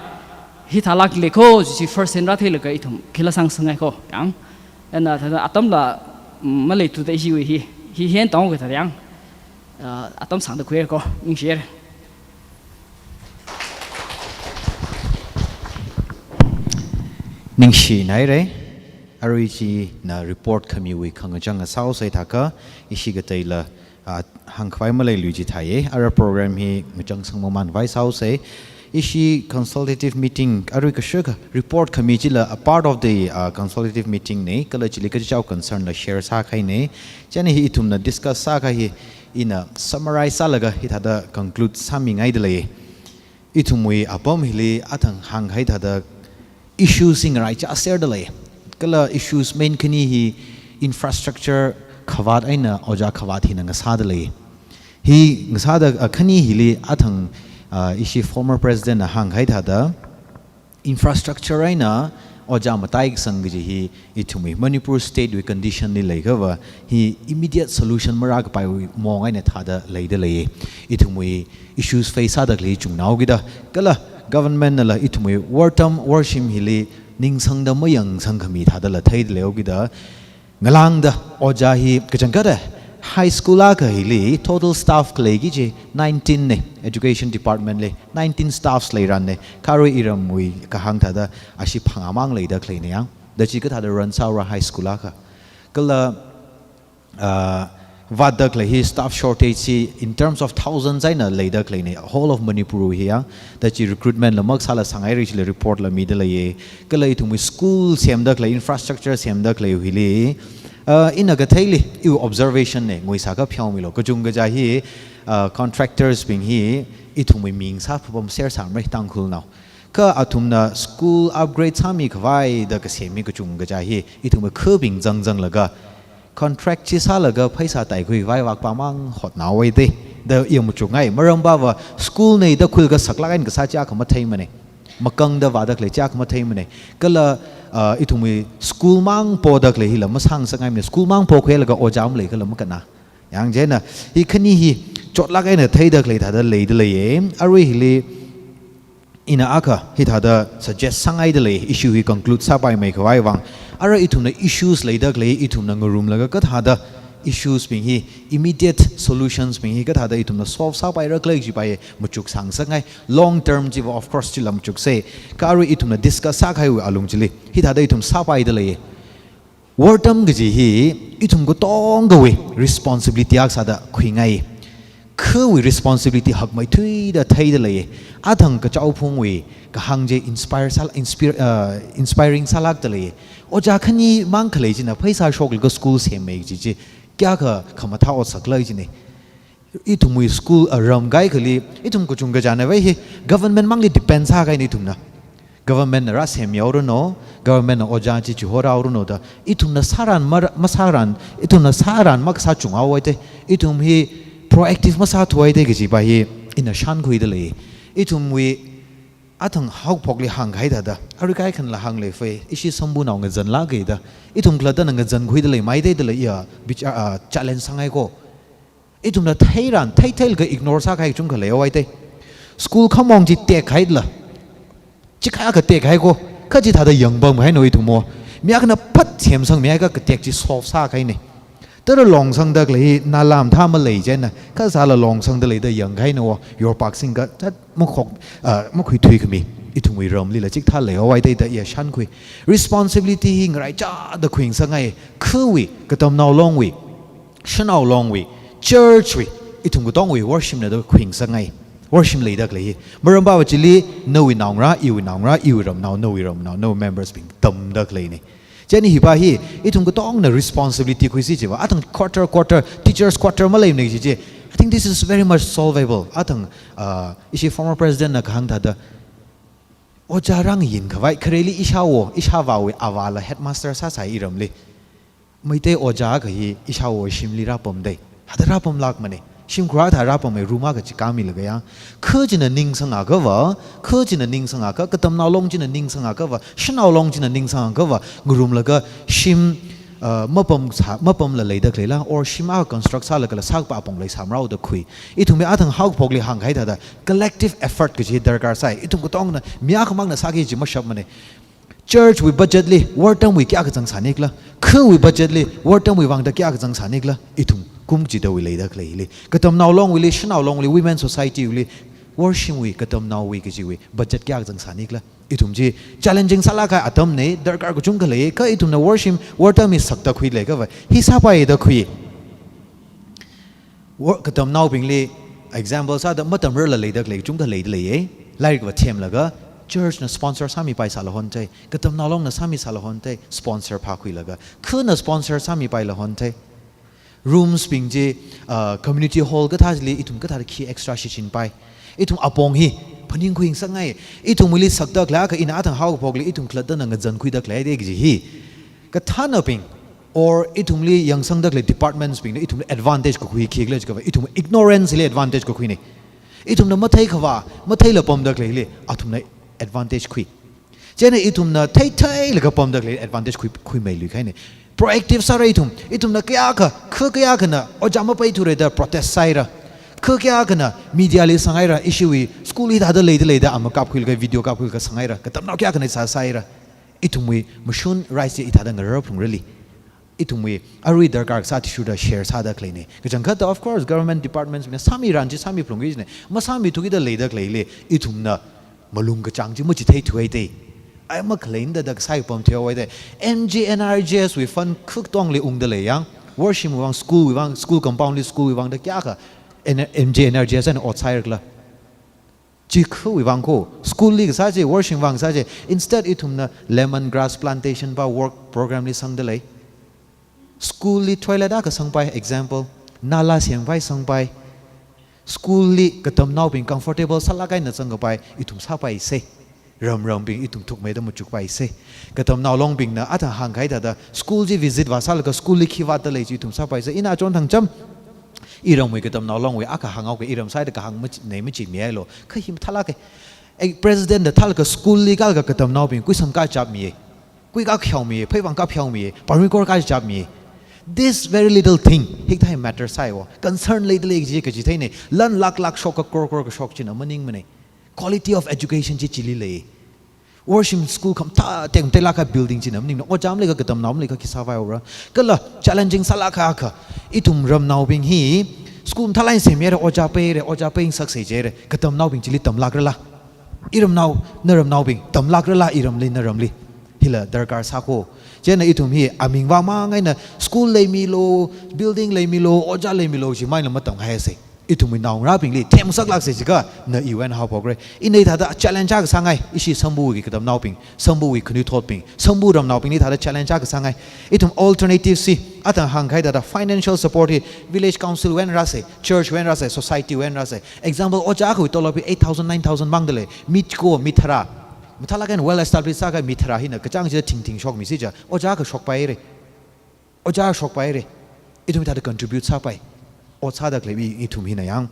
hithālāk lei ko chi first hand rātheilaga ithum khila sāngasakngai ko, yang. Ina thāda atamla, mm, maleithuda ishiwui hi, hi hen tong kha thāda yang. Ah, atam sāngda khuiya ko, ningshiya. Ningshinaira, arui china report khamiwui khangachang ngasāhaosa thākha, ishi kateila, ah, hāngkhavai maleilui chithāya, ara program hi ngachangsang mamān vai sāhaosa. Ishi consultative meeting, arui kashaka report khami chila a part of the, uh, consultative meeting nei, kala chili kachichao concern la share sākahainei. Chieina hi ithumna discuss sākahai hi ina summarize sālaga hithāda conclude sāmingaida lei. Ithumwui apam hili athang hānghai thāda issues hi ngaraichā serda lei. Kala issues main khani hi infrastructure khavāt eina ojā khavāt hina ngasāda lei. Hi ngasāda, ah, khani hili athang, ah, ishi former president na hānghai thāda infrastructure eina ojā mataikasang kaji hi ithumwui Manipur state wui condition li leiakhava hi immediate solution marākapaiwui mong eina thāda leida lei. Ithumwui issues face sāda khalei chungnao kida, kala government nala ithumwui war term war shim hili ningsangda mayangsang khami thādala theida leihaokida, ngalāngda ojā hi kachangkhatta high school akha hili total staff khalei kaji nineteen nei, education department li nineteen staffs leirānnei, kha arui iramwui kahāng thāda ashi phangā mang leida khaleinei yang. Da chi kathāda run sāra high school akha. Kala, ah, vātda khalei hi staff shortage hi in terms of thousands eina leida khaleinei, whole of Manipur hi yang. Da chi recruitment la maksāla sāngaira chila report la mida leiya. Kala ithumwui school semda khalei, infrastructure semda khalei hili, ah, ina katheili, iwui observation nei, nguisākha pheomilo. Kachungkaja hi, ah, contractors bing hi ithumwui ming sāphapam ser sāmara Tangkhulnao. Kha athumna school upgrade sāmi khavai da kasem hi kachungkaja hi ithumwui khabing zangzanglaga contract chi sālaga pheisā taikhui khavai vākpamang hotnāhaowa da, da i machukngai. Maramva school nei da khuilaga saklāk eina kasā chi akha matheimanei. Makangda vāda khalei chi akha matheimanei. Kala, ah, ithumwui school mang poda khalei hila masāngasakngaimanei. School mang pokhuilaga ojā maleikhala makana. Yang chieina, hi khani hi chotlāk eina theida khalei thāda leida leiya. Arui hili ina akha hithāda suggest sāngaida lei, issue hi conclude sāpaimei khavai vang. Ara ithumna issues leida khalei, ithumna ngarumlaga kathāda issues bing hi, immediate solutions bing hi kathāda ithumna solve sāpaira khalei chipai machuk sāngasakngai. Long term chiva of course chila machuksa. Kha arui ithumna discuss sākahaiwui alung chili, hithāda ithum sāpaida lei. War term kaji hi ithum katongawui responsibility akha sāda khuingai. Khawui responsibility hakmeithuida theida lei. Athang kachaophungwui kahāng chi inspire sāla-, inspire, uh, inspiring sālākda lei. Ojā khani mang khalei china pheisā shoklaga school semmei kaji chi kayākha khamathā ot sākhala jinei. Ithumwui school aram kaikhali, ithum kachungkajana vai hi government mangli depend sākahainei ithumna. Government na rāsemmihaoranu, government na ojā chi chihoraoranu da, ithumna sāran ma, masāran, ithumna sāran makasā chunghaowa te, ithum hi proactive masāthuwa te kajipa hi ina shānkhuida lei. Ithumwui athang haophokli hāngkahai thāda, arui kaikhana la hānglei fei, ishi sambunao ngazanlāka da, ithum khalattana ngazankhuida lei, maidai da lei ya, bicha-, ah, challenge sāngai ko. Ithumna theiran, theitheilaga ignore sākahai chungkha leihaowa te. School khamong chi tekhaila, chikha katekhai ko, kha chithāda yangpamhainu ithum mo. Mi akhana phat semsangmihaiakha katek chi solve sākahaina. Tara longsangda khalei hi nala mathā malei chieina, kha sāla longsangda leida yangkahaina wo, yorpak singkha, chat makhok, ah, makhuithui khami. Ithumwui ramlila chikathā leihaowa te da ya shānkhui. Responsibility hi ngaraichāda khuingasakngai, khawui, katamnao longwui, shanao longwui, church wui, ithum katongwui worship na da khuingasakngai. Worship leida khalei hi. Maramva chili, nawui naongarā, iwui naongarā, iwui ramnao, nawui ramnao, nawui members bing tamda khaleina. Chieina hipa hi, ithum katongna responsibility khuisi chiva, athang quarter, quarter, teachers quarter maleimana chi chi. I think this is very much solvable. Athang, uh, ishi former president na kahāng thāda, ojā rāngayinkhavai, khareli ishāwo, ishāvāwui avāla headmaster sāsai iramli. Meitei ojā akha hi ishāwo shimli rāpamdai. Hithāda rāpamlākmana. Shimkhur thā rāpamai, room akha chi kāmilaga ya. Kha china ningsangakhava, kha china ningsangakha, katamnao long china ningsangakhava, shanao long china ningsangakhava, ngarumlaga shim, uh, mapam sā, mapamla leida khaleila, or shim akha construct sālagala sākapa apong leisāmarao da khui. Ithumwui athang haophokli hāngkahai thāda, collective effort kaji darkar sai. Ithum katongna, mi akhamangna sāki chi mashapmana. Church wui budget li, wortamwui kayākha zangsānikhala, khawui budget li, wortamwui vangda kayākha zangsānikhala, ithum kum kachidawui leida khaleili. Katamnao longwuili, shanao longwuili, women society wuili, worship wui, katamnaowui kajiwui budget kayākha zangsānikhala, ithum chi challenging sālākkahai atamna, darkar kachungkha lei, kha ithumna worship, wortam hi sakta khuilakhava, hi sāpaida khui. Wo-, katamnaobingli example sāda matamrarla leida khalei chungkha leida leiya. Lairikva themlaga, church na sponsor sāmipai sālahon tai, katamnao longna sāmi sālahon tai, sponsor phākhuilaga. Khana sponsor sāmipai lahon tai. Rooms bing chi, uh, community hall kathāli ithum kathāda khi extra shichinpai. Ithum apong hi phaningkhuingasakngai. Ithumwuili sakta khalei akha ina athang haophokli ithum khalattana ngazankhuida khalei de kaji hi. Kathānabing, or ithumli yangsangda khalei departments bingna ithumli advantage kakhui khikhala jiakhava, ithum ignorance li advantage kakhuina. Ithumna matheikhavā, matheila pamda khaleili, athumna advantage khui. Chieina ithumna theitheilaga pamda khalei advantage khui, khuimeiluikahaina. Proactive sāra ithum, ithumna kayākha, kha kayākhana, ojā mapaithura da protest sāhaira. Kha kayākhana, media li sanghaira, ishiwui, school hithāda leida leida, ama kapkhuilaga, video kapkhuilaga sanghaira. Katamnao kayākhana sā sāhaira. Ithumwui mashun rights chi hithāda ngararphalungrali. Ithumwui arui darkar sā tishurda share sāda khaleina. Kachangkhatta, of course, government departments bingna sāmiran chi sāmiphalungki jina. Masāmithukida leida khaleili, ithumna malung kachāng chi machitheithuwa te. Ai makhaleina da da kasā hi pamthuihaowa te. M G N R E G S wui fund khaktongli ungda lei yang. Worship wui vang, school wui vang, school compound li school wui vangda kayākha N-, M G N R E G S eina ot sāhaira khala. Chi khawui vang ko, school li kasā chi, worship vang kasā chi, instead ithumna lemon grass plantation pa work program li sangda lei. School li toilet akha sangpai, example, nala sempai sangpai. School li katamnaobing comfortable sālāk eina zangkapai, ithum sāpaisa. Ram rambing ithum thukmeida machukpaisa. Katamnao longbingna athang hāngkahai thāda, school chi visit vāsālaga school li khi vātda lei chi ithum sāpaisa. Ina achon thangcham, iramwui katamnao longwui akha hānghaoka, iram sāda kahāng machi-, nei machimihailo. Kha hi mathālāka. Eh, president da thālaga school li kālaga katamnaobing kuisam kāchapmiya. Kui kākhaomiya, pheivang kāpheomiya, primary court kāchapmiya. This very little thing, hikathā matter sāiwo. Concern leida lei kaji kachitheina. Lan lakh lakh shoka, crore crore kashok china maningmana. Quality of education chi chili lei. Worship school khamathā tekmateilāk kahai building china maningmana. Ojā maleikha, katamnao maleikha khi sāvaihaora. Kala challenging sālāk kahai akha, ithum ramnaobing hi school mathālāk eina semhaira, ojā peihaira, ojā peingasaksa jihaira. Katamnaobing chili tamlākrala? Iramnao, naramnaobing tamlākrala iramli, naramli? Hila darkar sā ko. Chieina ithum hi aming vāmang eina school leimilo, building leimilo, ojā leimilo, chi maila matamhaisa. Ithumwui naongarābingli themngasaklāksa jiakha, na iwui eina haophokra. Ina hithāda challenge akha sāngai, ishi Sambuwui katamnaobing, Sambuwui khanuithotbing, Sambu ramnaobingli thāda challenge akha sāngai. Ithum alternative chi, athang hāngkahai thāda financial support hi village council wui eina rāsa, church wui eina rāsa, society wui eina rāsa. Example, ojā akhawui tolop hi eight thousand, nine thousand mangda lei, mi ko, mi tharā. Mathālāk eina well established sākahai mi tharā hina kachāng chida thingthing shokmisi ja, ojā kashokpaire. Ojā shokpaire. Ithum hithāda contribute sāpai. Ot sāda khalei ithumna yang.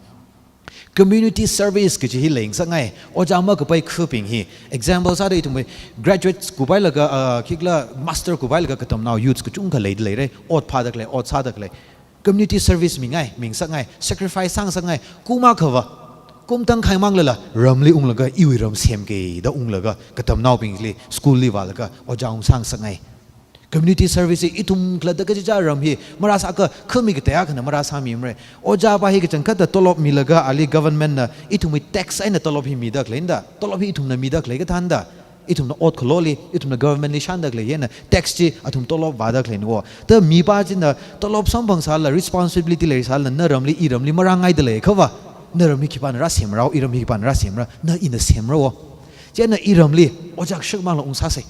Community service kaji hi leingasakngai. Ojā makapai khabing hi. Example sāda ithum graduate kupailaga, ah, khikhala master kupailaga katamnao youths kachungkha leida leire. Ot phāda khalei, ot sāda khalei. Community service mingai, mingasakngai, sacrifice sāngasakngai, kum akhava, kum tangkhai manglala, ramli unglaga, iwui ram semkida unglaga, katamnaobingli, school li vālaga, ojā ungsāngasakngai. Community service hi ithum khalatta kachichā ram hi, marāsākha, khami katei akhana marāsāmimara. Ojā pa hi kachangkhatta tolop milaga, ali government na, ithumwui tax eina tolop hi mida khaleina da, tolop hi ithumna mida khalei kathāna da. Ithumna ot khaloli, ithumna government li shānda khalei hina, tax chi athum tolop vāda khaleinao. Ta mipa china tolop samphangsālala, responsibility leisālala, na ramli, i ramli marāngaida leiakhava, na ramli khipāna rāsemrao, i ramli khipāna rāsemra, na ina semrao. Chieina i ramli, ojā kashak mangla ungsāsei.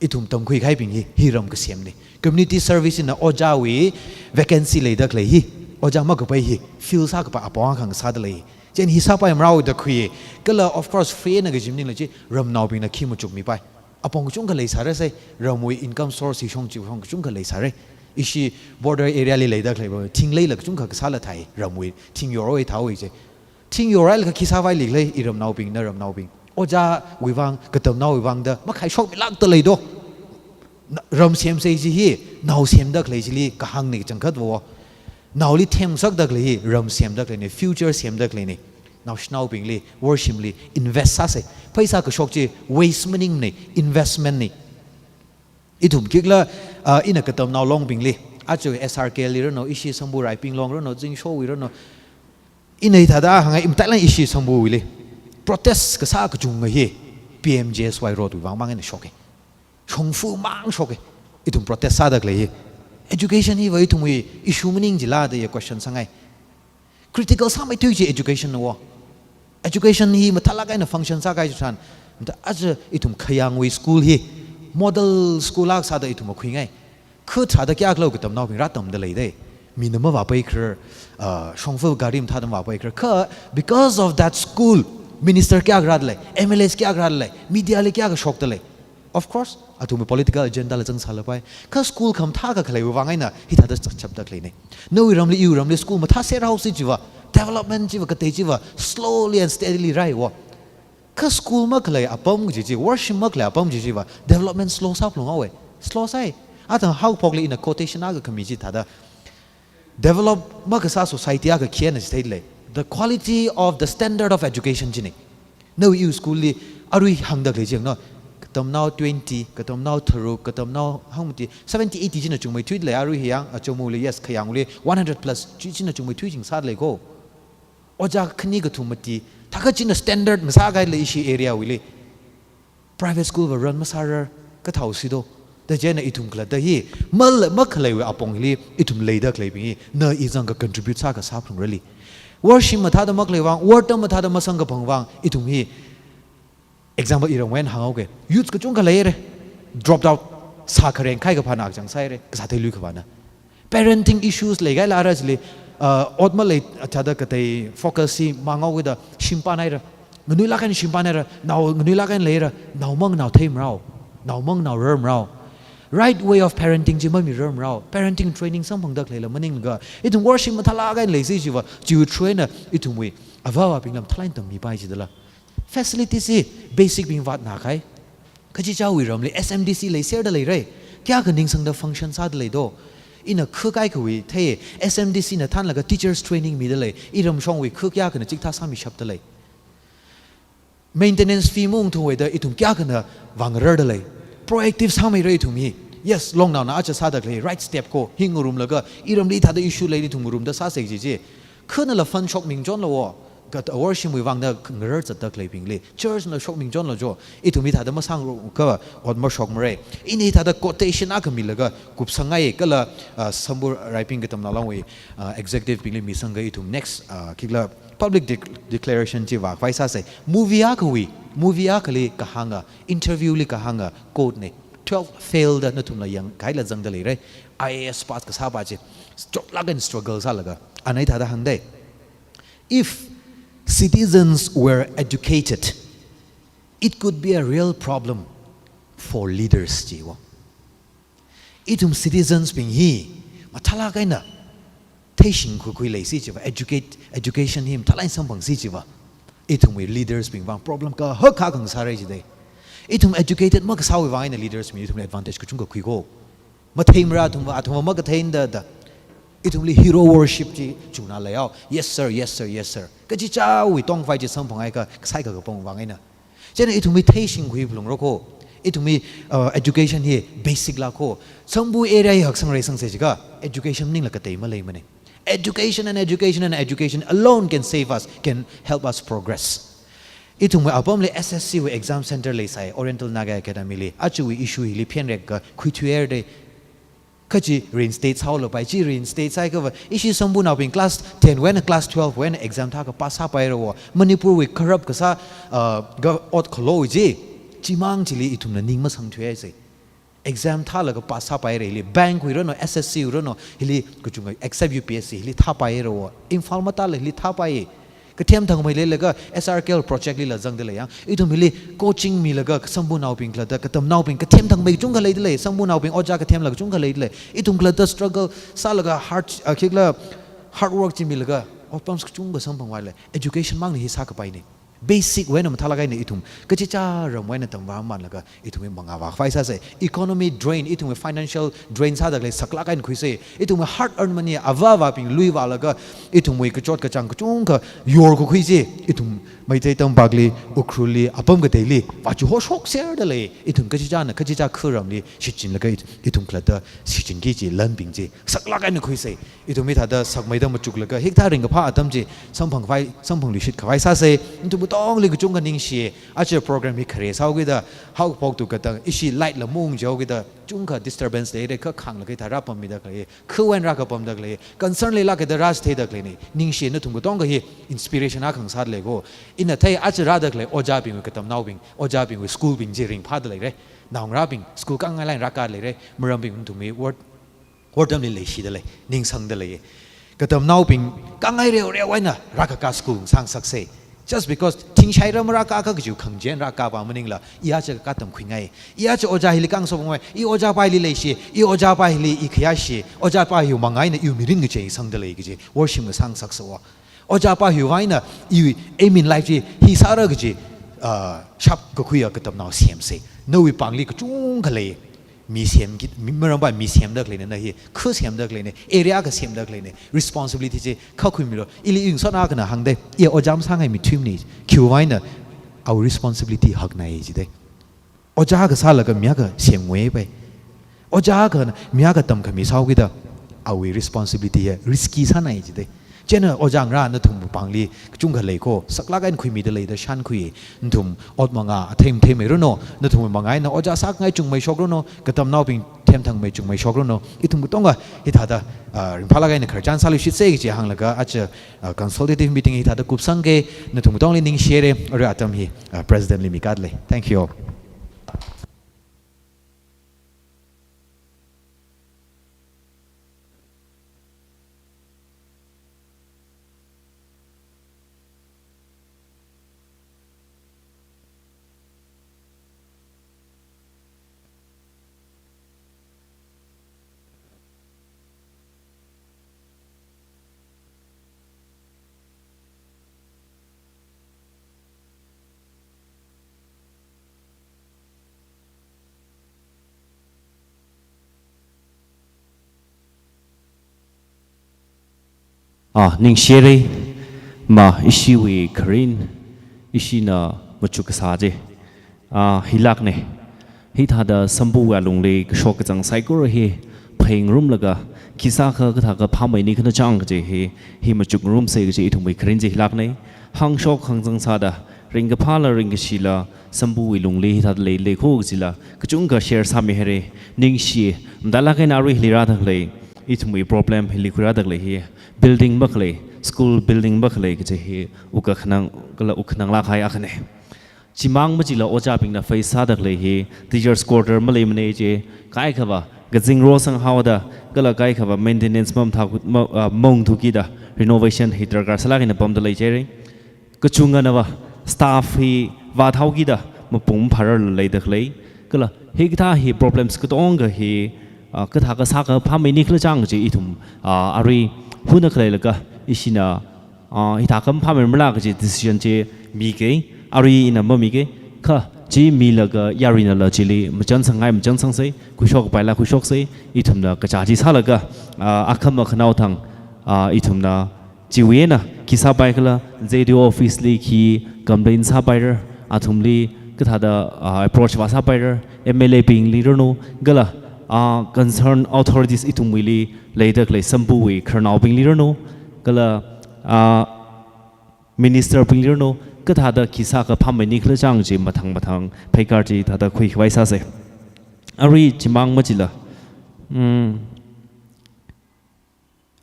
Ithum tamkhui kahaibing hi, hi ram kasemne. Community service na ojāwui vacancy leida khalei hi, ojā makapai hi, fill sākapa apong akha ngasāda lei. Chieina hi sāpaimarao da khui. Kala, of course, free na kaji maningla chi, ramnaobingna khi machukmipai. Apong kachungkha leisārasei, ramwui income source hi shong chi shong kachungkha leisāre. Ishi border area li leida khalei, thingleila kachungkha kasāla thāi, ramwui, thing yoroi thāwui chi. Thing yorailaga khi sāvaili khalei, i ramnaobing, na ramnaobing. Ojāwui vang, katamnaowui vang da, makhaishokmilākda leido. Na, ram semsei chi hi, nao semda khalei chili kahāngna kachangkhat vo. Naoli themngasakda khalei hi, ram semda khaleine, future semda khaleine. Naoshinaobingli, worshimli, invest sāsei. Pheisā kashok chi, waste maningmane, investment ne. Ithum khikhala, ah, ina katamnao Longbingli, aja S R K li rānao, ishi Samburaiping Long rānao, Zingshowui rānao. Ina hithāda hāngngai, i matailāk eina ishi Sambuwuili. Protest kasā kachunga hi, P M G S Y road wui vang mang eina shoke. Shongfa mang shoke. Ithum protest sāda khalei hi. Education hiva ithumwui issue maning jila da ya question sāngai. Critical sāmeithui chi education na wo. Education hi mathālāk eina function sākahai chitharan, mata aja ithum Khayangwui school hi model school akha sāda ithum khuingai. Kha thāda kayākha lo katamnaobing rātamda leidei. Mina mavāpai kharar, ah, shongfa gari mathāda mavāpai kharar. Kha, because of that school, minister kayākha rāda lei, M L As kayākha rāda lei, media li kayākha shokda lei. Of course, athumwui political agenda la zangsālapai. Kha school khamathā akha khaleiwui vang eina hithāda chapda khaleine. Nawui ramli, iwui ramli school mathāserhaosi chiva, development chiva, katei chiva, slowly and steadily rāi wo. Kha school makhalei apam kaji chi, worship makhalei apam kaji chiva, development slow sāphalung haowe. Slow sāi. Athang haophokli ina quotation akha khami chithāda, develop makasā society akha khina chitheida lei. The quality of the standard of education chine. Nawui iwui school li arui hāngda khalei chi yangno. Katamnao twenty, katamnao tharuk, katamnao hangmati, seventy, eighty china chungmeithuida lei, arui hi yang, Achamuwuili, yes, Khayangwuili, one hundred plus chi china chungmeithui ching sāda lei ko. Ojā khani kathum mati, thākha china standard ngasākahai lei ishi area wuili. Private school va run masārar, kathāosi do. Da chieina ithum khalatta hi, mal, makhaleiwui apongli, ithum leida khaleibing hi, na i zangkha contribute sākha sāphalungrali. Worship mathāda makhalei vang, word tam mathāda masangkaphang vang, ithum hi, example iramwui eina hānghaoke. Youths kachungkha leire. Dropped out sākhareng kahai kaphāna akchang sāhaire. Kasā theilui kaphāna. Parenting issues leikahaila ara chili, ah, ot malei thāda katei focus hi manghaokida shimpānhaira. Nganuilāk eina shimpānhaira. Nao nganuilāk eina leira. Nao manganao theimarao. Nao manganao rarmarao. Right way of parenting chi mamirarmarao. Parenting training samphangda khaleila maninglaga, ithum worship mathālāk eina leisi chiva, chiwui through eina ithumwui avā avābingla mathālāk eina tammipai chidala. Facilities hi basic bing vātna kahai. Kachichāwui ramli S M D C leiserda leire. Kayākha ningsangda function sāda lei do. Ina kha kaikhawui thei, S M D C na thānlaga teachers training mida lei. Iramshongwui kha kayākhana chikathā sāmishapda lei. Maintenance fee maungthungwui da ithum kayākhana vāngararda lei. Proactive sāmeira ithum hi. Yes, longnaona aja sāda khalei right step ko, hi ngarumlaga, iramli thāda issue lei ithum ngarumda sāsei kaji chi. Khanala fund shokming chonla wo, ka worshipwui vangda ngarar zatda khaleibingli. Church na shokming chonla jo, ithum hithāda masāngarumkha ot mashokmara. Ina hithāda quotation akha milaga, kupsangngai kala, ah, Samburaiping Katamnao Longwui, ah, executive bingli misangga ithum next, ah, khikhala public dec-, declaration chi vākhavai sāsei. Movie akhawui, movie akhali kahānga, interview li kahānga, quote ne. Twelve fail da nathumla yangkahaila zangda leire. I A S pass kasāpa chi. Chotlāk eina struggle sālaga. Ana hithāda hāngdei. If citizens were educated, It could be a real problem for leaders chiwa. Ithum citizens bing hi mathālāk eina theishing khuikhui leisi chiva, educate, education hi mathālāk eina samphangsi chiva, ithumwui leaders bing vang problem kahak akha ngasāra jidei. Ithum educated makasāwui vang eina leaders bing ithumli advantage kachungkha khuiko. Matheimara athumva, athumva makatheida da. Ithumli hero worship chi chungna leihao. Yes sir, yes sir, yes sir. Kachichāwui tongvai chi samphang haikha, kasai kakapam vang eina. Chieina ithumwui theishing khui phalungra ko. Ithumwui, uh, education hi basic la ko. Sambu area hi haksang reisangsa jiakha education maningla katei maleimana. Education and education and education alone can save us, can help us progress. Ithumwui apamli S S C wui exam center leisai, Oriental Naga Academy li. Ajawui issue hili phenrekakhui thuihaira dei. Kachi reinstate sāhaolapai, chi reinstate sāhaiakhava, ishi sambunaobing class ten wui eina class twelve wui eina exam thākha pass sāpaira wo. Manipurwui corrupt kasā, uh, ga ot khaloi chi, chimang chili ithumna ning masang thuihaisa. Exam thālaga pass sāpaira hili, bank wui rano, S S C wui rano, hili kachunga except U P S C, hili thāpaira wo. Imphal matāla hili thāpai. Kathem thangmei leilaga S R K L project lila zangda lei yang. Ithum hili coaching milaga sambunaobing khalatta, katamnaobing kathem thangmei kachungkha leida lei, sambunaobing ojā kathemla kachungkha leida lei. Ithum khalatta struggle sālaga hard, uh, khikla hard work chi milaga, outcomes kachungkha samphangvai lei. Education mangna hi sākapaina. Basic wui eina mathālāk eina ithum kachichā ramwui eina tamvā manlaga ithumwui mangā vākhavai sāsa. Economy drain, ithumwui financial drain sāda khalei saklāk eina khuisa. Ithumwui hard earned money avā avābing lui vālaga ithumwui kachot kachāng kachungkha yorkakhui chi, ithum Meitei tampakli, Ukhrulli, apam kateili vāchihoshokserda lei. Ithum kachichāna kachichā kharamli shichinlaga ith-, ithum khalatta shichinki kaji lanbing chi saklāk eina khuisa. Ithum hithāda sakmeida machuklaga hikathā ringkaphā atam chi samphangkhavai, samphangluishit khavai sāsa. Nathum katongli kachungkha ningshi. Aja program hi khare sāhaokida, haokaphok tu katang ishi light la maungchihaokida, chungkha disturbance leira, kha khanglaga hithā rāpammida khalei, khawui eina rākapamda khalei, concern leilākida rāchitheida khaleina. Ningshi, nathum katongkha hi inspiration akha ngasāda lei ko. Ina thei aja rāda khalei ojābingwui katamnaobing, ojābingwui school bing chi ringphāda leira. Naongarābing school kangai lāk eina rākā leira. Marambing nathumwui word word atamli leishida lei, ningsangda lei. Katamnaobing kangai reoreo eina rākakā school sāngasaksa. Just because thingshai ram rākā akha kajiwui khangachei rākāpa maningla, i aja kakā tamkhuingai. I aja ojā hili khangasopamngai, i ojāpa hili leishi, i ojāpa hili i khayāshi, ojāpa hiwui mangā eina iwui mirin ngachei sangda lei kaji worship ngasāngasaksa wo. Ojāpa hiwui vang eina iwui aim in life chi hi sāra kaji, ah, shapkakhuiya katamnao semsa. Nawui pāngli kachungkha lei. Mi semki, mi, maramba mi semda khaleina, na hi kha semda khaleina, area akha semda khaleina, responsibility chi kha khuimilo. Ili iwui ngasotna akhana hāngda, i ojā masāngai mi thuimana, khiwui vang eina our responsibility hakna jida. Ojā akha sālaga mi akha semngapai. Ojā akhana mi akha tamkhami sāhaokida, awui responsibility hi risky sāna jida. Chieina ojā ngarā nathum pāngli kachungkha lei ko, saklāk eina khuimida leida shānkhui. Nathum ot mangā athei mathei meiranu, nathum mangā eina ojā sākhangai chungmeishokranu, katamnaobing themthangmei chungmeishokranu. Ithum katongkha hithāda, ah, ringphālāk eina khararchan sāluishitsa kaji hānglaga aja, ah, consultative meeting hithāda kupsangki. Nathum katongli ningshihaira, arui atam hi, ah, President li mikada lei. Thank you all. Ah, ningshihaira, ma ishiwui kharin, ishina machuk kasā chi. Ah, hilākna. Hithāda Sambuwui alungli kashok kazang saikora hi phāngarumlaga, khisākha kathākha phāmeini khanachang kaji hi, hi machukngarumsa kaji ithumwui kharin chi hilākna. Hāngshok hāngzang sāda, ringkaphāla ringkashila, Sambuwui lungli hithāda leilei ko kajila, kachungkha share sāmihaira. Ningshi, mathālāk eina arui hili rāda khalei, ithumwui problem hili khuirāda khalei hi, building makhalei, school building makhalei kaji hi, wukkhanang, kala wukkhananglāk kahai akhana. Chimang machila ojābingna face sāda khalei hi, teachers quarter maleimana ji, kaikhava, kazing rosang haoda, kala kaikhava maintenance mamathā, ma, ah, maungthukida, renovation hi darkar sālāk eina pamda lei jihaira. Kachungkhanava, staff hi vāthaokida, mapung phārar leida khalei. Kala hikathā hi problems katonga hi, ah, kathā kasā kaphāmei nikhala chang chi ithum, ah, arui hunakha leilaga ishina, ah, hithā kaphāmei mala kaji decision chi miki, arui ina mamiki, kha chi milaga yaruinala chili machānsang ngai machānsangsei, khuishok kapaila khuishoksei, ithumna kachā chi sālaga, ah, akhama khanao thang, ah, ithumna chiwui eina khi sāpai khala, Z D O office li khi complain sāpairar, athumli kathāda, ah, approach vāsāpairar, M L A bingli ranu, kala, ah, concerned authorities ithumwuili leida khalei sampuwui khararnaobingli ranu, kala, ah, minister bingli ranu, kathāda khi sā kaphāmei nikhala chang chi mathang mathang pheikar chithāda khuikhavai sāsei. Arui chimang machila, mm,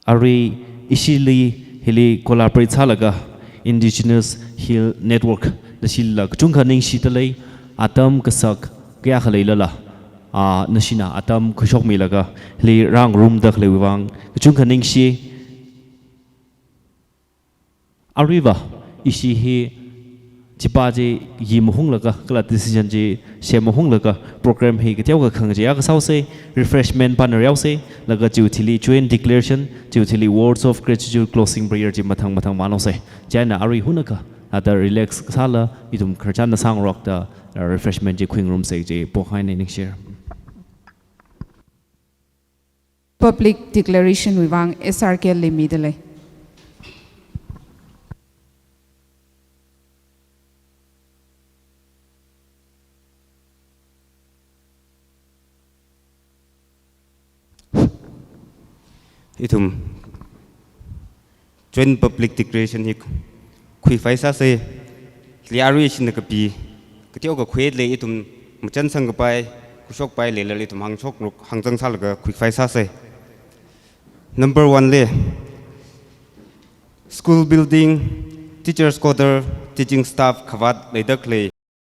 arui ishili hili collaborate sālaga Indigenous Hill Network nashila kachungkha ningshida lei, atam kasak kayākha leilala, ah, nashina atam khuishokmilaga hili rāngarumda khaleiwui vang kachungkha ningshi. Aruiva, ishi hi chipa chi yi mahunglaga, kala decision chi sem mahunglaga, program hi kateokha khangachei akha sāosei, refreshment pānaryaosei, laga chiwui thili joint declaration, chiwui thili words of gratitude, closing prayer chi mathang mathang vānaosei. Chieina arui hunakha, ada relax sāla, ithum khararchan sāngarokda, uh, refreshment chi khuingarumsei chi, pohaina ningshir. Public declaration wui vang S R K li mida lei. Ithum joint public declaration hi khuikhavai sāsei, hili arui ishina kapi, kateokha khuida lei ithum machānsang kapai, khuishokpai leilala ithum hāngshok, hāngchang sālaga khuikhavai sāsei. Number one li, school building, teachers quarter, teaching staff khavāt leida khalei